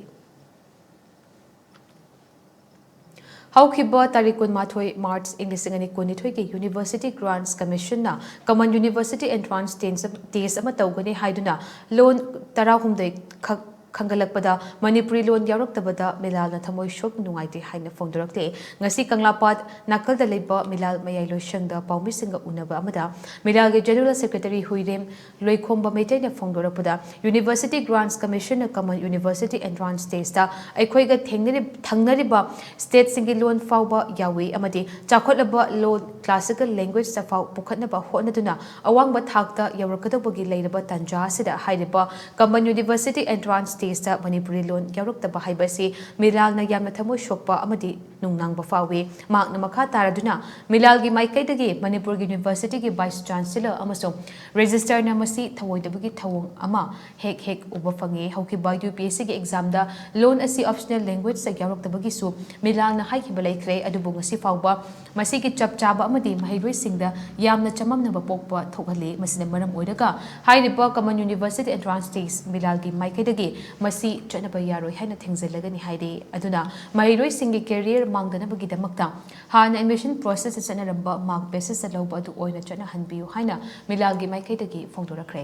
ꯍꯧꯈꯤꯕ ꯇꯥꯔꯤꯛ ꯀꯨꯟꯃꯥꯊꯣꯏ ꯃꯥꯔꯆ ꯏꯪ ꯂꯤꯁꯤꯡ ꯑꯅꯤ ꯀꯨꯟꯅꯤꯊꯣꯏꯒꯤ ꯌꯨꯅꯤꯚꯔꯁꯤꯇꯤ ꯒ꯭ꯔꯥꯟꯠꯁ ꯀꯃꯤꯁꯟꯅ ꯀꯃꯟ ꯌꯨꯅꯤꯚꯔꯁꯤꯇꯤ ꯑꯦꯟꯇ꯭ꯔꯥꯟꯁ ꯇꯦꯁ, ꯇꯦꯁ ꯑꯃ ꯇꯧꯒꯅꯤ ꯍꯥꯏꯗꯨꯅ ꯂꯣꯟ ꯇꯔꯥꯍꯨꯝꯗꯣꯏ ꯈꯛ ꯈꯟꯒꯠꯂꯛꯄꯗ ꯃꯅꯤꯄꯨꯔꯤ ꯂꯣꯟ ꯌꯥꯎꯔꯛꯇꯕꯗ ꯃꯤꯂꯥꯜꯅ ꯊꯃꯣꯏ ꯁꯣꯛꯅ ꯅꯨꯡꯉꯥꯏꯇꯦ ꯍꯥꯏꯅ ꯐꯣꯡꯗꯣꯔꯛꯂꯦ꯫ ꯉꯁꯤ ꯀꯪꯂꯥꯄꯥꯠ ꯅꯥꯀꯜꯗ ꯂꯩꯕ ꯃꯤꯂꯥꯜ ꯃꯌꯥꯏ ꯂꯣꯏꯁꯪꯗ ꯄꯥꯎꯃꯤꯁꯤꯡꯒ ꯎꯅꯕ ꯑꯃꯗ ꯃꯤꯂꯥꯜꯒꯤ ꯖꯦꯅꯔꯦꯜ ꯁꯦꯀ꯭ꯔꯦꯇꯔꯤ ꯍꯨꯏꯔꯦꯝ ꯂꯣꯏꯈꯣꯝꯕ ꯃꯩꯇꯩꯅ ꯐꯣꯡꯗꯣꯔꯛꯄꯗ, ꯌꯨꯅꯤꯚꯔꯁꯤꯇꯤ ꯒ꯭ꯔꯥꯟꯠꯁ ꯀꯃꯤꯁꯟꯅ ꯀꯃꯟ ꯌꯨꯅꯤꯚꯔꯁꯤꯇꯤ ꯑꯦꯟꯇ꯭ꯔꯥꯟꯁ ꯇꯦꯁꯇ ꯑꯩꯈꯣꯏꯒ ꯊꯦꯡꯅꯔꯤ-, ꯊꯪꯅꯔꯤꯕ ꯁ꯭ꯇꯦꯠꯁꯤꯡꯒꯤ ꯂꯣꯟ ꯐꯥꯎꯕ ꯌꯥꯎꯏ ꯑꯃꯗꯤ ꯆꯥꯎꯈꯠꯂꯕ ꯂꯣꯟ, ꯀ꯭ꯂꯥꯁꯤꯀꯦꯜ ꯂꯦꯡꯒ꯭ꯋꯦꯖꯇ ꯐꯥꯎ ꯄꯨꯈꯠꯅꯕ ꯍꯣꯠꯅꯗꯨꯅ ꯑꯋꯥꯡꯕ ꯊꯥꯛꯇ ꯌꯧꯔꯛꯀꯗꯧꯕꯒꯤ ꯂꯩꯔꯕ ꯇꯥꯟꯖꯥ ꯑꯁꯤꯗ ꯍꯥꯏꯔꯤꯕ ꯀꯃꯟ ꯌꯨꯅꯤꯚꯔꯁꯤꯇꯤ ꯑꯦꯟꯇ꯭ꯔꯥꯟꯁ ꯇꯦꯁꯇ ꯃꯅꯤꯄꯨꯔꯤ ꯂꯣꯟ ꯌꯥꯎꯔꯛꯇꯕ ꯍꯥꯏꯕ ꯑꯁꯤ ꯃꯤꯂꯥꯜꯅ ꯌꯥꯝꯅ ꯊꯃꯣꯏ ꯁꯣꯛꯄ ꯑꯃꯗꯤ ꯅꯨꯡꯅꯥꯡꯕ ꯐꯥꯎꯏ꯫ ꯃꯍꯥꯛꯅ ꯃꯈꯥ ꯇꯥꯔꯗꯨꯅ, ꯃꯤꯂꯥꯜꯒꯤ ꯃꯥꯏꯀꯩꯗꯒꯤ ꯃꯅꯤꯄꯨꯔ ꯌꯨꯅꯤꯚꯔꯁꯤꯇꯤꯒꯤ ꯚꯥꯏꯁ ꯆꯥꯟꯁꯦꯂꯔ ꯑꯃꯁꯨꯡ ꯔꯦꯖꯤꯁꯇ꯭ꯔꯥꯔꯅ ꯃꯁꯤ ꯊꯧꯑꯣꯏꯗꯕꯒꯤ ꯊꯧꯑꯣꯡ ꯑꯃ ꯍꯦꯛ ꯍꯦꯛ ꯎꯕ ꯐꯪꯉꯤ꯫ ꯍꯧꯈꯤꯕ ꯌꯨ ꯄꯤ ꯑꯦꯁ ꯁꯤꯒꯤ ꯑꯦꯛꯖꯥꯝꯗ ꯂꯣꯟ ꯑꯁꯤ ꯑꯣꯞꯁꯅꯦꯜ ꯂꯦꯡꯒ꯭ꯋꯦꯖꯇ ꯌꯥꯎꯔꯛꯇꯕꯒꯤꯁꯨ ꯃꯤꯂꯥꯜꯅ ꯍꯥꯏꯈꯤꯕ ꯂꯩꯈ꯭ꯔꯦ, ꯑꯗꯨꯕꯨ ꯉꯁꯤ ꯐꯥꯎꯕ ꯃꯁꯤꯒꯤ ꯆꯞ ꯆꯥꯕ ꯑꯃꯗꯤ ꯃꯍꯩꯔꯣꯏꯁꯤꯡꯗ ꯌꯥꯝꯅ ꯆꯃꯝꯅꯕ ꯄꯣꯛꯄ ꯊꯣꯛꯍꯜꯂꯤ꯫ ꯃꯁꯤꯅ ꯃꯔꯝ ꯑꯣꯏꯔꯒ ꯍꯥꯏꯔꯤꯕ ꯀꯃꯟ ꯌꯨꯅꯤꯚꯔꯁꯤꯇꯤ ꯑꯦꯟꯇ꯭ꯔꯥꯟꯁ ꯇꯦꯁ ꯃꯤꯂꯥꯜꯒꯤ ꯃꯥꯏꯀꯩꯗꯒꯤ ꯃꯁꯤ ꯆꯠꯅꯕ ꯌꯥꯔꯣꯏ ꯍꯥꯏꯅ ꯊꯦꯡꯖꯤꯜꯂꯒꯅꯤ ꯍꯥꯏꯔꯤ꯫ ꯑꯗꯨꯅ ꯃꯍꯩꯔꯣꯏꯁꯤꯡꯒꯤ ꯀꯦꯔꯤꯌꯔ ꯃꯥꯡꯗꯅꯕꯒꯤꯗꯃꯛꯇ ꯍꯥꯟꯅ ꯑꯦꯗꯃꯤꯁꯟ ꯄ꯭ꯔꯣꯁꯦꯁꯇ ꯆꯠꯅꯔꯝꯕ ꯃꯥꯔꯛ ꯕꯦꯁꯤꯁꯇ ꯂꯧꯕ ꯑꯗꯨ ꯑꯣꯏꯅ ꯆꯠꯅꯍꯟꯕꯤꯌꯨ ꯍꯥꯏꯅ ꯃꯤꯂꯥꯜꯒꯤ ꯃꯥꯏꯀꯩꯗꯒꯤ ꯐꯣꯡꯗꯣꯔꯛꯈ꯭ꯔꯦ꯫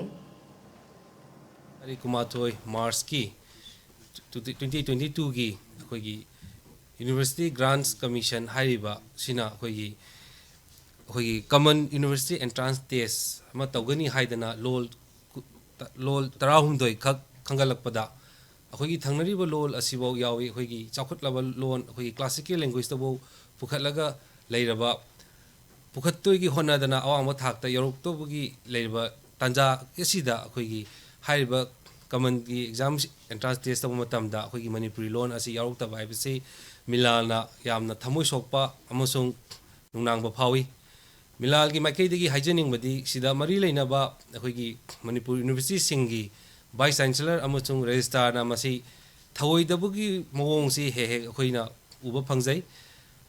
ꯇꯥꯔꯤꯛ ꯀꯨꯟꯃꯥꯊꯣꯏ ꯃꯥꯔꯆꯀꯤ ꯇ꯭ꯋꯦꯟꯇꯤ ꯇ꯭ꯋꯦꯟꯇꯤ ꯇꯨꯒꯤ ꯑꯩꯈꯣꯏꯒꯤ ꯌꯨꯅꯤꯚꯔꯁꯤꯇꯤ ꯒ꯭ꯔꯥꯟꯠꯁ ꯀꯃꯤꯁꯟ ꯍꯥꯏꯔꯤꯕ ꯁꯤꯅ ꯑꯩꯈꯣꯏꯒꯤ, ꯑꯩꯈꯣꯏꯒꯤ ꯀꯃꯟ ꯌꯨꯅꯤꯚꯔꯁꯤꯇꯤ ꯑꯦꯟꯇ꯭ꯔꯥꯟꯁ ꯇꯦꯁ ꯑꯃ ꯇꯧꯒꯅꯤ ꯍꯥꯏꯗꯅ ꯂꯣꯜ ꯀꯨ-, ꯇ-, ꯂꯣꯜ ꯇꯔꯥꯍꯨꯝꯗꯣꯏ ꯈꯛ ꯈꯟꯒꯠꯂꯛꯄꯗ, ꯑꯩꯈꯣꯏꯒꯤ ꯊꯪꯅꯔꯤꯕ ꯂꯣꯜ ꯑꯁꯤꯐꯥꯎ ꯌꯥꯎꯏ, ꯑꯩꯈꯣꯏꯒꯤ ꯆꯥꯎꯈꯠꯂꯕ ꯂꯣꯟ, ꯑꯩꯈꯣꯏꯒꯤ ꯀ꯭ꯂꯥꯁꯤꯀꯦꯜ ꯂꯦꯡꯒ꯭ꯋꯦꯖꯇꯐꯥꯎ ꯄꯨꯈꯠꯂꯒ ꯂꯩꯔꯕ ꯄꯨꯈꯠꯇꯣꯏꯒꯤ ꯍꯣꯠꯅꯗꯅ ꯑꯋꯥꯡꯕ ꯊꯥꯛꯇ ꯌꯧꯔꯛꯇꯧꯕꯒꯤ ꯂꯩꯔꯤꯕ ꯇꯥꯟꯖꯥ ꯑꯁꯤꯗ ꯑꯩꯈꯣꯏꯒꯤ ꯍꯥꯏꯔꯤꯕ ꯀꯃꯟꯒꯤ ꯑꯦꯛꯖꯥꯝ ꯑꯦꯟꯇ꯭ꯔꯥꯟꯁ ꯇꯦꯁ ꯇꯧꯕ ꯃꯇꯝꯗ ꯑꯩꯈꯣꯏꯒꯤ ꯃꯅꯤꯄꯨꯔꯤ ꯂꯣꯟ ꯑꯁꯤ ꯌꯥꯎꯔꯛꯇꯕ ꯍꯥꯏꯕꯁꯤ ꯃꯤꯂꯥꯜꯅ ꯌꯥꯝꯅ ꯊꯃꯣꯏ ꯁꯣꯛꯄ ꯑꯃꯁꯨꯡ ꯅꯨꯡꯅꯥꯡꯕ ꯐꯥꯎꯏ꯫ ꯃꯤꯂꯥꯜꯒꯤ ꯃꯥꯏꯀꯩꯗꯒꯤ ꯍꯥꯏꯖꯅꯤꯡꯕꯗꯤ ꯁꯤꯗ ꯃꯔꯤ ꯂꯩꯅꯕ ꯑꯩꯈꯣꯏꯒꯤ ꯃꯅꯤꯄꯨꯔ ꯌꯨꯅꯤꯚꯔꯁꯤꯇꯤꯁꯤꯡꯒꯤ ꯚꯥꯏꯁ ꯆꯥꯟꯁꯦꯂꯔ ꯑꯃꯁꯨꯡ ꯔꯦꯖꯤꯁꯇ꯭ꯔꯥꯔꯅ ꯃꯁꯤ ꯊꯧꯑꯣꯏꯗꯕꯒꯤ ꯃꯑꯣꯡꯁꯤ ꯍꯦꯛ ꯍꯦꯛ ꯑꯩꯈꯣꯏꯅ ꯎꯕ ꯐꯪꯖꯩ꯫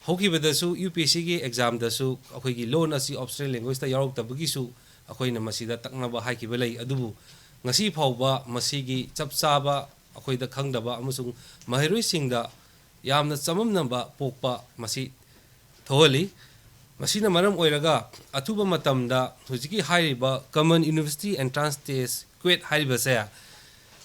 ꯍꯧꯈꯤꯕꯗꯁꯨ ꯌꯨ ꯄꯤ ꯑꯦꯁ ꯁꯤꯒꯤ ꯑꯦꯛꯖꯥꯝꯗꯁꯨ ꯑꯩꯈꯣꯏꯒꯤ ꯂꯣꯟ ꯑꯁꯤ ꯑꯣꯞꯁꯅꯦꯜ ꯂꯦꯡꯒ꯭ꯋꯦꯖꯇ ꯌꯥꯎꯔꯛꯇꯕꯒꯤꯁꯨ ꯑꯩꯈꯣꯏꯅ ꯃꯁꯤꯗ ꯇꯛꯅꯕ ꯍꯥꯏꯈꯤꯕ ꯂꯩ꯫ ꯑꯗꯨꯕꯨ ꯉꯁꯤ ꯐꯥꯎꯕ ꯃꯁꯤꯒꯤ ꯆꯞ ꯆꯥꯕ ꯑꯩꯈꯣꯏꯗ ꯈꯪꯗꯕ ꯑꯃꯁꯨꯡ ꯃꯍꯩꯔꯣꯏꯁꯤꯡꯗ ꯌꯥꯝꯅ ꯆꯃꯝꯅꯕ ꯄꯣꯛꯄ ꯃꯁꯤ ꯊꯣꯛꯍꯜꯂꯤ꯫ ꯃꯁꯤꯅ ꯃꯔꯝ ꯑꯣꯏꯔꯒ ꯑꯊꯨꯕ ꯃꯇꯝꯗ ꯍꯧꯖꯤꯛꯀꯤ ꯍꯥꯏꯔꯤꯕ ꯀꯃꯟ ꯌꯨꯅꯤꯚꯔꯁꯤꯇꯤ ꯑꯦꯟꯇ꯭ꯔꯥꯟꯁ ꯇꯦꯁ, ꯀ꯭ꯋꯦꯠ ꯍꯥꯏꯔꯤꯕꯁꯦ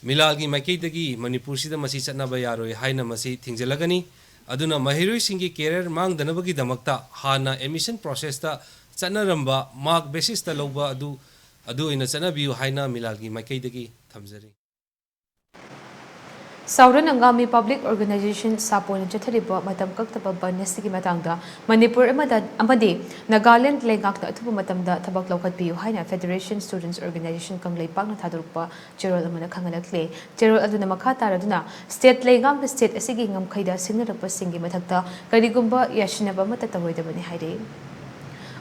ꯃꯤꯂꯥꯜꯒꯤ ꯃꯥꯏꯀꯩꯗꯒꯤ ꯃꯅꯤꯄꯨꯔꯁꯤꯗ ꯃꯁꯤ ꯆꯠꯅꯕ ꯌꯥꯔꯣꯏ ꯍꯥꯏꯅ ꯃꯁꯤ ꯊꯤꯡꯖꯤꯜꯂꯒꯅꯤ꯫ ꯑꯗꯨꯅ ꯃꯍꯩꯔꯣꯏꯁꯤꯡꯒꯤ ꯀꯦꯔꯤꯌꯔ ꯃꯥꯡꯗꯅꯕꯒꯤꯗꯃꯛꯇ ꯍꯥꯟꯅ ꯑꯦꯗꯃꯤꯁꯟ ꯄ꯭ꯔꯣꯁꯦꯁꯇ ꯆꯠꯅꯔꯝꯕ ꯃꯥꯔꯛ ꯕꯦꯁꯤꯁꯇ ꯂꯧꯕ ꯑꯗꯨ, ꯑꯗꯨ ꯑꯣꯏꯅ ꯆꯠꯅꯕꯤꯌꯨ ꯍꯥꯏꯅ ꯃꯤꯂꯥꯜꯒꯤ ꯃꯥꯏꯀꯩꯗꯒꯤ ꯊꯝꯖꯔꯤ꯫ Southern Angami Public Organization, ꯁꯥꯄꯣꯅ ꯆꯠꯊꯔꯤꯕ ꯃꯇꯝ ꯀꯛꯇꯕ ꯕꯟ ꯑꯁꯤꯒꯤ ꯃꯇꯥꯡꯗ ꯃꯅꯤꯄꯨꯔ ꯑꯃꯗ ꯑꯃꯗꯤ ꯅꯥꯒꯥꯂꯦꯟꯗ ꯂꯩꯉꯥꯛꯅ ꯑꯊꯨꯕ ꯃꯇꯝꯗ ꯊꯕꯛ ꯂꯧꯈꯠꯄꯤꯌꯨ ꯍꯥꯏꯅ Federation Students Organization ꯀꯪꯂꯩꯄꯥꯛꯅ ꯊꯥꯗꯣꯔꯛꯄ ꯆꯦꯔꯣꯜ ꯑꯃꯗ ꯈꯪꯍꯜꯂꯛꯂꯦ꯫ ꯆꯦꯔꯣꯜ ꯑꯗꯨꯅ ꯃꯈꯥ ꯇꯥꯔꯗꯨꯅ ꯁ꯭ꯇꯦꯠ ꯂꯩꯉꯥꯛꯅ ꯁ꯭ꯇꯦꯠ ꯑꯁꯤꯒꯤ ꯉꯝꯈꯩꯗ ꯁꯤꯡꯅꯔꯛꯄꯁꯤꯡꯒꯤ ꯃꯊꯛꯇ ꯀꯔꯤꯒꯨꯝꯕ ꯌꯥꯁꯤꯟꯅꯕ ꯑꯃꯠꯇ ꯇꯧꯔꯣꯏꯗꯕꯅꯤ ꯍꯥꯏꯔꯤ꯫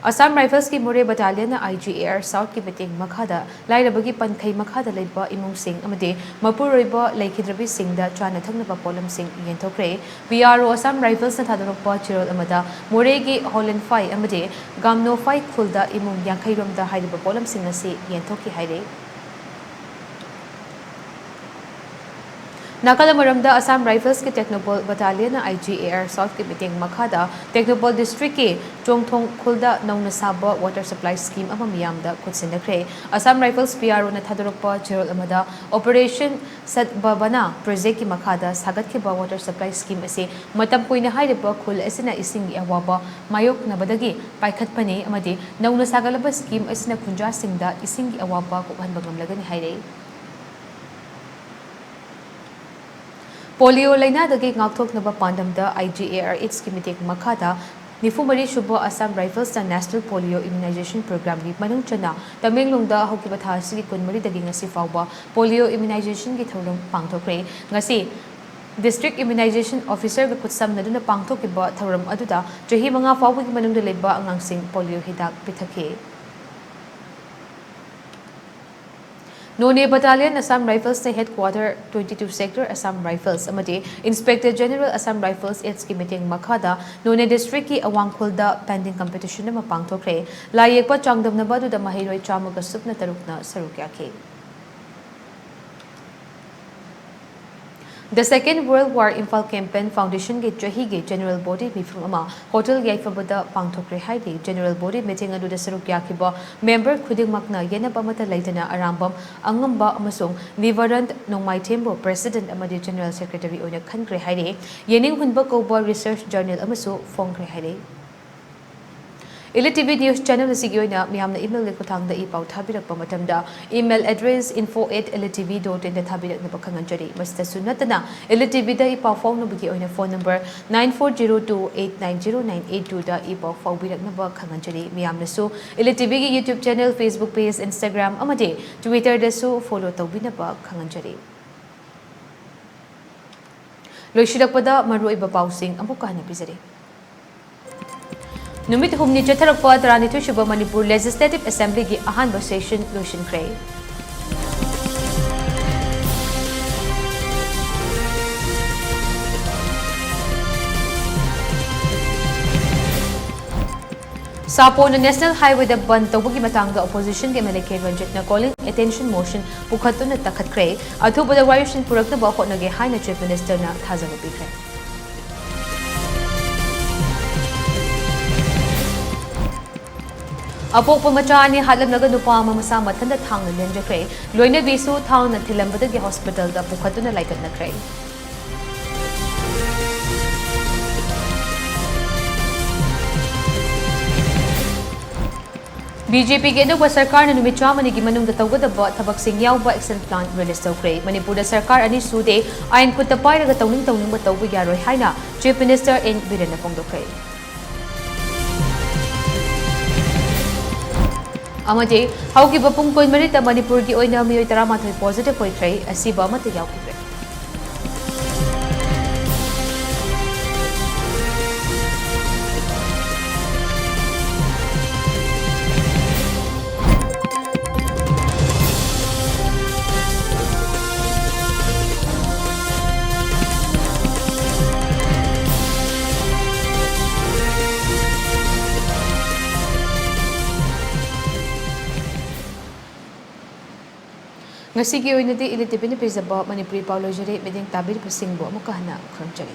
ꯑꯁꯥꯝ ꯔꯥꯏꯐꯜꯁꯀꯤ ꯃꯣꯔꯦ ꯕꯇꯥꯂꯤꯌꯟꯅ ꯑꯥꯏ ꯖꯤ ꯑꯦ ꯑꯥꯔ ꯁꯥꯎꯠꯀꯤ ꯃꯇꯦꯡ ꯃꯈꯥꯗ ꯂꯥꯏꯔꯕꯒꯤ ꯄꯟꯈꯩ ꯃꯈꯥꯗ ꯂꯩꯕ ꯏꯃꯨꯡꯁꯤꯡ ꯑꯃꯗꯤ ꯃꯄꯨꯔꯣꯏꯕ ꯂꯩꯈꯤꯗ꯭ꯔꯕꯤꯁꯤꯡꯗ ꯆꯥꯅ ꯊꯛꯅꯕ ꯄꯣꯠꯂꯝꯁꯤꯡ ꯌꯦꯟꯊꯣꯛꯈ꯭ꯔꯦ꯫ ꯄꯤ ꯑꯥꯔ ꯑꯣ ꯑꯁꯥꯝ ꯔꯥꯏꯐꯜꯁꯅ ꯊꯥꯗꯣꯔꯛꯄ ꯆꯦꯔꯣꯜ ꯑꯃꯗ ꯃꯣꯔꯦꯒꯤ ꯍꯣꯂꯦꯟꯐꯥꯏ ꯑꯃꯗꯤ ꯒꯥꯝꯅꯣꯐꯥꯏ ꯈꯨꯜꯗ ꯏꯃꯨꯡ ꯌꯥꯡꯈꯩ ꯔꯣꯝꯗ ꯍꯥꯏꯔꯤꯕ ꯄꯣꯠꯂꯝꯁꯤꯡ ꯑꯁꯤ ꯌꯦꯟꯊꯣꯛꯈꯤ ꯍꯥꯏꯔꯤ꯫ ꯅꯥꯀꯜ ꯑꯃꯔꯣꯝꯗ ꯑꯁꯥꯝ ꯔꯥꯏꯐꯜꯁꯀꯤ ꯇꯦꯛꯅꯣꯄꯣꯜ ꯕꯇꯥꯂꯤꯌꯟꯅ ꯑꯥꯏ ꯖꯤ ꯑꯦ ꯑꯥꯔ ꯁꯥꯎꯠꯀꯤ ꯃꯇꯦꯡ ꯃꯈꯥꯗ ꯇꯦꯛꯅꯣꯄꯣꯜ ꯗꯤꯁꯇ꯭ꯔꯤꯛꯀꯤ ꯆꯣꯡꯊꯣꯡ ꯈꯨꯜꯗ ꯅꯧꯅ ꯁꯥꯕ ꯋꯥꯇꯔ ꯁꯄ꯭ꯂꯥꯏ ꯁ꯭ꯀꯤꯝ ꯑꯃ ꯃꯤꯌꯥꯝꯗ ꯈꯨꯠꯁꯤꯟꯅꯈ꯭ꯔꯦ꯫ ꯑꯁꯥꯝ ꯔꯥꯏꯐꯜꯁ ꯄꯤ ꯑꯥꯔ ꯑꯣꯅ ꯊꯥꯗꯣꯔꯛꯄ ꯆꯦꯔꯣꯜ ꯑꯃꯗ ꯑꯣꯄꯔꯦꯁꯟ ꯁꯠꯕꯕꯅꯥ ꯄ꯭ꯔꯣꯖꯦꯛꯀꯤ ꯃꯈꯥꯗ ꯁꯥꯒꯠꯈꯤꯕ ꯋꯥꯇꯔ ꯁꯄ꯭ꯂꯥꯏ ꯁ꯭ꯀꯤꯝ ꯑꯁꯤ ꯃꯇꯝ ꯀꯨꯏꯅ ꯍꯥꯏꯔꯤꯕ ꯈꯨꯜ ꯑꯁꯤꯅ ꯏꯁꯤꯡꯒꯤ ꯑꯋꯥꯕ ꯃꯥꯌꯣꯛꯅꯕꯗꯒꯤ ꯄꯥꯏꯈꯠꯄꯅꯤ ꯑꯃꯗꯤ ꯅꯧꯅ ꯁꯥꯒꯠꯂꯕ ꯁ꯭ꯀꯤꯝ ꯑꯁꯤꯅ ꯈꯨꯟꯖꯥꯁꯤꯡꯗ ꯏꯁꯤꯡꯒꯤ ꯑꯋꯥꯕ ꯀꯣꯛꯍꯟꯕ ꯉꯝꯂꯒꯅꯤ ꯍꯥꯏꯔꯤ꯫ ꯄꯣꯂꯤꯑꯣ ꯂꯥꯏꯅꯥꯗꯒꯤ ꯉꯥꯛꯊꯣꯛꯅꯕ ꯄꯥꯟꯗꯝꯗ ꯑꯥꯏ ꯖꯤ ꯑꯦ ꯑꯥꯔ ꯑꯦꯆꯀꯤ ꯃꯇꯦꯡ ꯃꯈꯥꯗ ꯅꯤꯐꯨ ꯃꯔꯤ ꯁꯨꯕ Assam Riflesꯅ National Polio Immunization Programꯒꯤ ꯃꯅꯨꯡ ꯆꯟꯅ ꯇꯃꯦꯡꯂꯣꯡꯗ ꯍꯧꯈꯤꯕ ꯊꯥ ꯑꯁꯤꯒꯤ ꯀꯨꯟ ꯃꯔꯤꯗꯒꯤ ꯉꯁꯤ ꯐꯥꯎꯕ polio immunizationꯒꯤ ꯊꯧꯔꯝ ꯄꯥꯡꯊꯣꯛꯈ꯭ꯔꯦ꯫ ꯉꯁꯤ District Immunization Officerꯒ ꯈꯨꯠꯁꯝꯅꯗꯨꯅ ꯄꯥꯡꯊꯣꯛꯈꯤꯕ ꯊꯧꯔꯝ ꯑꯗꯨꯗ ꯆꯍꯤ ꯃꯉꯥ ꯐꯥꯎꯕꯒꯤ ꯃꯅꯨꯡꯗ ꯂꯩꯕ ꯑꯉꯥꯡꯁꯤꯡ polio ꯍꯤꯗꯥꯛ ꯄꯤꯊꯛꯈꯤ꯫ ꯅꯣꯅꯦ Battalion Assam Riflesꯅ Headquarter twenty two Sector Assam Rifles ꯑꯃꯗꯤ Inspector General Assam Rifles Sꯒꯤ ꯃꯤꯠꯌꯦꯡ ꯃꯈꯥꯗ ꯅꯣꯅꯦ districtꯀꯤ ꯑꯋꯥꯡꯈꯨꯜꯗ painting competition ꯑꯃ ꯄꯥꯡꯊꯣꯛꯈ꯭ꯔꯦ꯫ ꯂꯥꯏ ꯌꯦꯛꯄ ꯆꯥꯡꯗꯝꯅꯕ ꯑꯗꯨꯗ ꯃꯍꯩꯔꯣꯏ ꯆꯥꯝꯃꯒ ꯁꯨꯞꯅ ꯇꯔꯨꯛꯅ ꯁꯔꯨꯛ ꯌꯥꯈꯤ꯫ The Second World War Imphal Campaign Foundationꯒꯤ ꯆꯍꯤꯒꯤ General Body ꯃꯤꯐꯝ ꯑꯃ Hotel ꯌꯥꯏꯐꯕꯗ ꯄꯥꯡꯊꯣꯛꯈ꯭ꯔꯦ ꯍꯥꯏꯔꯤ꯫ General Body meeting ꯑꯗꯨꯗ ꯁꯔꯨꯛ ꯌꯥꯈꯤꯕ member ꯈꯨꯗꯤꯡꯃꯛꯅ ꯌꯦꯠꯅꯕ ꯑꯃꯠꯇ ꯂꯩꯇꯅ ꯑꯔꯥꯝꯕꯝ ꯑꯉꯝꯕ ꯑꯃꯁꯨꯡ ꯅꯤꯕꯥꯔꯟ ꯅꯣꯡꯃꯥꯏꯊꯦꯝꯕꯨ President ꯑꯃꯗꯤ General Secretary ꯑꯣꯏꯅ ꯈꯟꯈ꯭ꯔꯦ ꯍꯥꯏꯔꯤ꯫ ꯌꯦꯅꯤꯡ ꯍꯨꯟꯕ ꯀꯧꯕ research journal ꯑꯃꯁꯨ ꯐꯣꯡꯈ꯭ꯔꯦ ꯍꯥꯏꯔꯤ꯫ Elite TV News Channel ꯑꯁꯤꯒꯤ ꯑꯣꯏꯅ ꯃꯤꯌꯥꯝꯅ emailꯒꯤ ꯈꯨꯠꯊꯥꯡꯗ ꯏ ꯄꯥꯎ ꯊꯥꯕꯤꯔꯛꯄ ꯃꯇꯝꯗ email address info at elite TV dot inꯗ ꯊꯥꯕꯤꯔꯛꯅꯕ ꯈꯪꯍꯟꯖꯔꯤ꯫ ꯃꯁꯤꯗꯁꯨ ꯅꯠꯇꯅ Elite TVꯗ ꯏ ꯄꯥꯎ ꯐꯥꯎꯅꯕꯒꯤ ꯑꯣꯏꯅ phone number nine four zero two eight nine zero nine eight twoꯗ E ꯄꯥꯎ ꯐꯥꯎꯕꯤꯔꯛꯅꯕ ꯈꯪꯍꯟꯖꯔꯤ꯫ ꯃꯤꯌꯥꯝꯅꯁꯨ Elite TVꯒꯤ YouTube channel, Facebook page, Instagram ꯑꯃꯗꯤ Twitterꯗꯁꯨ follow ꯇꯧꯕꯤꯅꯕ ꯈꯪꯍꯟꯖꯔꯤ꯫ ꯂꯣꯏꯁꯤꯜꯂꯛꯄꯗ ꯃꯔꯨꯑꯣꯏꯕ ꯄꯥꯎꯁꯤꯡ ꯑꯃꯨꯛꯀ ꯍꯟꯅ ꯄꯤꯖꯔꯤ꯫ ꯅꯨꯃꯤꯠ ꯍꯨꯝꯅꯤ ꯆꯠꯊꯔꯛꯄ ꯇꯔꯥꯅꯤꯊꯣꯏ ꯁꯨꯕ ꯃꯅꯤꯄꯨꯔ Legislative Assemblyꯒꯤ ꯑꯍꯥꯟꯕ session ꯂꯣꯏꯁꯤꯟꯈ꯭ꯔꯦ꯫ ꯁꯥꯄꯣꯅ National Highwayꯗ ꯕꯟꯗ ꯇꯧꯕꯒꯤ ꯃꯇꯥꯡꯗ Oppositionꯒꯤ MLA ꯀꯦ ꯔꯟꯖꯤꯠꯅ calling attention motion ꯄꯨꯈꯠꯇꯨꯅ ꯇꯛꯈꯠꯈ꯭ꯔꯦ꯫ ꯑꯊꯨꯕꯗ ꯋꯥꯌꯦꯜꯁꯪ ꯄꯨꯔꯛꯅꯕ ꯍꯣꯠꯅꯒꯦ ꯍꯥꯏꯅ Chief Ministerꯅ ꯊꯥꯖꯕ ꯄꯤꯈ꯭ꯔꯦ꯫ ꯑꯄꯣꯛꯄ ꯃꯆꯥ ꯑꯅꯤ ꯍꯥꯠꯂꯝꯂꯒ ꯅꯨꯄꯥ ꯑꯃ ꯃꯁꯥ ꯃꯊꯟꯇ ꯊꯥꯡꯅ ꯂꯦꯟꯖꯈ꯭ꯔꯦ꯫ ꯂꯣꯏꯅꯕꯤꯁꯨ ꯊꯥꯡꯅ ꯊꯤꯜꯂꯝꯕꯗꯒꯤ hospitalꯗ ꯄꯨꯈꯠꯇꯨꯅ ꯂꯥꯏꯀꯠꯅꯈ꯭ꯔꯦ꯫ BJPꯒꯤ ꯑꯅꯧꯕ ꯁꯔꯀꯥꯔꯅ ꯅꯨꯃꯤꯠ ꯆꯥꯝꯃꯅꯤꯒꯤ ꯃꯅꯨꯡꯗ ꯇꯧꯒꯗꯕ ꯊꯕꯛꯁꯤꯡ ꯌꯥꯎꯕ action plan release ꯇꯧꯈ꯭ꯔꯦ꯫ ꯃꯅꯤꯄꯨꯔꯗ ꯁꯔꯀꯥꯔ ꯑꯅꯤ ꯁꯨꯗꯦ, ꯑꯥꯏꯟ ꯈꯨꯠꯇ ꯄꯥꯏꯔꯒ ꯇꯧꯅꯤꯡ ꯇꯧꯅꯤꯡꯕ ꯇꯧꯕ ꯌꯥꯔꯣꯏ ꯍꯥꯏꯅ Chief Minister N ꯕꯤꯔꯦꯟꯅ ꯐꯣꯡꯗꯣꯛꯈ꯭ꯔꯦ꯫ ꯑꯃꯗꯤ ꯍꯧꯈꯤꯕ ꯄꯨꯡ ꯀꯨꯟꯃꯔꯤꯗ ꯃꯅꯤꯄꯨꯔꯒꯤ ꯑꯣꯏꯅ ꯃꯤꯑꯣꯏ ꯇꯔꯥꯃꯥꯊꯣꯏ positive ꯑꯣꯏꯈ꯭ꯔꯦ, ꯑꯁꯤꯕ ꯑꯃꯠꯇ ꯌꯥꯎꯈꯤꯗ꯭ꯔꯦ꯫ ꯉꯁꯤꯒꯤ ꯑꯣꯏꯅꯗꯤ ꯏꯂꯤꯇꯤꯕꯤꯅ ꯄꯤꯖꯕ ꯃꯅꯤꯄꯨꯔꯤ ꯄꯥꯎ ꯂꯣꯏꯖꯔꯦ꯫ ꯃꯤꯠꯌꯦꯡ ꯇꯥꯕꯤꯔꯤꯕꯁꯤꯡꯕꯨ ꯑꯃꯨꯛꯀ ꯍꯟꯅ ꯈꯨꯔꯨꯝꯖꯔꯤ꯫